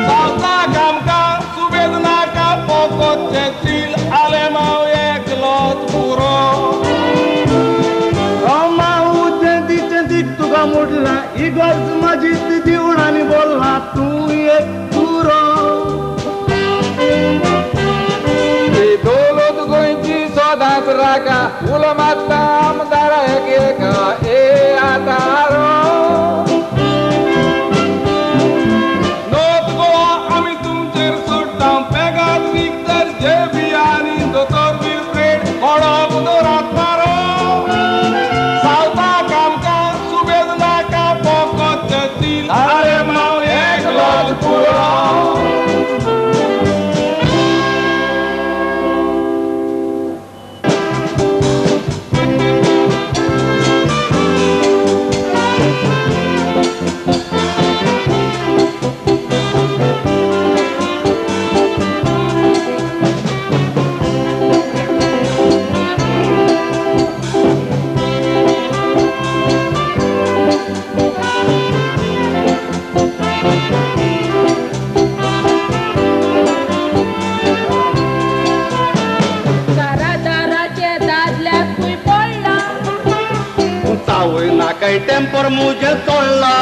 S9: सावताक आमकां सुबेज नाका पोकोचे चील आलेमाव एकलोच पुरो.
S1: रोमा उद्देगीचें दीक तुका मोडला इगर्ज मजीद देवळांनी बोल्ला तूं एक तुरो.
S9: दौलत गोंयची सदांच राखा उलो मात्ता आमदार एका ए आतारो. नॉर्थ गोवा आमी तुमचेर सोडटा पेगात विक्टर जेबी आनी दोतोर विल्फ्रेड कोडोक दरात मारो. सावताक आमकां सुबेज नाका पोकोचे चील आरे माव एकलोच पुरो.
S11: टेम्पर मुजें चोडला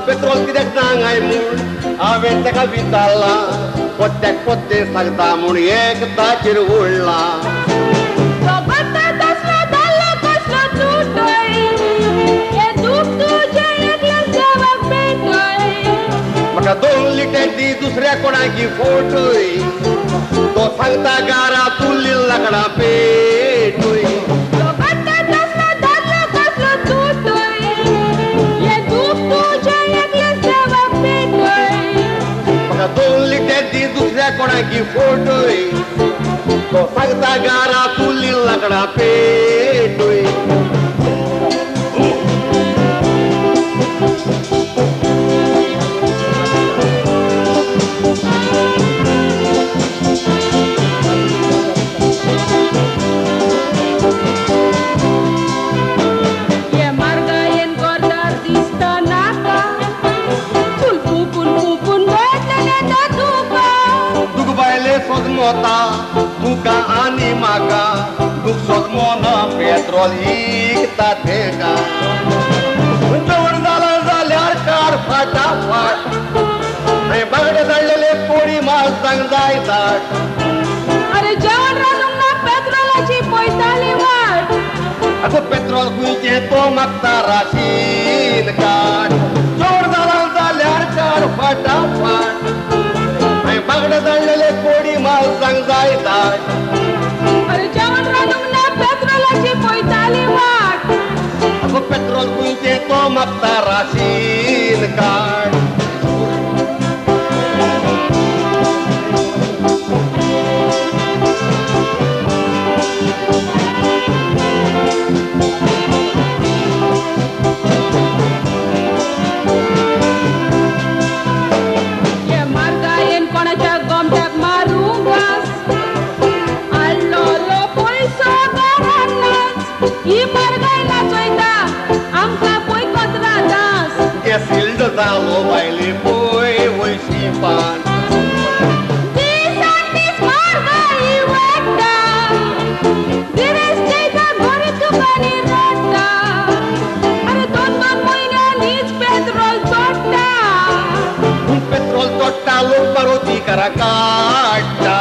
S11: पेट्रोल कित्याक सांगाय म्हूण हांवें ताका विचारलां पोत्त्याक पोत्तें सांगता म्हूण एक ताचेर उडला म्हाका 2 लिटर दी दुसऱ्या कोणाकी फोटोय तो सांगता गारा तुल्ली लाकडां पेटूय म्हाका 2 लिटर दी दुसऱ्या कोणाकी फोटोय तो सांगता गारा तुल्ली लाकडां पेटूय तुका आनी म्हाका दूख सोदमोना पेट्रोल इकता तेका जेवण जालां जाल्यार काड फाटाफाट बागडे धाडलेले कोळी माल सांग जाय ताट
S10: अरे जेवण रांदूंक ना पेट्रोलाची पयताली वाट
S11: आगो पेट्रोल खंयचें तो मागता राशीन कार्ड जेवण जालां जाल्यार काड फाटाफाट बागडे धाडलेले कोडी माल सांग जाय ताट
S10: अरे जेवण रांदूंक ना पेट्रोलाची पयताली वाट
S11: आगो पेट्रोल खंयचें तो मागता राशीन कार्ड जालो बायले पोय वयशी पान
S10: दिसान दीस म्हारगाई वाडटा गिरेस्त जयता गरीब दुकानी रडटा अरे 2 2 म्हयन्यांनीच पेट्रोल चडटा
S11: पेट्रोल चडटा लोक बारोती करा काडटा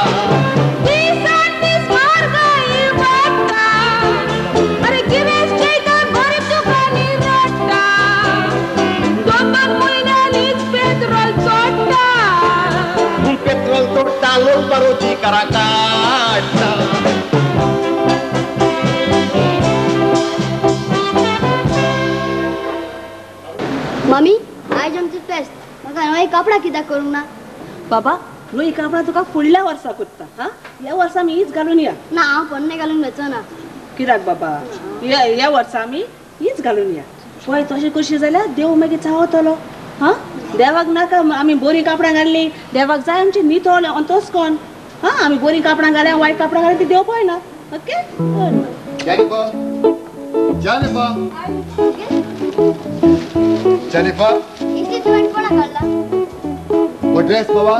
S10: दिसान दीस म्हारगाई वाडटा अरे गिरेस्त जयता गरीब दुकानी रडटा 2 2 म्हयन्यांनीच पेट्रोल चडटा
S11: पेट्रोल चडटा लोक बारोती करा काडटा
S16: मम्मी आयज आमची फेस्त म्हाका नवी कपडा कित्याक करूंक ना
S4: बाबा नवी कापडां तुका फुडल्या वर्सा करता हा ह्या वर्सा आमी हीच घालून या
S16: ना हांव पोन्ने घालून वचो ना
S4: कित्याक बाबा ह्या वर्सा आमी हीच घालून या पळय तशें करशी जाल्यार देव मागीर चावतलो हा देवाक नाका आमी बरीं कापडां घाल्लीं देवाक जाय आमची नितळ अंतस्कोन हा आमी बरीं कापडां घाल्या वायट कापडां घाल्या ती देव पळयना ओके
S5: Jennifer Jennifer Jennifer
S16: काडला
S5: हो ड्रेस बाबा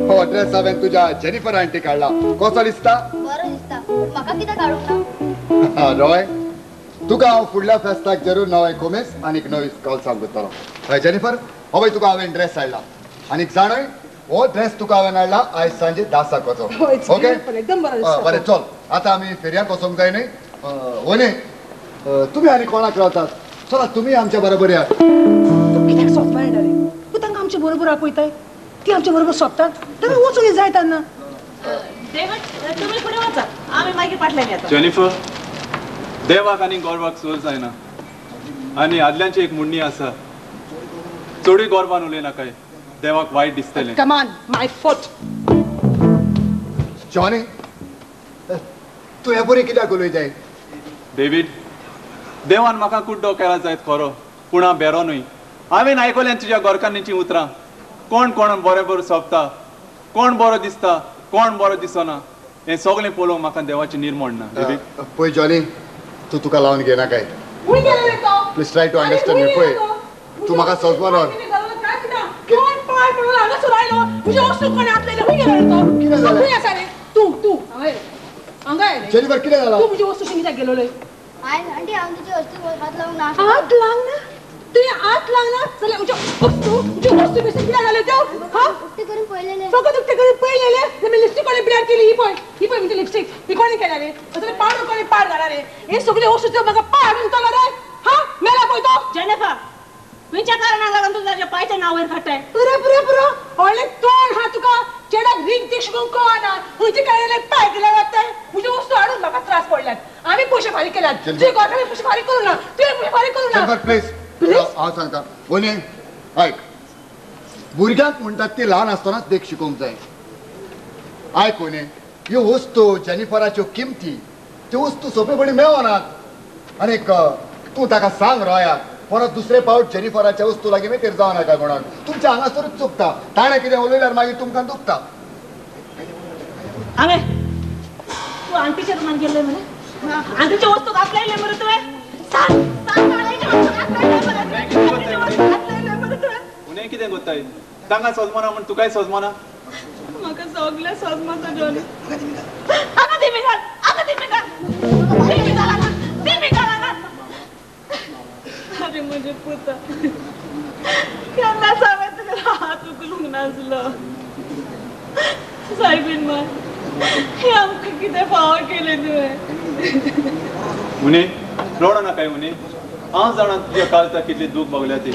S5: हो ड्रेस हांवें तुज्या जेनिफर आंटी काडला कसो दिसता
S16: बरो दिसता म्हाका कित्याक काडूंक ना
S5: रॉय तुका हांव फुडल्या फेस्ताक जरूर नवें खोमेस आनी नवी कॉल सांगतलो हय जेनिफर हो पळय तुका हांवें ड्रेस हाडला आनी जाणय हो ड्रेस तुका हांवें हाडला आयज सांजे 10 वचो ओके
S17: एकदम बरो दिसता
S5: बरें चल आतां आमी फेरयांत वचोंक जाय न्ही हो न्ही तुमी आनी कोणाक रावतात चला तुमी आमच्या बरोबर या
S17: तूं कित्याक सोदपा येता रे तूं तांकां आमचे बरोबर आपयताय ती आमच्या बरोबर सोदतात तांकां वचूंक जाय तेन्ना
S4: डेविड तुमी फुडें वचा आमी मागीर फाटल्यान येता
S2: जेनिफर देवाक आनी गोरवाक चड जायना आनी आदल्यांची एक म्हणणी आसा चडूय गोरवान उलयनाकाय देवाक वायट दिसतलें
S17: Come on my foot
S5: Johnny तूं हे बरी कित्याक उलयताय
S2: डेविड देवान म्हाका कुड्डो केला जायत खरो पूण हांव बेरो न्हय हांवें आयकल्यान तुज्या गोरकान्नीचीं उतरां कोण कोण बरें बरें सोंपता कोण बरो दिसता कोण बरो दिसना हें सगळें पळोवंक म्हाका देवाची निर्मण ना डेविड
S5: पळय जॉनी तूं तुका लावन घेना काय please try to understand me पळय तूं म्हाका सजमोन जेनिफर कितें जालां
S17: तूं म्हजी वस्तू कित्याक गेलो
S16: आंटी हांव तुजी वस्तू हात लावंक ना
S17: हात लावंक ना तुवें हात लावना जाल्यार म्हज्यो वस्तू, म्हज्यो वस्तू बेश्टे कित्याक घाल्यो त्यो? हा,
S16: उक्ते करून पळयलेले.
S17: फकत उक्ते करून पळयलेले? जाल्यार लिपस्टीक कोणें पिड्यार केली? ही पळय, ही पळय म्हजी लिपस्टीक, ही कोणें केल्या रे? जाल्यार पावडर कोणें पाड घाला रे? हे सगळे वस्तू त्यो म्हाका पाड हाडून रे. हा, मेला पळय तो.
S4: जेनिफर, खंयच्या कारणाक लागून तूं ताच्या पायचें नांव वयर काडटाय?
S17: पुरो पुरो पुरो, व्हडलें तोंड हा तुका. चेड्याक रीक दीक शिकोवंक कळना, खंयचे कारणाक पाय दिल्या वताय? म्हज्यो वस्तू हाडून म्हाका त्रास पडल्यात. आमी पयशे फारीक केल्यात, तुवें घरकारान पयशे फारीक करूं ना, तुवें पयशे फारीक करूं ना.
S5: प्लीज प्लीज, हांव सांगता वनी, आयक. भुरग्यांक म्हणटात ती ल्हान आसतनाच देख शिकोवंक जाय. आयक वनी, ह्यो वस्तू जेनिफराच्यो किमती, त्यो वस्तू सोंपेपणी मेळनात. आनीक तूं ताका सांग रोयाक, परत दुसरे पावट जेनिफराच्या वस्तू लागीं मेतेर जावं नाका कोणाक. तुमच्या हांगासरूच चुकता, ताणें कितें उलयल्यार मागीर तुमकां दुखता.
S4: हांवें तूं आंटीच्या रुमान गेल्ले मरे? आंटीच्यो वस्तू घातलेले मरे तुवें? सांग सांग, आंटीच्यो वस्तू घातलेले मरे तुवें? आंटीच्यो वस्तू घातलेले मरे तुवें?
S2: उणें कितें कोत्ताय? तांकां सोजमना म्हूण तुकाय सोजमना?
S4: म्हाका सगळें सोजमता जॉनी. आतां दिमी घाल, आतां दिमी घाल, दिमी घाल, दिमी घाल. अरे म्हजे पुता, केन्नाच हांवें तुका हात उखलूंक नासलो. सायबीन माय, हें आमकां कितें फावो केलें तुवें?
S2: उणे रडो नाकाय उणे, हांव जाणा तुज्या काळजाक कितली दूख भोगल्या ती.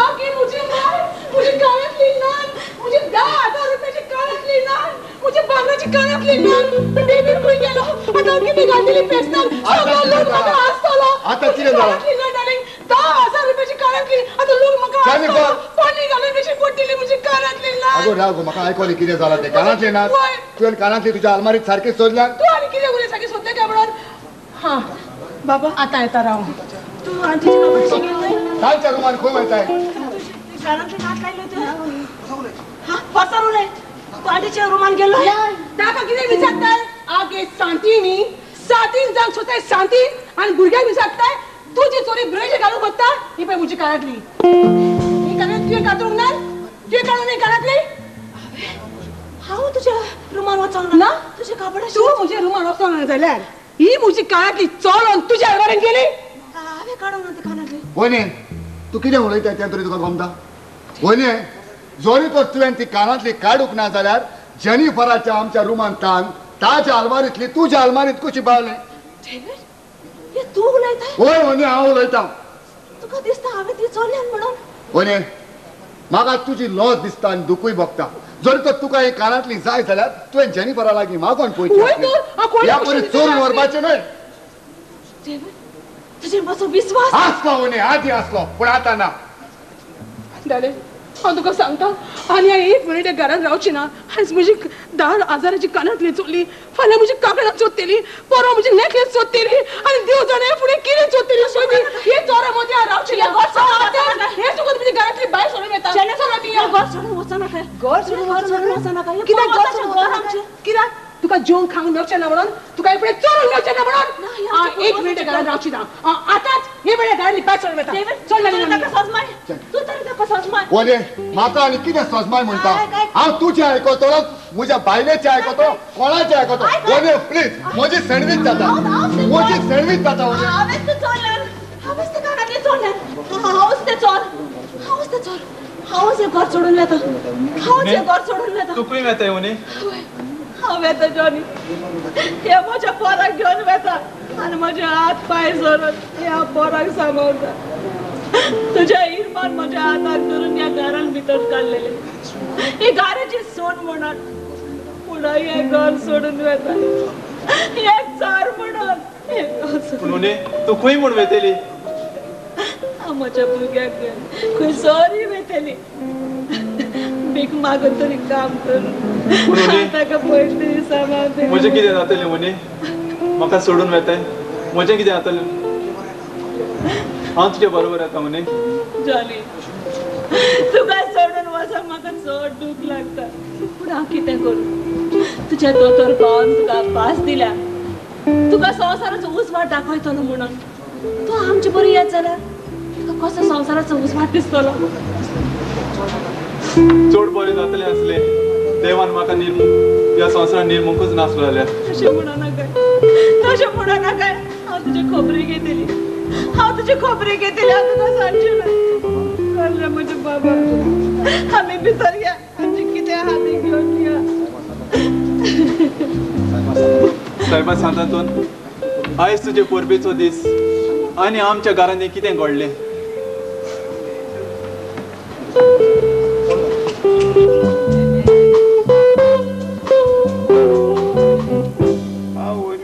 S17: आगे म्हजी माय, म्हजी कानांतली नान, म्हजी 10,000 रुपयाची कानांतली नान, म्हज्या भांगराची कानांतली नान. डेवीड खंय गेलो? आतां कितें घातलेली फेस्तान सगळो लोक म्हाका हांसतलो.
S5: आतां कितें जालां?
S17: 10,000 रुपयाची कानांतली, आतां लोक म्हाका हांसतलो. कोणी घालून बेशी पडटली म्हजी कानांतली नान.
S5: आगो राव गो, म्हाका आयकोली कितें जालां तें. कानांतली नान तुवें कानांतली तुज्या आलमारीत सारकी सोदल्या?
S17: तूं आनी कितें उलय, सारकी सोदलें काय म्हणून? हां बाबा, आतां येता राव.
S4: तूं आंटीचे कपडे शिकयले?
S5: तांच्या रुमान खंय वयताय?
S4: कानांतली नाक लायलो तुवें? हां, पसार उलय. तूं आंटीच्या रुमान गेलो?
S17: ताका कितें विचारताय? आगे सांती न्ही, सातीन जावंक सोदताय सांतीन, आनी भुरग्यांक विचारताय. तुजी चोरी भुरग्याचे घालूंक सोदता? ही पळय म्हजी कानांतली, ही कानांत तुवें कातरूंक ना? तुवें काडूंक न्ही कानांतली?
S4: हांव तुज्या रुमान वचोंक ना, तुज्या कपडा.
S17: तूं म्हज्या रुमान वचोंक ना जाल्यार ही म्हजी कानांतली चोरून तुज्या आलमारीन गेली?
S4: हांवें काडूंक ना ती कानांतली.
S5: वनी, तूं कितें उलयता तें तरी तुका गमता? वनी, जरी तर तुवें ती कानांतली काडूंक ना जाल्यार जेनिफराच्या आमच्या रुमान तान ताच्या आलमारींतली तुज्या आलमारींत कशी पावलें?
S4: हे तूं उलयता?
S5: हय वनी, हांव उलयतां.
S4: तुका दिसता हांवें ती चोरल्यान म्हणून?
S5: वनी, म्हाका तुजी लॉस दिसता आनी दुखूय भोगता. जरी तर तुका ही कानांतली जाय जाल्यार तुवें जेनिफरा लागीं मागोन पळोवची. ह्या परी चोरून व्हरपाचें न्हय.
S4: तुजेर म्हजो विस्वास
S5: आसलो वनी, आदीं आसलो, पूण आतां ना.
S17: डाले, हांव तुका सांगता, आनी हांव एक मिनीट घरांत रावची ना. आयज म्हजी 10,000ची कानांतली चोरली, फाल्यां म्हजी कांकणां चोरतली, परवां म्हजी नेकलेस चोरतली, आनी देव जाणा फुडें कितें चोरतली. हे चोरा मदीं हांव रावची ना. हें चुकून म्हजी घरांतली भायर सोडून येता.
S4: घर सोडून वचनाका, घर सोडून वचनाका.
S17: कित्याक घर सोडून वचनाका? कित्याक? तुका जेवण खावंक मेळचें ना म्हणून, तुका फुडें चोरून मेळचें ना म्हणून. एक मिनीट घरांत रावची ना. आतांच हे वेळार घरांतली भायर सोडून येता.
S4: तूं तरी ताका सोजमाय.
S5: वने, म्हाका आनी कितें सोजमाय म्हणटा? हांव तुजें आयकतलो, म्हज्या बायलेचें आयकतलो, कोणाचें आयकतलो? वने प्लीज, म्हजी सँडवीच जाता, म्हजी सँडवीच जाता. वने,
S4: हांवेंच तें चोरल्यान, हांवेंच तें कानांतलें चोरल्यान. हांवच तें चोर, हांवच तें चोर, हांवच हें घर सोडून वेता, हांवच हें घर सोडून वेता.
S2: तूं खंय वेताय वने?
S4: हांव वेता जॉनी, हे म्हज्या पोराक घेवन वेता आनी म्हजे हात पांय सोडून ह्या पोराक सांबाळटा. तुज्या इरमान म्हज्या हाताक धरून ह्या घरान भितर काडलेले. ही घराची सून म्हणून, पूण हें घर सोडून वेता, हें चार म्हणून.
S2: पूण तूं खंय म्हूण वेतली?
S4: हांव म्हज्या भुरग्याक घेवन खंय सरी वेतली, भीक मागून तरी काम करून ताका पयशे तरी सांबाळतली.
S2: म्हजें कितें जातलें वनी? म्हाका सोडून वेताय, म्हजें कितें जातलें? हांव तुजे बरोबर येता वनी.
S4: जॉनी, तुका सोडून वचप म्हाका चड दूख लागता, पूण हांव कितें करूं? तुज्या दोतोर भावान तुका पास दिल्या, तुका संवसाराचो उजवाड दाखयतलो म्हणून. तूं आमचे बरी येत जाल्यार तुका कसो संवसाराचो उजवाड दिसतलो?
S2: चड बरें जातलें आसलें देवान म्हाका निर्मूंक, ह्या संवसारान निर्मूंकूच नासलो जाल्यार.
S4: तशें म्हणो नाका, तशें म्हणो नाका. हांव तुजे खबरी घेतली. हांव तुजे खबरी घेतली, हांव तुका सांगचें ना. चल रे म्हजे बाबा, आमी भितर या, आमचें कितें आहा तें घेवन या.
S2: सायबा सांतातून आयज तुजे परबेचो दीस आनी आमच्या घरांनी कितें घडलें.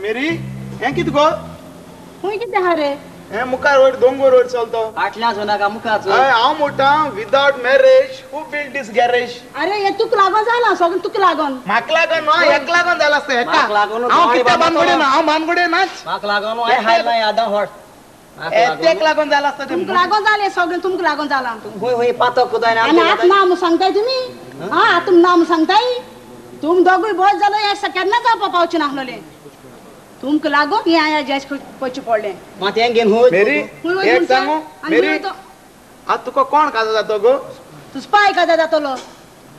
S1: मेरी हें कितें गो?
S14: खूंय कितें आहा रे?
S1: हें मुखार वयर दोंगर वयर चलतो.
S8: फाटल्यान नाका मुखार.
S1: हांव म्हणटा without marriage who build this garage.
S14: अरे हे तुका लागोन जाला सगळें, तुका लागोन.
S1: म्हाका लागोन न्हय, हेका लागोन जाला आसता. हेका हांव कित्या बानगुडे ना, हांव बानगुडे नाच.
S8: म्हाका लागोन हाय आदां हॉट
S1: तेक लागोन जाला आसता.
S14: तुमकां लागोन जालें सगळें, तुमकां लागोन जालां.
S8: होय होय पातक कुदाय.
S14: आनी आतां ना म्हूण सांगताय तुमी? आं आतां ना म्हूण सांगताय? तुम दोगूय बोस जालो हें केन्ना जावपा पावचें नासलें. तुमकां लागोन हें हांवें जेस करचें पडलें.
S8: मात हें घेवन हूंय
S1: मेरी एक सांगू मेरी, आतां तुका कोण काजार जातो गो?
S14: तुजो पाय काजार जातलो.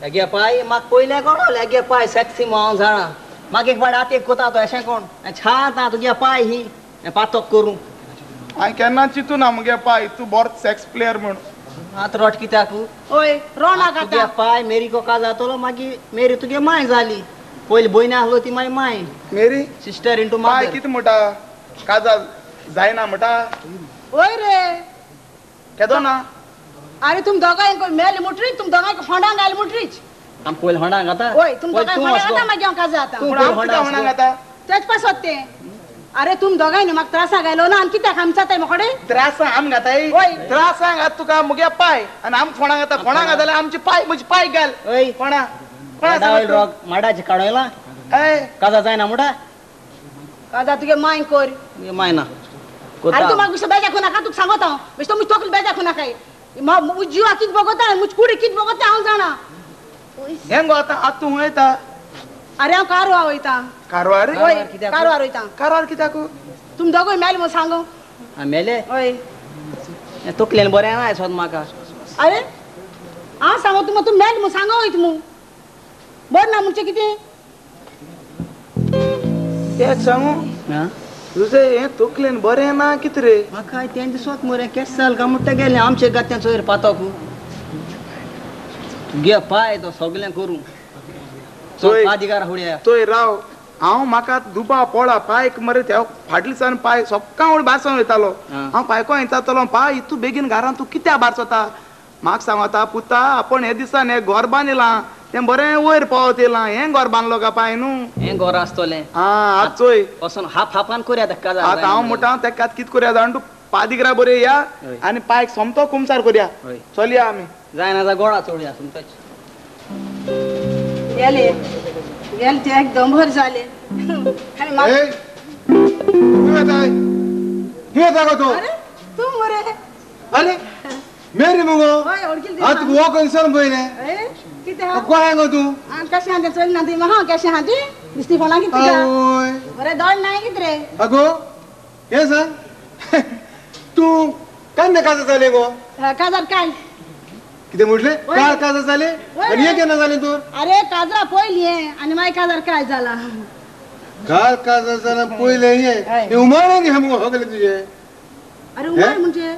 S8: हेगे पाय म्हाका पयलें कोण हेगे पाय सेक्सी म्हूण हांव जाणा. म्हाका एक फावट आतां एक कोता तो अशें कोण छात आं तुगे पाय ही पातक करूं.
S1: हांवें केन्ना चिंतू ना मुगे पाय तूं बरो सेक्स प्लेयर म्हूण.
S8: आतां रोट कित्याक?
S14: हय रोनाक
S8: तुगे पाय मेरी को काजार जातलो, मागीर मेरी तुगे माय जाली. पयली भयणी आसलो ती मागीर my
S1: Mary
S8: sister into
S1: my. कितें म्हणटा काजार जायना म्हणटा?
S14: हय रे
S1: केदो ना.
S14: अरे तुम दोगांय मेले मुटरीच, तुम दोगांय होंडांक घाल मुटरीच.
S8: आम पयलीं होंडांक घाता?
S14: हय तुम दोगांय होंडांक घाता, मागीर हांव काजार जाता.
S1: पूण हांव कित्याक होंडांक घाता?
S14: तेच पासत तें. अरे तुम दोगांय न्हू म्हाका त्रासाक घायलो ना आनी कित्याक आम जाताय म्हाकोडे?
S1: त्रासां आम घाताय?
S14: हय
S1: त्रासां घात तुका मुगे पाय आनी आम फोंडांक घाता. फोंडांक घात जाल्यार आमची पाय म्हजी पाय घाल.
S8: हय
S1: फोंडा
S8: माडाचे काडयला काजा जायना म्हणटा?
S14: काजा तुगे माय कर.
S8: माय ना.
S14: अरे तूं म्हाका बेश्टो बेजार करूं नाका, तुका सांगता हांव. बेश्टो म्हजी तकली बेजार करूं नाकाय. म्हज जिवा कितें भोगता, म्हजी कुडी कितें भोगता हांव जाणा.
S1: हें गो आतां आतां तूं वयता?
S14: अरे हांव कारवार वयता.
S1: कारवार?
S14: हय कारवार वयता.
S1: कारवार कित्याक?
S14: तुम दोगूय मेले म्हूण सांगू.
S8: मेले?
S14: हय.
S8: तकलेन बरें ना सोद म्हाका.
S14: अरे हांव सांगू तुमकां, तूं मेले म्हूण सांगो वयता म्हूण. बरें ना म्हणचें कितें?
S1: तेंच सांगू तुजें हें तकलेन बरें ना कितें रे?
S8: म्हाका तें दिसत मरे केस जाल काय म्हणटा गेलें आमचे गात्यां चोयर पातक तुगे पाय तो सगळें करूं
S1: चोय राव. हांव म्हाका दुबाव पडला पायक मरे त्या फाटले सान पाय सकाळ फुडें भायर सरून वयतालो. हांव पायको विचारतालो पाय इतू बेगीन घरान तूं कित्याक भायर सरता? म्हाका सांगता पुता आपूण हे दिसान हें घर बांदिलां तें बरें वयर पावत येयलां. हें घर बांदलो काय पाय न्हू?
S8: हें घर आसतलें.
S1: आं आतां चोय
S8: वचून हाफ हाफान करुया तेका.
S1: आतां हांव म्हणटा तेका कितें करुया जाण तूं पादिग्रा बरें या आनी पायक सोमतो कुमसार करुया. चलया आमी
S8: जायना जा गोडा चोडया सोमतोच.
S14: गेले गेले ते एकदम भर जाले. तूं मरे?
S7: अरे मेरी मुगो आतां वो कंसर्न पयलें गोंया गो तूं
S14: कशें आहा तें चल ना ती म्हाका कशें आहा ती दिसती फोनाक कितें बरें दोड ना कितें रे?
S7: अगो हें सांग तूं केन्ना काजार जालें गो?
S14: काजार काल.
S7: कितें म्हटलें? काल काजार जालें आनी हें केन्ना जालें तूं?
S14: अरे काजरा पयलीं हें आनी मागीर काजार काल जाला.
S7: काल काजार जाला पयलें हें उमाळें न्ही मुगो सगळें तुजें.
S14: अरे उमाळ म्हणजे?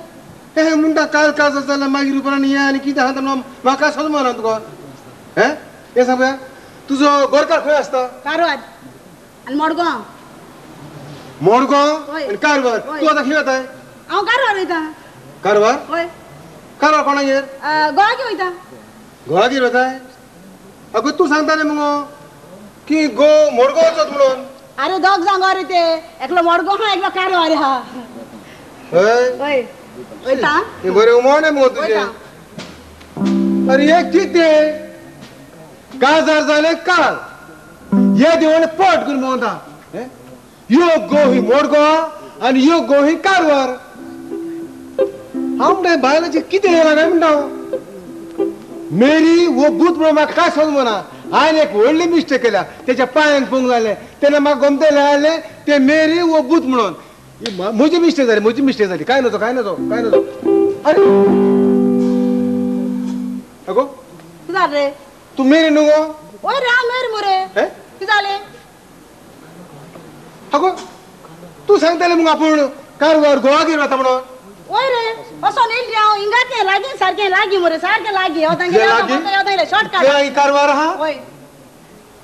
S7: हें म्हणटा काल काजार जाला मागीर उपरांत हें आनी कितें आहा तें म्हाका समजना तुका. हें हें सांग पळोवया तुजो गोरकार खंय आसता?
S14: कारवार आनी मडगांव.
S7: मडगांव आनी कारवार. तूं आतां खंय वताय?
S14: हांव कारवार वयता.
S7: कारवार?
S14: हय.
S7: कारवार कोणागेर?
S14: गोवागेर वयता.
S7: गोवागेर वताय? अगो तूं सांगतालें मुगो की गो मडगांव वचत म्हणून.
S14: अरे दोग जाण गो रे ते, एकलो मडगांव आहा एकलो कारवार आहा.
S7: हय
S14: हय वयता.
S7: हें बरें उमाणें मुगो तुजें. अरे एक कितें काजार जालें काल हे देवण पट करून भोंवता. यो गो ही मडगांव आनी यो गो ही कारवार. हांव म्हणटा बायलाचें कितें येयलां काय म्हणटा हांव. मेरी वो भूत म्हणून म्हाका काय समजना. हांवें एक व्हडली मिस्टेक केल्या, तेच्या पांयांक पोंग जालें तेन्ना म्हाका गोमतेलें आयलें तें मेरी वो भूत म्हणून. म्हजी मिस्टेक जाली, म्हजी मिस्टेक जाली. काय नजो काय नजो काय नजो. अरे अगो
S14: कितें जालें रे?
S7: तूं मेरी न्हू गो?
S14: हय रे हांव मेरी मुरे. कितें जालें?
S7: अगो तूं सांगतालें मुगो आपूण कारवार गोवागेर वता म्हणून.
S14: वय रे वचोन येयली हांव हिंगाच लागीं सारकें लागीं मरे सारकें लागीं. हांव तांगेर शॉर्टकट
S7: कारवार आहा.
S14: वय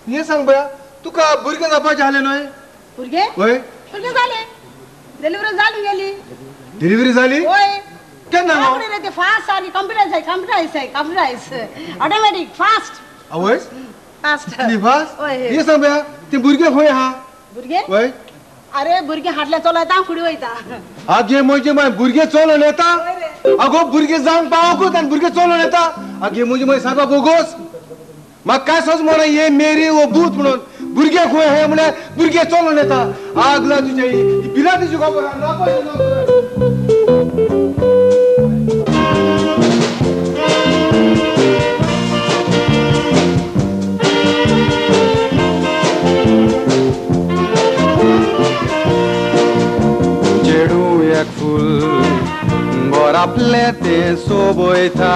S7: हें सांग बया तुका भुरगें जावपाचें जालें न्हय?
S14: भुरगें?
S7: वय
S14: भुरगें जालें, डिलिव्हरी जाली गेली.
S7: डिलिव्हरी जाली?
S14: वय.
S7: केन्ना
S14: रे ते फास्ट सारकी computer computerise computerise automatic fast.
S7: आवय
S14: फास्ट
S7: फास्ट. हें सांग बया ते भुरगें खंय आहा?
S14: भुरगें?
S7: वय.
S14: अरे भुरगें हाडलें चलयता फुडें वयता.
S7: आगे म्हजे माय भुरगें चलोवन येता. अगो भुरगें जावंक पावकूच आनी भुरगें चलोवन येता. आगे म्हजे माय सारको बोगोस म्हाका काय सोज म्हणून हे मेरी वो भूत म्हणून भुरगें खंय हे म्हळ्यार भुरगें चलोवन येता. आगला तुजे बिला तुजी खबर.
S18: चेडूं एक फूल गोरापलें तें सोबयता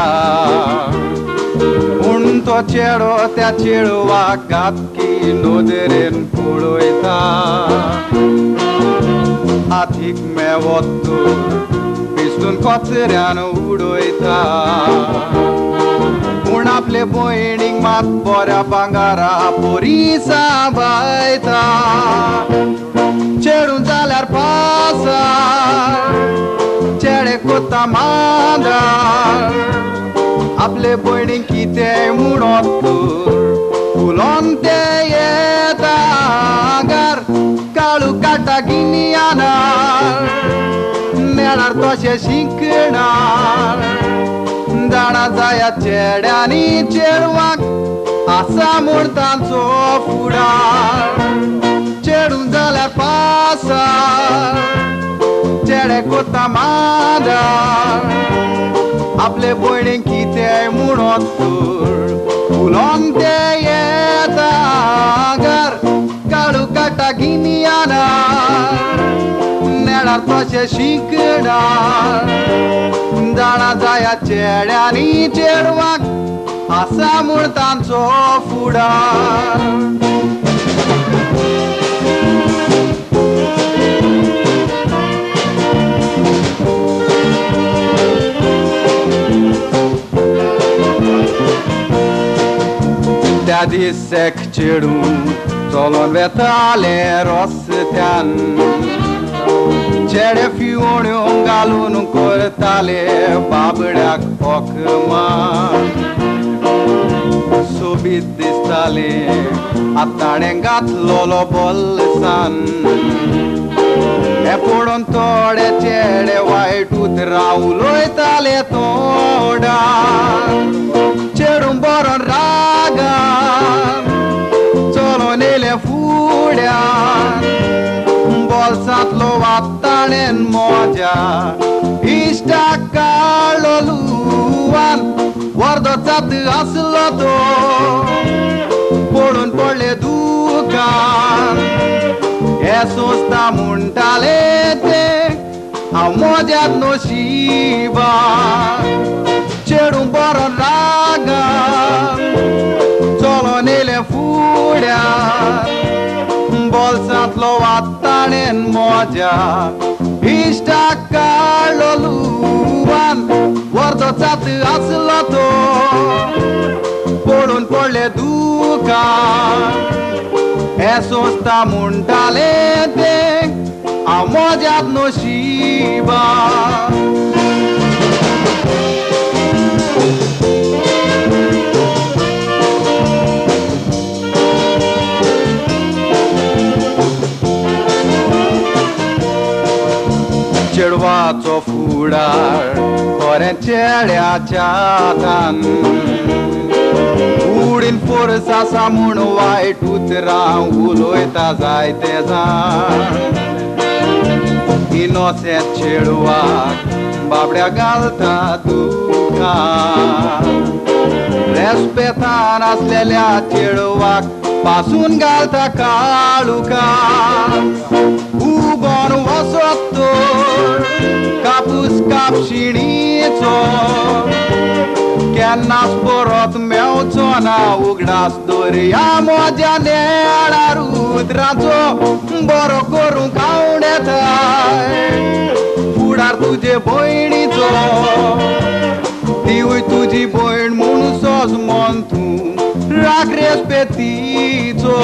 S18: पूण तो चेडो त्या चेडवाक घातकी नदरेन पळयता. हातीक मेवत पिस्तून कचऱ्यान उडयता पूण आपले भयणीक मात बऱ्या भांगारा पोरी सांबाळटा. चेडूं जाल्यार पासार चेडे कोता मांदार आपले भयणीक कितें म्हणत तर फुलोन ते येता आंगार काळू काटा गिन्यानार नेणार तशें शिंकणार जाणा जाया चेड्यांनी चेडवांक आसा म्हूण तांचो फुडार. चेडूं जाल्यार पासार चेडे कोता मांदार आपले भयणीक कितें म्हणत तर फुलोन ते येता आंगार काळू काटा गिन्यानार नेणार तशें शिंकणार जाणा जाया चेड्यांनी चेडवांक आसा म्हूण तांचो फुडार. त्या दीस एक चेडूं चलोन वेतालें रस्त्यान चेडे फिवण्यो घालून करताले बाबड्याक ओकमान सोबीत दिसताले आताणें घातलोलो बोल्सान हें पळोवन थोडे चेडे वायट उतरां उलयताले तोंडान. चेडूं बरो रागान चलोन येयलें फुड्यान बोल्सांतलो वाताणेन मोज्या इश्टाक काडलो लुवान वर्दो जात आसलो तो पडून पडले दुकान. हे सोंसता म्हणटाले ते हांव मोज्यात नशिबान. चेडूं बरो रागान चलोन येयलें फुड्यान बोल्सांतलो वाताणेन मोज्या इश्टाक काडलो लुवान वर्दो जात आसलो तो पडून पडले दुकान. हे सोंसता म्हणटाले ते हांव मोज्यात नशिबान. चेडवाचो फुडार खरें चेड्याच्या हातान कुडीन फोर्स आसा म्हूण वायट उतरां उलयता जायते जाण इनोसेंट चेडवाक बाबड्या घालता दुकान रेस्पेतान आसलेल्या चेडवाक पासून घालता काळुकान. उबोन वसत तर कापूस कापशिणीचो केन्नाच परत मेवचो ना उगडास दर्या म्हज्या नेणार उतरांचो बरो करूंक आवडेताय फुडार तुजे भयणीचो तिवूय तुजी भयण म्हूण सोज मन तूं राख रेस्पेतीचो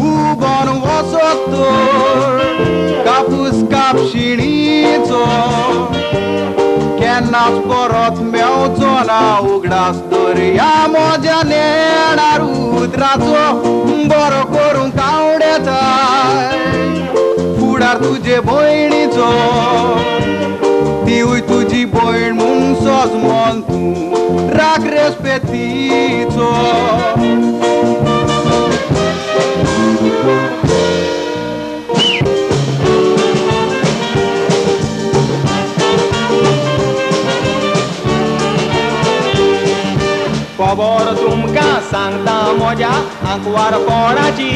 S18: उबोन वचत तर कापूस कापशिणीचो केन्नाच परत मेवचो ना उगडास दर्या म्हज्या नेणार उतरांचो बरो करूंक आवडेताय फुडार तुजे भयणीचो तिवूय तुजी भयण म्हूण सोज मन तूं राख रेस्पेतीचो.
S13: खबर तुमकां सांगता म्हज्या आंकवार कोणाची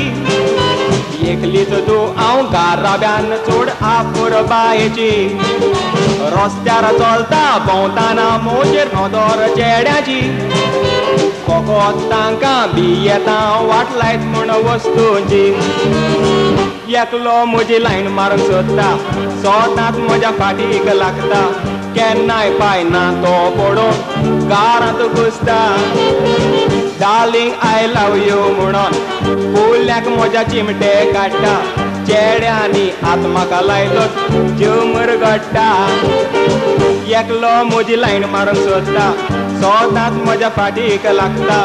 S13: एकलीच तूं हांव गाराब्यान चड आपुरबायेची रस्त्यार चलता भोंवताना म्हजेर नदर चेड्याची फकत तांकां भियेता वाट लायत म्हूण वस्तूंची एकलो म्हजी लायन मारूंक सोदता सोदांच म्हज्या फाटीक लागता केन्नाय पाय ना तो पडून गारांत घुसता डार्लिंग I love you म्हणून कुल्याक म्हज्या चिमटे काडटा चेड्यांनी हात म्हाका लायलोच जीव मुरगट्टा एकलो म्हजी लायन मारूंक सोदता सोदांच म्हज्या फाटीक लागता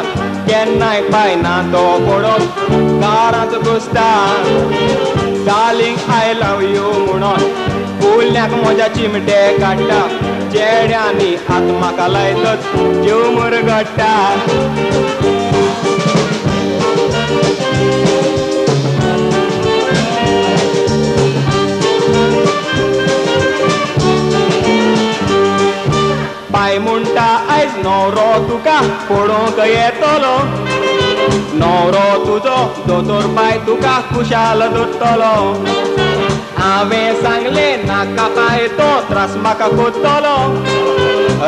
S13: केन्नाय पाय ना तो पडून गारांत घुसता डार्लिंग I love you म्हणून कुल्याक म्हज्या चिमटे काडटा चेड्यांनी हात म्हाका लायतच जीव मुरगट्टा. पाय म्हणटा आयज न्हवरो तुका पळोवंक येतलो न्हवरो तुजो दोतोर पाय तुका खुशाल दवरतलो हांवें सांगलें नाका पाय तो त्रास म्हाका कोत्तलो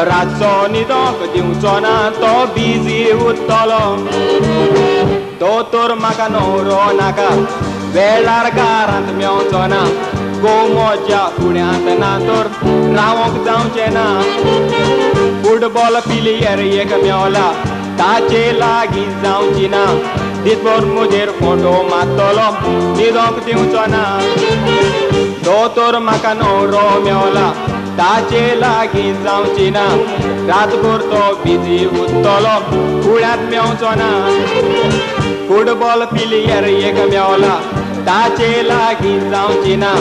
S13: रातचो न्हिदोंक दिवचो ना तो बिजी उरतलो दोतोर म्हाका न्हवरो नाका वेळार घरांत मेवचो ना गो म्हज्या फुड्यांत ना तर रावोंक जावचें ना फुटबॉल प्लेयर एक मेवला ताचे लागीं जावची ना दिसभर म्हजेर फोटो मारतलो न्हिदोंक दिवचो ना दोतोर म्हाका न्हवरो मेवला ताचे लागीं जावची ना रातभर तो बिजी उरतलो फुड्यांत मेवचो ना फुटबॉल प्लेयर एक मेवला ताचे लागीं जावची ना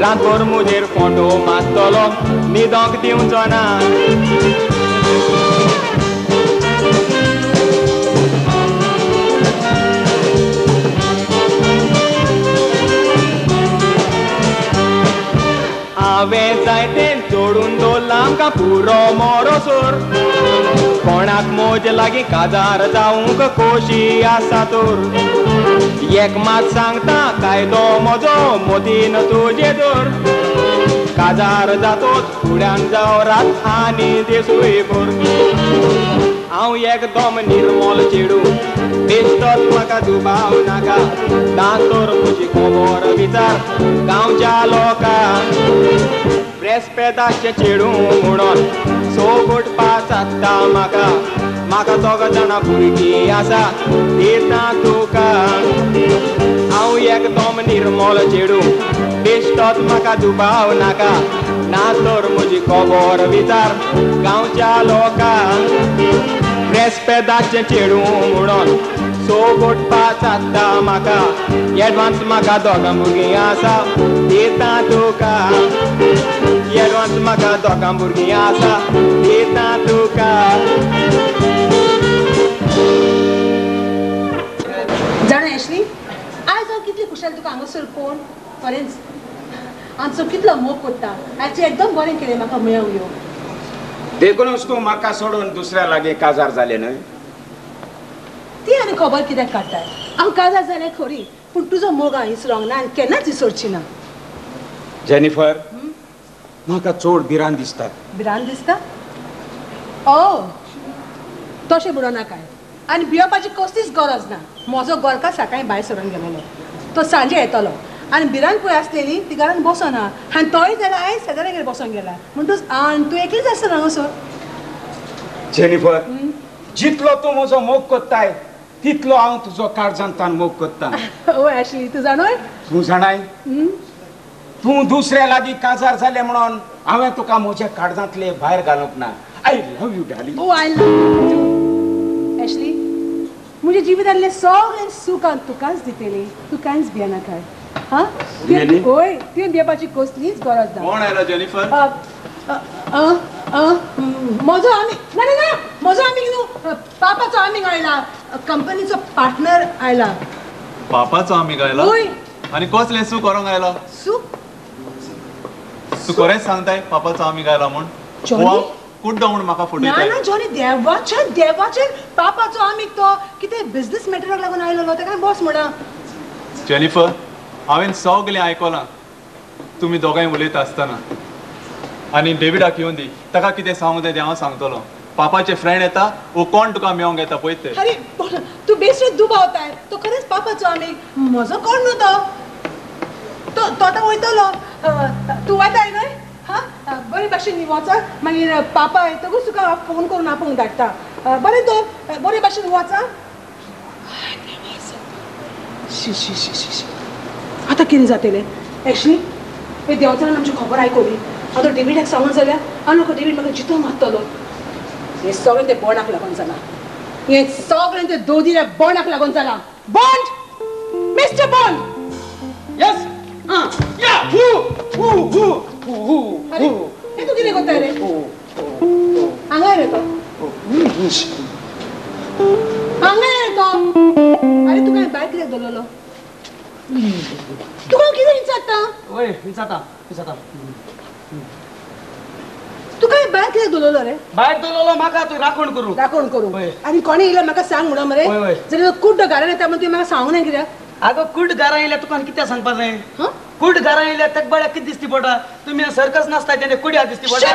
S13: रातभर म्हजेर फोटो मारतलो न्हिदोंक दिवचो ना. हांवें जायतें जोडून दवरलां आमकां पुरो मोरोसोर कोणाक म्हजे लागीं काजार जावंक खोशी आसा तर एक मात सांगता कायदो म्हजो मोदीन तुजे दवर काजार जातोच फुड्यान जावं रात आनी दिसूय भर हांव एकदम निर्मल चेडूं बेश्टोच म्हाका दुबाव नाका ना तर म्हजी खबर विचार गांवच्या लोकांक रेस्पेदाचें चेडूं म्हणून सोगोट पाचात्ता म्हाका म्हाका दोग जाणां भुरगीं आसा दिता तुका हांव एकदम निर्मल चेडूं बेश्टोच म्हाका दुबाव नाका ना तर म्हजी खबर विचार गांवच्या लोकांक रेस्पेदाचें चेडूं म्हणून सोगोट पाचात्ता म्हाका एडवांस म्हाका दोगां भुरगीं आसा दिता तुका एडवांस म्हाका दोगां भुरगीं आसा दिता तुका.
S17: जाणा एशली आयज हांव कितली खुशाल तुका हांगासर पळोवन खरेंच आमचो कितलो मोग कोत्ता आयचे एकदम बरें केलें म्हाका मेळोवंक यो.
S15: देखूनच तूं म्हाका सोडून दुसऱ्या लागीं काजार जालें न्हय?
S17: ती आनी खबर कित्याक काडटाय? हांव काजार जालें खरी पूण तुजो मोग हांव इसरोंक ना आनी केन्नाच इसरची ना.
S15: जेनिफर म्हाका चड भिरांत दिसता.
S17: भिरांत दिसता? ओ तशें म्हणो नाकाय आनी भियोपाची कसलीच गरज ना. म्हजो गोरकार सकाळीं भायर सरून गेलेलो, तो सांजे येतलो आनी भिरांत पळय आसलेली ती घरान बसना आनी तोय जाल्यार आयज शेजाऱ्यागेर बसोन गेला म्हणटूच आनी तूं एकलीच आसता हांगासर.
S15: जेनिफर, जितलो तूं म्हजो मोग करताय तितलो हांव तुजो काळजांतान मोग करता.
S17: हय आशली, तूं जाणोय?
S15: तूं जाणाय, तूं दुसऱ्या लागीं काजार जालें म्हणून हांवें तुका म्हज्या काळजांतले भायर घालूंक ना. I love you darling.
S17: Oh I love you Ashley. म्हज्या जिवितांतलें सगळें सूख हांव तुकाच दितली, तूं कांयच भियेनाकाय. हां हय, तुवें भियेवपाची कसलीच गरज ना.
S2: कोण आयला जेनिफर?
S17: म्हजो आमी ना ना ना म्हजो आमीग न्हू, पापाचो आमीग आयला, कंपनीचो पार्टनर आयला.
S2: पापाचो आमीग आयला?
S17: हय.
S2: आनी कसलें सूख करूंक आयला?
S17: सूख?
S2: तूं खरेंच सांगताय पापाचो आमीग आयला म्हूण? कुड्डो म्हूण म्हाका फटयता?
S17: ना ना जॉनी, देवाचेर देवाचेर पापाचो आमीग तो कितें बिजनेस मॅटराक लागून आयलो, ताका बॉस म्हणा.
S2: जेनिफर, हांवें सगळें आयकलां तुमी दोगांय उलयता आसतना. आनी डेविडाक येवन दी, ताका कितें सांगूंक जाय तें हांव सांगतलो. पापाचे फ्रेंड येता वो कोण तुका मेळोंक येता पळय ते.
S17: अरे तूं बेश्टो दुबावताय, तो खरेंच पापाचो आमीग, म्हजो कोण न्हू तो. तो आतां वयतलो, तूं वताय न्हय? हां बरे भाशेन वच, मागीर पापा येतकूच तुका फोन करून आपोवंक धाडटा. बरें तर, बरे भाशेन वच. शी शी शी शी, आतां कितें जातलें? एक्चुली हे देंवचारान आमची खबर आयकली. आतां डेविडाक सांगून जाल्यार आनी म्हाका डेवीड म्हाका जितो मारतलो. हें सगळें तें बोंडाक लागून जालां, हें सगळें तें दोदील्या बोंडाक लागून जालां. Bond, mister Bond.
S12: Yes. या हू हू हू हू.
S17: अरे हे तूं कितें करता रे? हांगा रे तो, हांगा रे तो. अरे तुका भायर कित्याक दवरलो? तुका कितें विचारता?
S12: वय विचारता विचारता.
S17: तुका भायर कित्याक दवरलो रे?
S12: भायर दवरलो म्हाका तूं राखण करूं.
S17: राखण करूं? आनी कोणें येयल्यार म्हाका सांग म्हणून मरे. जाल्यार कुड्डो घरान येता म्हण तुवें म्हाका सांगूं ना कित्याक?
S12: आगो कुड घरां येयल्यार तुका कित्याक सांगपा जाय? कुड घरां येयल्यार तेका बळ्याक कितें दिसती पडटा? तुमी सर्कस नासता तेणे कुड्या दिसती पडटा.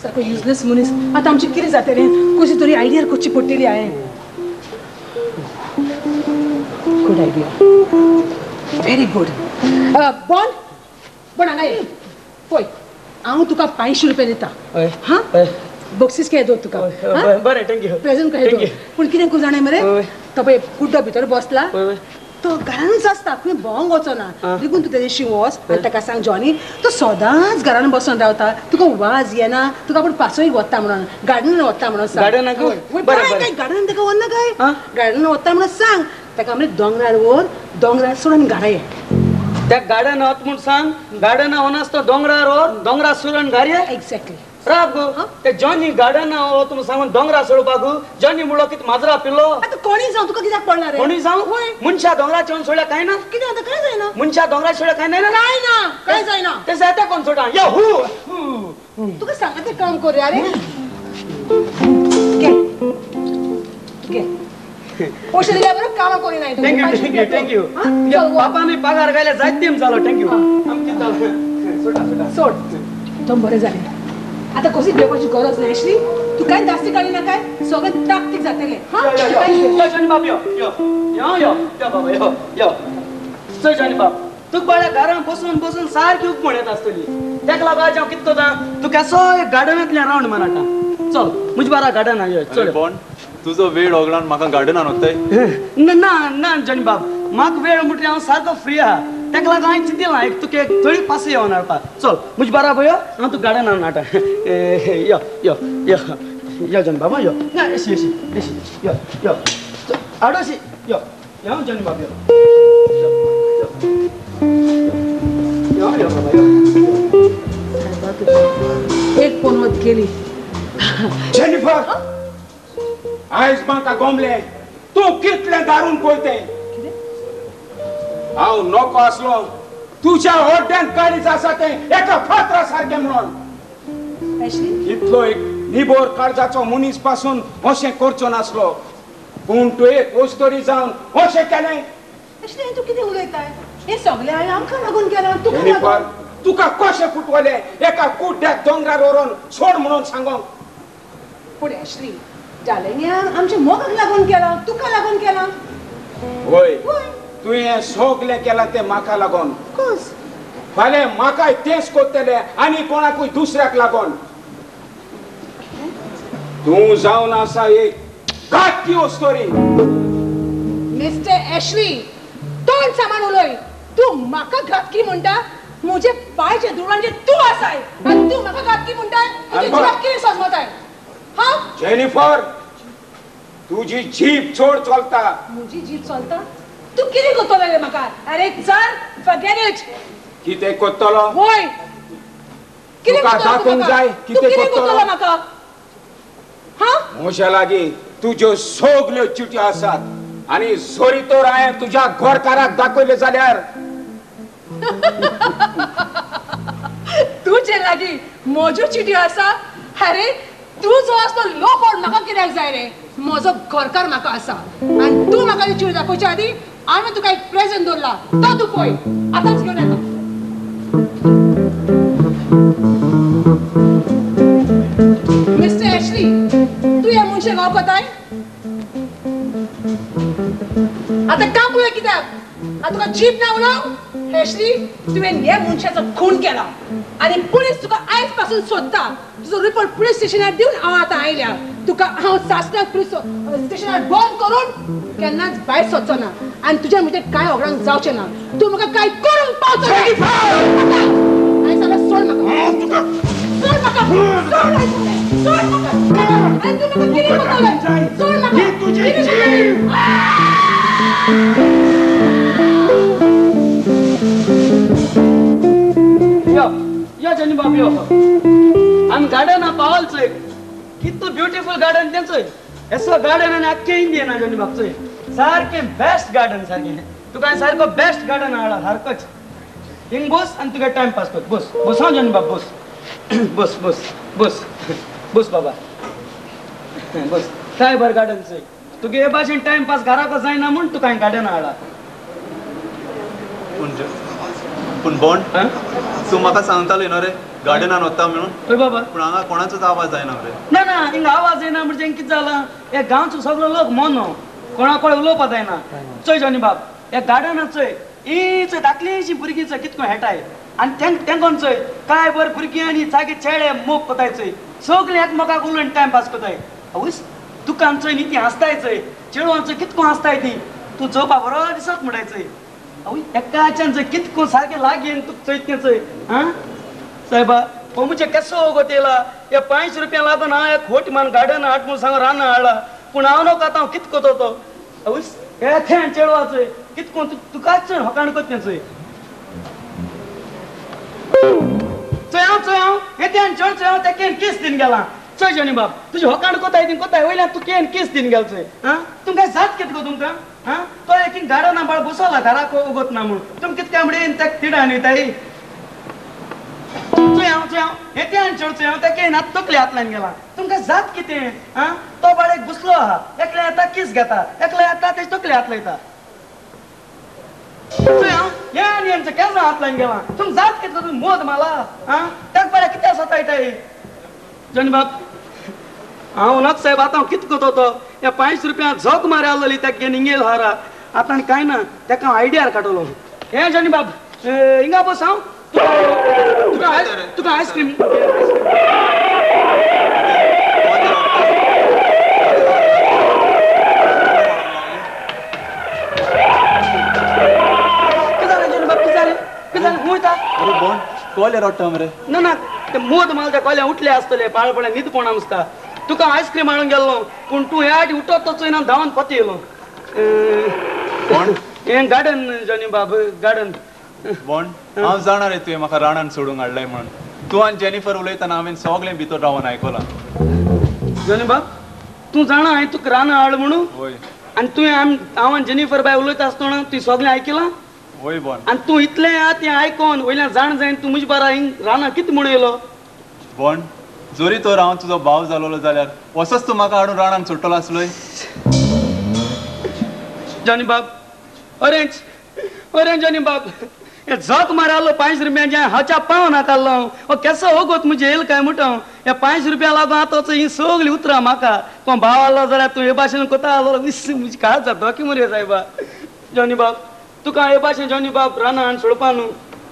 S17: सारको युजलेस मनीस. आतां आमचें कितें जातलें? कशी तरी आयडिया करची पडटली हांवें. Good idea, very good. Bond, Bond हांगा ये. पळय, हांव तुका 500 रुपया दिता. हां, बक्षीस काय दवर तुका.
S12: बरें, thank you.
S17: Present काय दवर. पूण कितें करूं जाणा मरे, तो पळय कुड्डो भितर बसला, तो घरानूच आसता, खंय भोंवंक वचना. देखून तूं तेजेशी वच आनी ताका सांग, जॉनी तो सदांच घरान बसून रावता, तुका वाज येना, तुका आपूण पासोय वता म्हणून, गार्डनान वता म्हणून सांग.
S12: गार्डनाक?
S17: काय गार्डनान ताका व्हरना काय? गार्डनान वता म्हणून सांग ताका. म्हणजे दोंगरार व्हर, दोंगरार सोडून घरा ये.
S12: त्या गार्डन वत म्हूण सांग, गार्डना वनास तो दोंगरार व्हर, दोंगरा सोडून घरा ये.
S17: एक्झॅक्टली.
S12: राव गो, ते जॉनी गार्डन वत म्हूण सांगून दोंगरा सोडपाक जॉनी म्हणलो कितें माजरा पिलो.
S17: आतां कोणी जावं तुका कित्याक पडला रे?
S12: कोणी जावं? मनशा दोंगराचे येवन सोडल्या काय ना?
S17: कितें आतां काय जायना?
S12: मनशा दोंगरा सोडल्या काय ना?
S17: काय ना, काय जायना.
S12: ते जाता कोण सोडा? या हू
S17: तुका सांगा तें काम कर रे. घे घे पयशे दिल्या बरोबर कामां करिनाय तूं.
S12: Thank you thank you thank you. बापानूय पगार घायल्यार जायत तेम जालो. Thank you. आमचें जालें. सोडा सोडा
S17: सोड. एकदम बरें जालें. आतां कसली भिवपाची गरज ना आसली. तूं कांय जास्ती काडना काय, सगळें ताकतीक जातलें.
S12: यो जॉनी बाब, यो यो यो यो यो बाबा, यो यो चल जॉनी बाब. तुका बाळ्या घरान बसून बसून सारकी उपमण येता आसतली. तेका लागून आज हांव कितें करता, तुका असो गार्डनांतल्यान रावंड मारता. चल म्हजे बारा गार्डनान यो. चल
S2: बॉन्ड, तुजो वेळ ओगळान म्हाका गार्डनान वताय?
S12: ना ना जॉनी बाब, म्हाका वेळ म्हटल्यार हांव सारको फ्री आहा. तेका लागून हांवें चिंतिलां एक तुका एक थोडी पासय येवन हाडपाक. चल म्हजे बारा यो, हांव तुका गार्डनान हाडटा. यो यो यो यो जॉनी बाबा यो. ना एशी एशी एशी यो यो आडोशी यो यो जॉनी बाब यो यो यो बाबा यो.
S17: एक पनवत केली.
S15: जेनिफर, आयज म्हाका गोमलें तूं कितलें दारून पळयतें. हांव नको आसलो तुज्या हॉड्ड्यान काळीज आसा तें एका फातरा सारकें म्हणून. इतलो एक निबोर काळजाचो मनीस पासून अशें करचो नासलो, पूण तूं एक वस्तोरी जावन अशें केलें.
S17: तूं कितें उलयताय? हें सगळें हांवें आमकां लागून केलां, तुका लागून.
S15: तुका कशें फुटवलें एका कुड्ड्याक दोंगरार व्हरून सोड म्हणून सांगोंक.
S17: पूण एशली जालें आमच्या मोगाक लागून केलां, तुका लागून केलां.
S15: वय तुवें सगळें केलां तें म्हाका लागून. फाल्यां म्हाकाय तेंच करतलें आनी कोणाकूय दुसऱ्याक लागून. तूं जावन आसा एक घातकी अस्तोरी.
S17: मिस्टर एशली तोंड सामान उलय. तूं म्हाका घातकी म्हणटा? म्हजे पायचे दुडवांचे तूं आसाय आनी तूं म्हाका घातकी म्हणटाय? तुजी जिवाक कितें सजमताय? हा
S15: जेनिफर, तुजी जीप चड चलता.
S17: म्हजी जीप चलता? तूं कितें करतलो रे म्हाका? अरे चल, फॉरगेट it.
S15: कितें करतलो?
S17: वय कितें
S15: दाखोवंक जाय?
S17: कितें करतलो म्हाका?
S15: म्हज्या लागीं तुज्यो सगल्यो चिटयो आसात आनी जरी तर हांवें तुज्या घरकाराक दाखयल्यो जाल्यार.
S17: तुजे लागीं म्हज्यो चिटयो आसा? अरे तूं जो आसलो लोक म्हाका कित्याक जाय रे? म्हजो घरकार म्हाका आसा आनी तूं म्हाका ती चिट दाखोवच्या आदीं हांवें तुका एक प्रेझेंट दवरला, तो तूं पळय. आतांच घेवन येता. मिस्टर एशली, तूं ह्या मनशाक वळखताय? आतां काम उलय कित्याक? आतां तुका जीप ना उलोवंक? एशली, तुवें ह्या मनशाचो खून केला आनी पुलीस तुका आयज पासून सोदता. तुजो रिपोर्ट पुलीस स्टेशनार दिवन हांव आतां आयल्या. तुका हांव सासणाक पुलीस स्टेशनार बंद करून केन्नाच भायर सोदचो ना आनी तुज्या म्हजें कांय ओगडांक जावचें ना. तूं म्हाका कांय करूंक पावचो ना. आयज जाल्यार सोड म्हाका, सोड म्हाका, सोड, सोड म्हाका. आनी तूं म्हाका कितें करतलें? सोड म्हाका.
S12: यो यो जनी बाब यो. आमी गार्डना पावल चोय, कितू ब्युटिफूल गार्डन तें चोय. एसो गार्डन आनी आख्खे इंडियन जनी बाब चोय, सारकें बेस्ट गार्डन. सारकें तुका सारको बेस्ट गार्डन हाडला सारकोच. हिंग बस आनी तुका टायम पास कर. बस बस हांव जनी बाब, बस बस बस बस बस बाबा बस. काय बरें गार्डन चोय. तुगे हे भाशेन टायम पास घराक जायना म्हूण तुका हांवें गार्डन हाडला.
S2: पूण बॉन्ड तूं म्हाका सांगतालो न्हू रे गार्डनान वता म्हणून?
S12: हय बाबा.
S2: पूण हांगा कोणाचोच आवाज जायना रे.
S12: ना ना, हिंगा आवाज येना म्हणजे कितें जालां, हे गांवचो सगळो लोक मोनो, कोणा कोण उलोवपा जायना. चोय जॉनी बाब, ह्या गार्डनान चोय, ही चोय धाकलीशीं भुरगीं चोय कितको हेटाय आनी तेंकोन चोय काय बरें भुरगीं आनी जागे चेडे मोग कोताय चोय. सगळीं एकमेकाक उलोवन टायम पास कोताय. आवयस तुका चोय न्ही ती हांसताय चोय, चेडवां चोय कितको हांसताय ती. तूं चोवपा बरो दिसत म्हणटाय चोय. आवय एकाच्यान चोय कितको सारकें लागीं तुका चोयत तें चोय. आं सायबा, हो म्हजे केसो वगत येयला. ह्या 5 रुपया लागून हांव एक खोट मान गार्डन हाड म्हूण सांग रानां हाडला, पूण हांव न्हू आतां हांव कितको तो. आवयस येथें चेडवा चोय कितको तुकाच चोय होकाण कोत तें चोय. चोय हांव, चोय हांव येथें चेड चोय हांव तेकेन केस दिवन गेला. चोय जॉनी बाब, तुजी होकाण कोताय ती कोताय वयल्यान तूं केन केस दिवन गेल चोय. आं तुमकां जात कितें गो तुमकां? आं तो एक गार्डना बाळ बसोला घराक उगत ना म्हूण तुम कितक्या म्हणून तेका तिडान वयताय. चोय हांव, चोय हांव येते चेड चोय हांव तेके हात तकले हात लावन गेला. तुमकां जात कितें? आं तो बाळ एक बसलो आहा, एकले येता केस घेता, एकले येता तेजे तकले हात लायता. चोय हांव हे आनी हेंचो केसां हात लावन गेला. तुम जात कितें तुमी मोद माला? आं तेका बाळ्या कित्याक सतायताय? जॉनी बाब, हांव नाक साहेब आतां हांव कितें करतो तो. ह्या 5 रुपया झोक मारी आसलेली तेका निंगेल हारा. आतां आनी कांय ना, तेका हांव आयडियार काडटलो. हे जॉनी बाब हिंगा बस हांव तुका आयस्क्रीम. कितें जालें जॉनी बाब? कितें जालें? कितें जालें? खंय वयता?
S2: अरे बॉन्ड कोले रोडटा मरे.
S12: ना ना, ते मोद माल त्या कोल्या उठले आसतले, पाळपळे न्हीद कोण आसता. तुका आयस्क्रीम हाडून गेल्लो, पूण तूं ह्या आटी उठत तो चोयना धांवन पती येयलो. हें गार्डन जॉनी बाब, गार्डन.
S2: बॉन्ड हांव जाणा रे तुवें म्हाका रानान सोडूंक हाडलाय म्हणून. तूं आनी जेनिफर उलयतना हांवें सगळें भितर रावन आयकलां.
S12: जॉनी बाब, तूं जाणा हांवें तुका रानां हाड म्हणून?
S2: वय.
S12: आनी तुवें हांव आनी जेनिफर बाय उलयता आसतना तुवें सगळें आयकलां?
S2: वय बॉन्ड.
S12: आनी तूं इतलें आहा तें आयकोन वयल्यान जाण जायन तूं म्हजे बारा हिंग रानां कितें म्हूण येयलो?
S2: बॉन्ड, जरी तर हांव तुजो भाव जालोलो जाल्यार वसोच तूं म्हाका हाडून रानान सोडटलो आसलोय?
S12: जॉनी बाब, अरेंज अरेंज जॉनी बाब, हे झक मारालो 5 रुपयांचे हाच्या पाव नाकालो ओ केसो होगोत मुजे येयल काय म्हणटा हे 5 रुपया लागून आतां ही सगळी उतरां म्हाका कोण भाव आलो जाल्यार तूं हे भाशेन कोता आलो मुजी काळ जाता मरे सायबा. जॉनी बाब तुका हे भाशेन जॉनी बाब रानां आनी सोडपा न्हू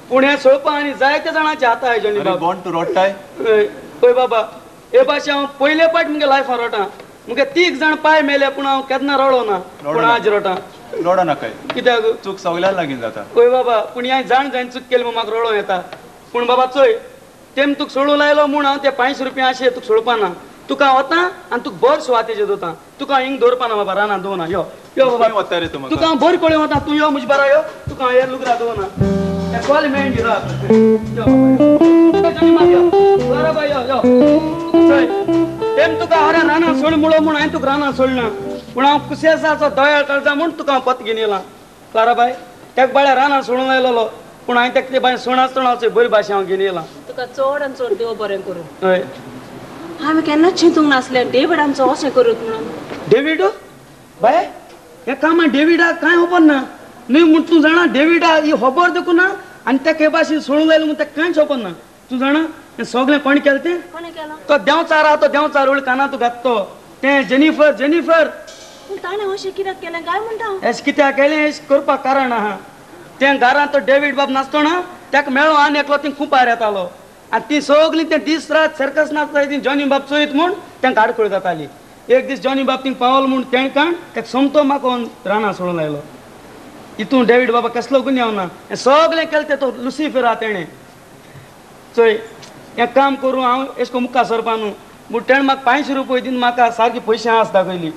S12: पूण हे सोडपा आनी जायते जाणांचे हाता आहे जॉनी बाब.
S2: कोण तूं रोडटाय?
S12: हय बाबा हे भाशेन हांव पयले पाट मुगे लायफान रोटा. मुगे 3 जाण पाय मेले पूण हांव केन्ना रडो ना पूण आज रोटा.
S2: रडो नाकाय
S12: कित्याक?
S2: चूक सगळ्या लागीं जाता.
S12: हय बाबा पूण ह्या जाण जाण चूक केली म्हूण म्हाका रडो येता. पूण बाबा चोय तेम तुका सोडूं लायलो म्हूण हांव ते 5 रुपया अशें तुका सोडपा ना. तुका वता आनी तुका बरो सुवातेचेर दवरता. तुका हिंग दवरपा ना बाबा रानां दवरना. यो यो बाबा तुका हांव बरी पळय वता. तूं यो म्हजे बारा यो तुका हांव हे लुगरां दवरना. कॉल मेळून यो बाबा यो यो चोय तेम तुका हरा रानां सोड मुळो म्हूण हांवें तुका रानां सोडना पूण हांव कुशेसाचो दयाळ करता म्हूण तुका हांव पत घेवन येयलां. क्लाराबाय तेका बाळ्या रानां सोडून आयलोलो पूण हांवें तेका ते बाय सोणास तोणाचो बरी भाशे हांव घेवन येयलां.
S4: तुका चड आनी चड देव बरें करूं.
S12: हय
S4: हांवें केन्नाच चिंतूंक नासलें डेवीड आमचो अशें करूत म्हणून.
S12: डेवीड बाय हे कामां डेविडाक कांय खबर ना न्हय म्हूण तूं जाणा डेविडा ही खबर देखून ना आनी तेका हे भाशेन सोडून आयलो म्हूण तेका कांयच खबर ना. तूं जाणा हें सगळें कोण केलें तें? तो देंवचार आहा तो देंवचार वळ काना तूं घात तो तें जेनिफर जेनिफर.
S4: पूण ताणें अशें कित्याक केलें काय म्हणटा?
S12: अशें कित्याक केलें अशें करपाक कारण आहा. तें घरांत तो डेवीड बाब नासतना तेका मेळ्ळो आनी एकलो ती कुपार येतालो आनी ती सगळीं तें दीस रात सर्कस नाचताली ती जॉनी बाब चोयत म्हूण तेंका आडखळ जाताली. एक दीस जॉनी बाब थिंग पावलो म्हूण तेणें काण तेका सोमतो म्हाका रानां सोडून आयलो. हितून डेवीड बाबा कसलो गुन्यांव ना हें सगळें केलें तें तो लुसिफर आहा तेणें. चोय हें काम करूं हांव एशें कोन्न मुखार सरपा न्हू पूण तेणें म्हाका 5 रुपये दिवन म्हाका सारकी पयशे आस दाखयली.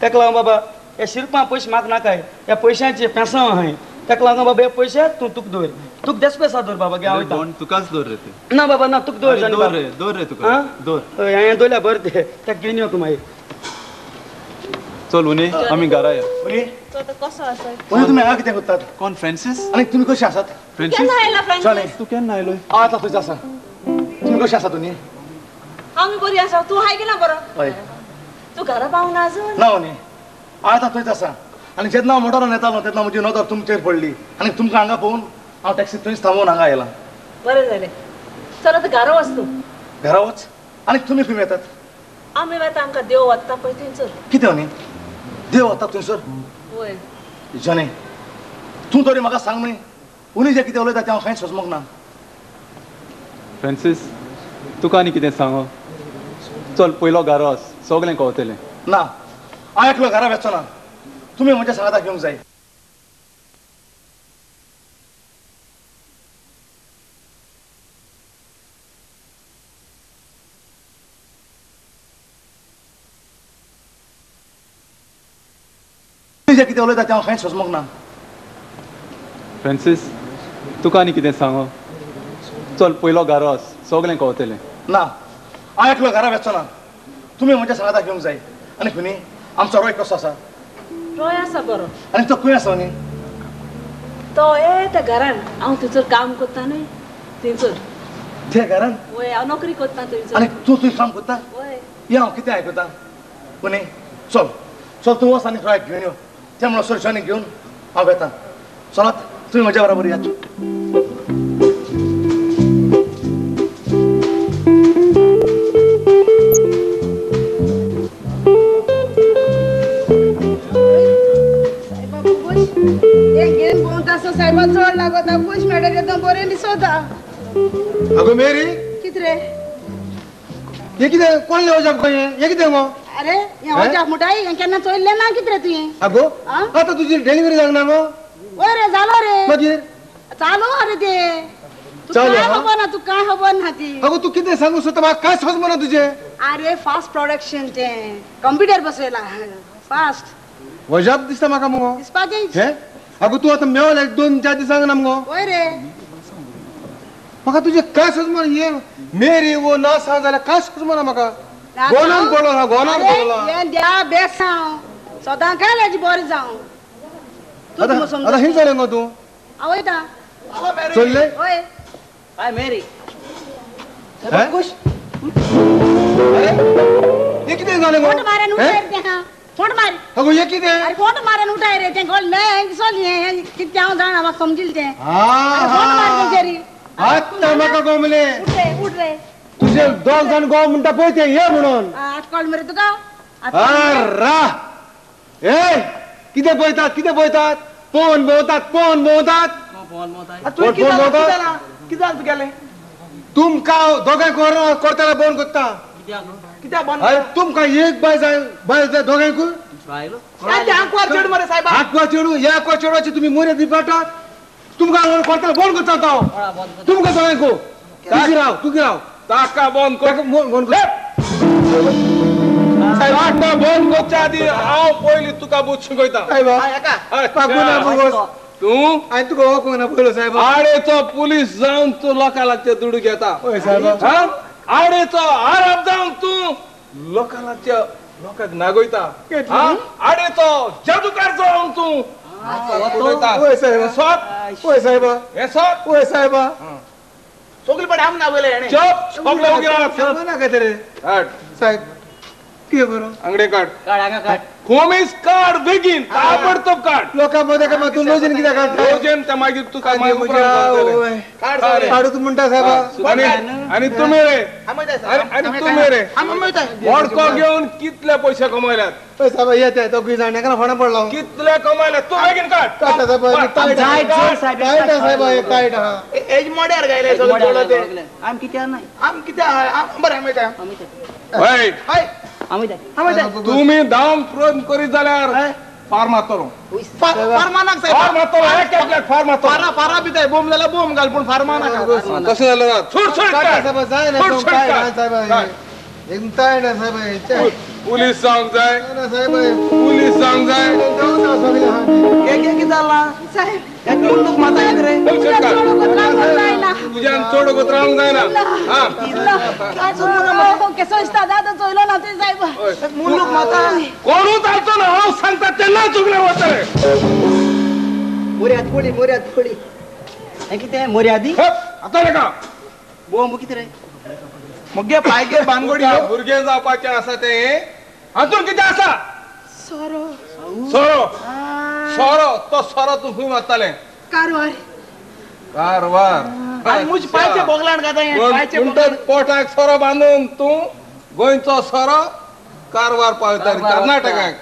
S12: तेका लागून बाबा हे शिरपा पयशे म्हाका नाकाय ह्या पयशांचे पेसांव आहाय. तेका लागून बाबा हे पयशे तूं तुका दवर तुका देस्पेसा दवर बाबा घे हांव वयता.
S2: तुकाच दवर रे ते.
S12: ना बाबा ना तुका दवर
S2: दवर रे दवर रे तुका दवर.
S12: हय हांवें दवरल्या बरें ते तेका घेवन यो तूं मागीर.
S2: चल उनी आमी घरा यो.
S6: उनी
S4: कसो आसा?
S6: उनी तुमी हांगा कितें करतात?
S2: कोण फ्रांसीस?
S6: आनी तुमी कशे आसात?
S4: केन्ना आयला फ्रांसीस?
S2: तूं केन्ना आयलो?
S6: हांव आतां थंयच आसा. तुमी कशें आसात उनी?
S4: आमी बरी आसा. तूं हाय की ना बरो?
S6: हय.
S4: तूं घरा पावना अजून?
S6: ना उनी हांव आतां थंयच आसा आनी जेन्ना हांव मोटरान येतालो तेन्ना म्हजी नदर तुमचेर पडली आनी तुमकां हांगा पळोवन हांव टॅक्सी थंयच थांबोवन हांगा आयलां.
S4: बरें जालें. चल आतां घरा वच तूं.
S6: घरा वच? आनी तुमी खंय वेतात?
S4: आमी वेता आमकां देव वता पळय थंयसर.
S6: कितें उनी देव वता थंयसर?
S4: वय.
S6: जने तूं तरी म्हाका सांग न्हय उनी जें कितें उलयता तें हांव कांयच सोजमोंक ना.
S2: फ्रांसीस तुका आनी कितें सांगो? चल पयलो घरा वच सगळें कळतलें.
S6: ना हांव एकलो घरा वचचो ना. तुमी म्हज्या सांगाताक येवंक जाय. जें कितें उलयता तें हांव कांयच सोजमोंक ना.
S2: फ्रांसीस तुका आनी कितें सांगो? चल पयलो घरा वच सगळें कळतलें.
S6: ना हांव एकलो घरा वचचो ना. तुमी म्हज्या सांगाताक येवंक जाय. आनी खुनी आमचो रोय कसो आसा?
S4: रोय आसा बरो.
S6: आनी तो खंय आसा न्ही?
S4: तो ए त्या घरान हांव थंयसर काम करता न्हय थंयसर.
S6: त्या घरान?
S4: वय हांव नोकरी करता थंयसर.
S6: आनी तूं थंय काम करता?
S4: वय.
S6: हें हांव कितें आयकता? खुनी चल चल तूं वच आनी रोयाक घेवन यो. ते म्हणसर जॉनीक घेवन हांव वेता. चलात तुमी म्हज्या बरोबर यात.
S14: साहेबा चड लागता पयश मेळटा बरें दिसता.
S7: अगो मेरी
S14: कितें रे
S7: हे कितें कोण वजाप खंय हे कितें गो?
S14: अरे हें वजाप म्हणटाय हें केन्ना चोयल्लें ना कितें रे तुवें?
S7: अगो आतां तुजी डिलिव्हरी जावंक ना गो?
S14: वय रे जालो रे.
S7: मागीर
S14: चालू अरे ते तूं काय खबर ना तूं काय खबर ना ती.
S7: अगो तूं कितें सांगू सोदता म्हाका काय समजना तुजें.
S14: अरे फास्ट प्रोडक्शन तें कंप्युटर बसयला फास्ट.
S7: वजाप दिसता म्हाका मुगो
S14: दिसपाचें.
S7: अगो तूं आतां मेवलें 2-4 दिसांक ना मुगो?
S14: वय रे
S7: म्हाका तुजें काय समजना हे मेरी वो ना सांग जाल्यार काय समजना म्हाका. गोनान पडलो ना गोनान पडलो.
S14: हें द्या बेस हांव सदां काय बरें जावं.
S7: आतां हिंग चल्लें गो तूं?
S14: हांव वयता.
S7: चल्लें?
S14: वय.
S8: हाय मेरी.
S7: खुश? हे कितें जालें गो?
S14: फोंट मार.
S7: अगो हे कितें?
S14: अरे फोंट मारून उठाय रे, तें गोल हें दिसोली हें कितें हांव जाणा, म्हाका समजिल तें. फोंट मार तेंचेरी.
S7: आत्तां म्हाका गोमलें.
S14: उठ रे, उठ रे.
S7: तुजे दोग जाण गो म्हणटा पळय तें ये म्हणून.
S14: आतां कळ मरे तुका.
S7: आरा ए कितें पळयतात, कितें पळयतात? पळोवन भोंवतात, पळोवन भोंवतात.
S1: तुवें कितें जालां, कितें जालां तुगेलें?
S7: तुमकां दोगांय करताना बंद करता.
S1: कित्याक बंद?
S7: तुमकां एक बाय जाय, बायल जाय दोगांयकूय.
S1: आंकवार चेडूं मरे सायबा.
S7: आंकवार चेडूं, ह्या आंकवार चेडवाची तुमी मोरे दिपाटात. तुमकां करताना बंद करता हांव तुमकां दोगांयकू. तुगी राव, तुगी राव.
S9: ताका बंद कर,
S7: बंद कर.
S9: ताका बंद करच्या आदी हांव पयलीं तुका बूत शिकयता. तूं
S7: हांवें तुका वळखूंक ना पयलो सायबा.
S9: आडेचो पुलीस जावन तूं लोकां लागचे दुडू घेता. आडेचो आराब जावन तूं लोकां लागच्या लोकांक नागयता. आडेचो जादूकार जावन तूं
S7: वय सायबा. वय सायबा.
S9: हें सत.
S7: वय सायबा.
S1: सगळे पडे आम नागयले हेणें.
S9: चप सगळे उगी राव.
S7: नाका तरे सायब. कितें करूं?
S9: आंगडे काड.
S8: काड हांगा काड.
S9: खोमीस काड बेगीन, ताबडतोब काड.
S7: लोकां मदें काय तूं लोजन कित्याक काडटा?
S9: लोजन ते मागीर तुका
S7: काडू तूं म्हणटा सायबा.
S9: आनी तुमी रे, आनी तुमी रे मडको घेवन कितले पयशे कमयल्यात?
S7: सायबा येते दोगूय जाण एका फोंडा पडलो.
S9: कितले कमयल्यात? तूं बेगीन काड.
S7: काडटा सायबा. टायट सायबा, टायट आहा.
S1: एज मोड्यार गायले सगळे ते.
S8: आम कित्याक नाही?
S1: आम कित्याक? बरें आमी येता.
S9: हय तुम्ही धांव प्रेम करीत जाल्यार फार मारतलो.
S1: फार मारनाक सायबा.
S9: फार मारतलो. एक एकल्याक फार मारतलो.
S1: फारा फारा बी बोम जाल्यार बोम घाल, पूण फार मारनाका.
S9: तशें जाल्यार ना. सुट सुट
S7: सायबा. जायना सायबा, एकदम टायट सायबा.
S9: पुलीस जावंक जाय, पुलीस जावंक जाय.
S1: कितें जालां
S14: साहेब?
S1: मुल्लूक माता कितें रे?
S9: तुज्यान चड वगत रावंक जायना.
S14: केसो दिसता दादा चोयलो ना तुवें सायबा?
S1: मुल्लूक माता
S9: कोणूच आसचो ना. हांव सांगता तेन्ना चुकले वतले.
S8: मोर्याद पडली, मोर्याद पडली. हें कितें मोर्यादी?
S9: आतां नाका
S8: बोंब कितें रे?
S1: मुगे पायगे बानगोडी
S9: भुरगें जावपाचें आसा तें हातून कितें आसा?
S14: सोरो.
S9: सोरो, सोरो. तो सोरो तूं खंय मारतालें?
S14: कारवार.
S9: कारवार.
S1: आनी मुज पायचे बोगलान खाता हें.
S9: म्हणटच पोटाक सोरो बांदून तूं गोंयचो सोरो कारवार पावयता कर्नाटकाक.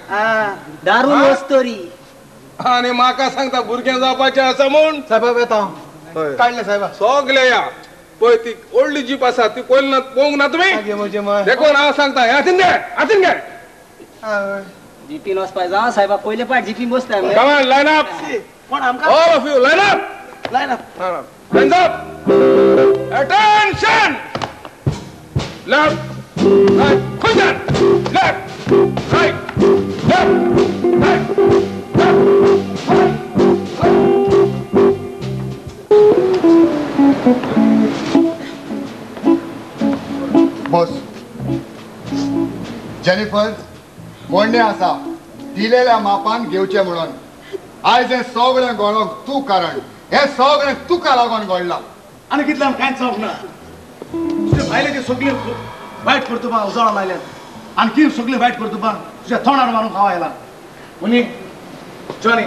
S8: दारू वस्तोरी.
S9: आनी म्हाका सांगता भुरगें जावपाचें आसा म्हूण?
S7: सायबा येता हांव. काडलें सायबा.
S9: सगळे या पळय ती व्हडली जीप आसा ती पळयली ना, पळोवंक ना तुमी? देखून हांव सांगता हें हातीन घे, हातीन घे.
S8: जिपीन वचपाक जाय सायबा. पयले पाट जिपीन बसता.
S9: Come on, line up.
S1: कोण आमकां?
S9: All of you, line up.
S1: Line up.
S9: Hands up. Attention. Left, right, quick. Left, right, left, right, left, right, right.
S5: Boss, Jennifer, म्हणणें आसा दिलेल्या मापान घेवचें म्हणून. आयज हें सगळें घडोवंक तूं कारण, हें सगळें तुका लागून घडलां.
S6: आनी कितल्यान कांयच जावंक ना. तुजे भायले सगळीं वायट करतुपां उजवाडान आयल्यात आनी कितें सगळीं वायट करतुपां तुज्या तोंडार मारून खावा आयला. मुनी, जॉनी,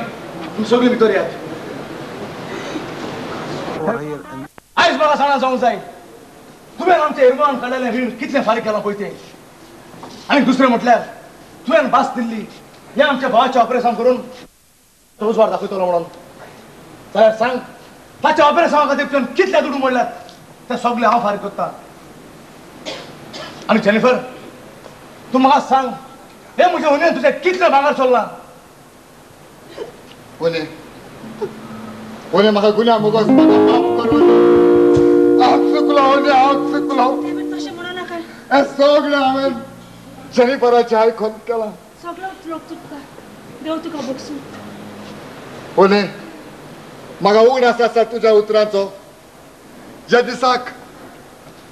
S6: तुमी सगळीं भितर यात. आयज म्हाका सांगा जावंक जाय तुवें आमच्या इरमान काडलेलें रीण कितलें फारीक केलां पळय तें. आनी दुसरें म्हटल्यार तुवें भास दिल्ली हें आमच्या भावाचें ऑपरेशन करून तो उजवाड दाखयतलो म्हणून. जाल्यार सांग ताच्या ऑपरेशना खातीर तुवें कितले दुडू मोडल्यात ते सगळे हांव फारीक करता. आनी जेनिफर, तूं म्हाका सांग हें म्हजें हुनेन तुजें कितलें भांगर चल्लां?
S5: कोणे कोणे म्हाका गुन्यांव मुगोस, म्हाका माफ करून. हांव चुकलो, हांव चुकलो.
S4: तशें म्हणू नाका.
S5: हें सगळें हांवें जेनिफराचें आयकून केलां.
S4: सगळो लोक चुकता. देव तुका बगसूं.
S5: कोणे म्हाका उगडास आसा तुज्या उतरांचो. ज्या दिसाक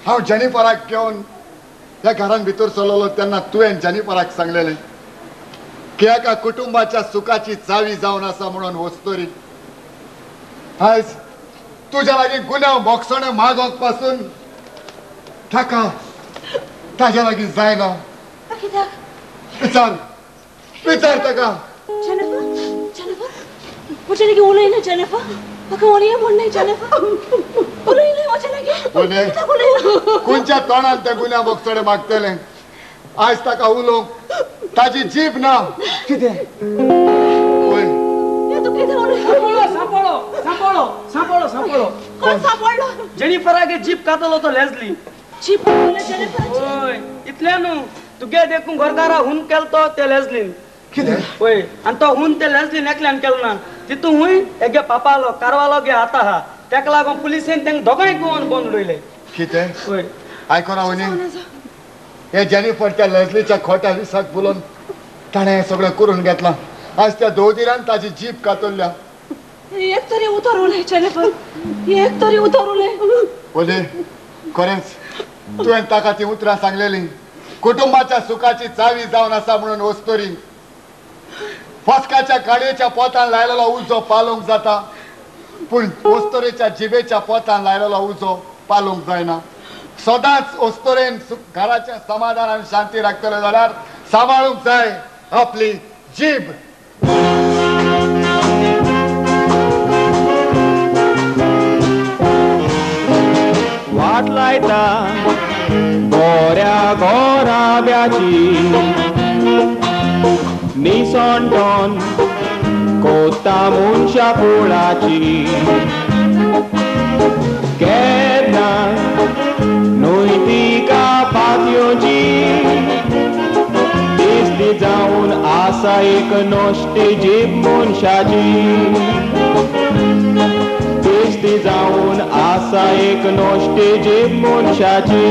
S5: हांव जेनिफराक घेवन ह्या घरान भितर सरलो तेन्ना तुवें जेनिफराक सांगलेलें की एका कुटुंबाच्या सुखाची चावी जावन आसा म्हणून वस्तोरी. आयज तुज्या लागीं गुन्यांव भोगसणें मागोवंक पासून ताका ताज्या लागीं जायना.
S4: कित्याक?
S5: विचार विचार ताका.
S4: जेनिफर, जेनिफर, म्हजे लागीं उलयना जेनिफर, म्हाका उलया म्हण न्हय जेनिफर, उलयना म्हजे लागीं. उलयना
S5: खंयच्या तोंडान ते गुन्या बोगसडे मागतले? आयज ताका उलोवंक ताजी जीब ना. कितें?
S12: सांपडलो सांपडलो सांपडलो सांपडलो.
S4: कोण सांपडलो?
S12: जेनिफरागे जीप कातलो तो लेजली.
S4: जीप जेनिफराची?
S12: हय, इतलें न्हू, तुगे देखून घरकारा हून केलो तो ते लेजलीन.
S5: कितें?
S12: हय, आनी तो हून ते लेजलीन एकल्यान केलो ना, तितून हुंय एगे पापालो कारवालो गे आता आहा, तेका लागून पुलिसेन तेंका दोगांय गोवन बंद उडयले.
S5: कितें?
S12: हय.
S5: आयकोना वयनी, हे जेनिफरच्या लेजलीच्या खोट्या विसाक बुलोवन ताणें हें सगळें करून घेतलां. आज त्या दोदिरान ताजी जीप कातरल्या.
S4: एक तरी उतर उलय जेनिफर, एक तरी उतर उलय.
S5: ओले, खरेंच तुवें ताका ती उतरां सांगलेली. कुटुंबाच्या सुखाची चावी जावन आसा म्हणून वस्तोरी फस्काच्या काडयेच्या पोतान लायलेलो उजो पालोवंक जाता, पूण वस्तोरेच्या जिबेच्या पोतान लायलेलो उजो पालोवंक जायना. सदांच वस्तोरेन घराचें समाधान आनी शांती राखतले जाल्यार सांबाळूंक जाय आपली जीब.
S13: वाट लायता गोऱ्या गोराब्याची, निसणटोन कोता मनशा कुळाची, केन्ना न्हय तिका पातयोची, दिसली जावन आसा एक नश्टी जीब मनशाची, दिसली जावन आसा एक नश्टी जीब मनशाची.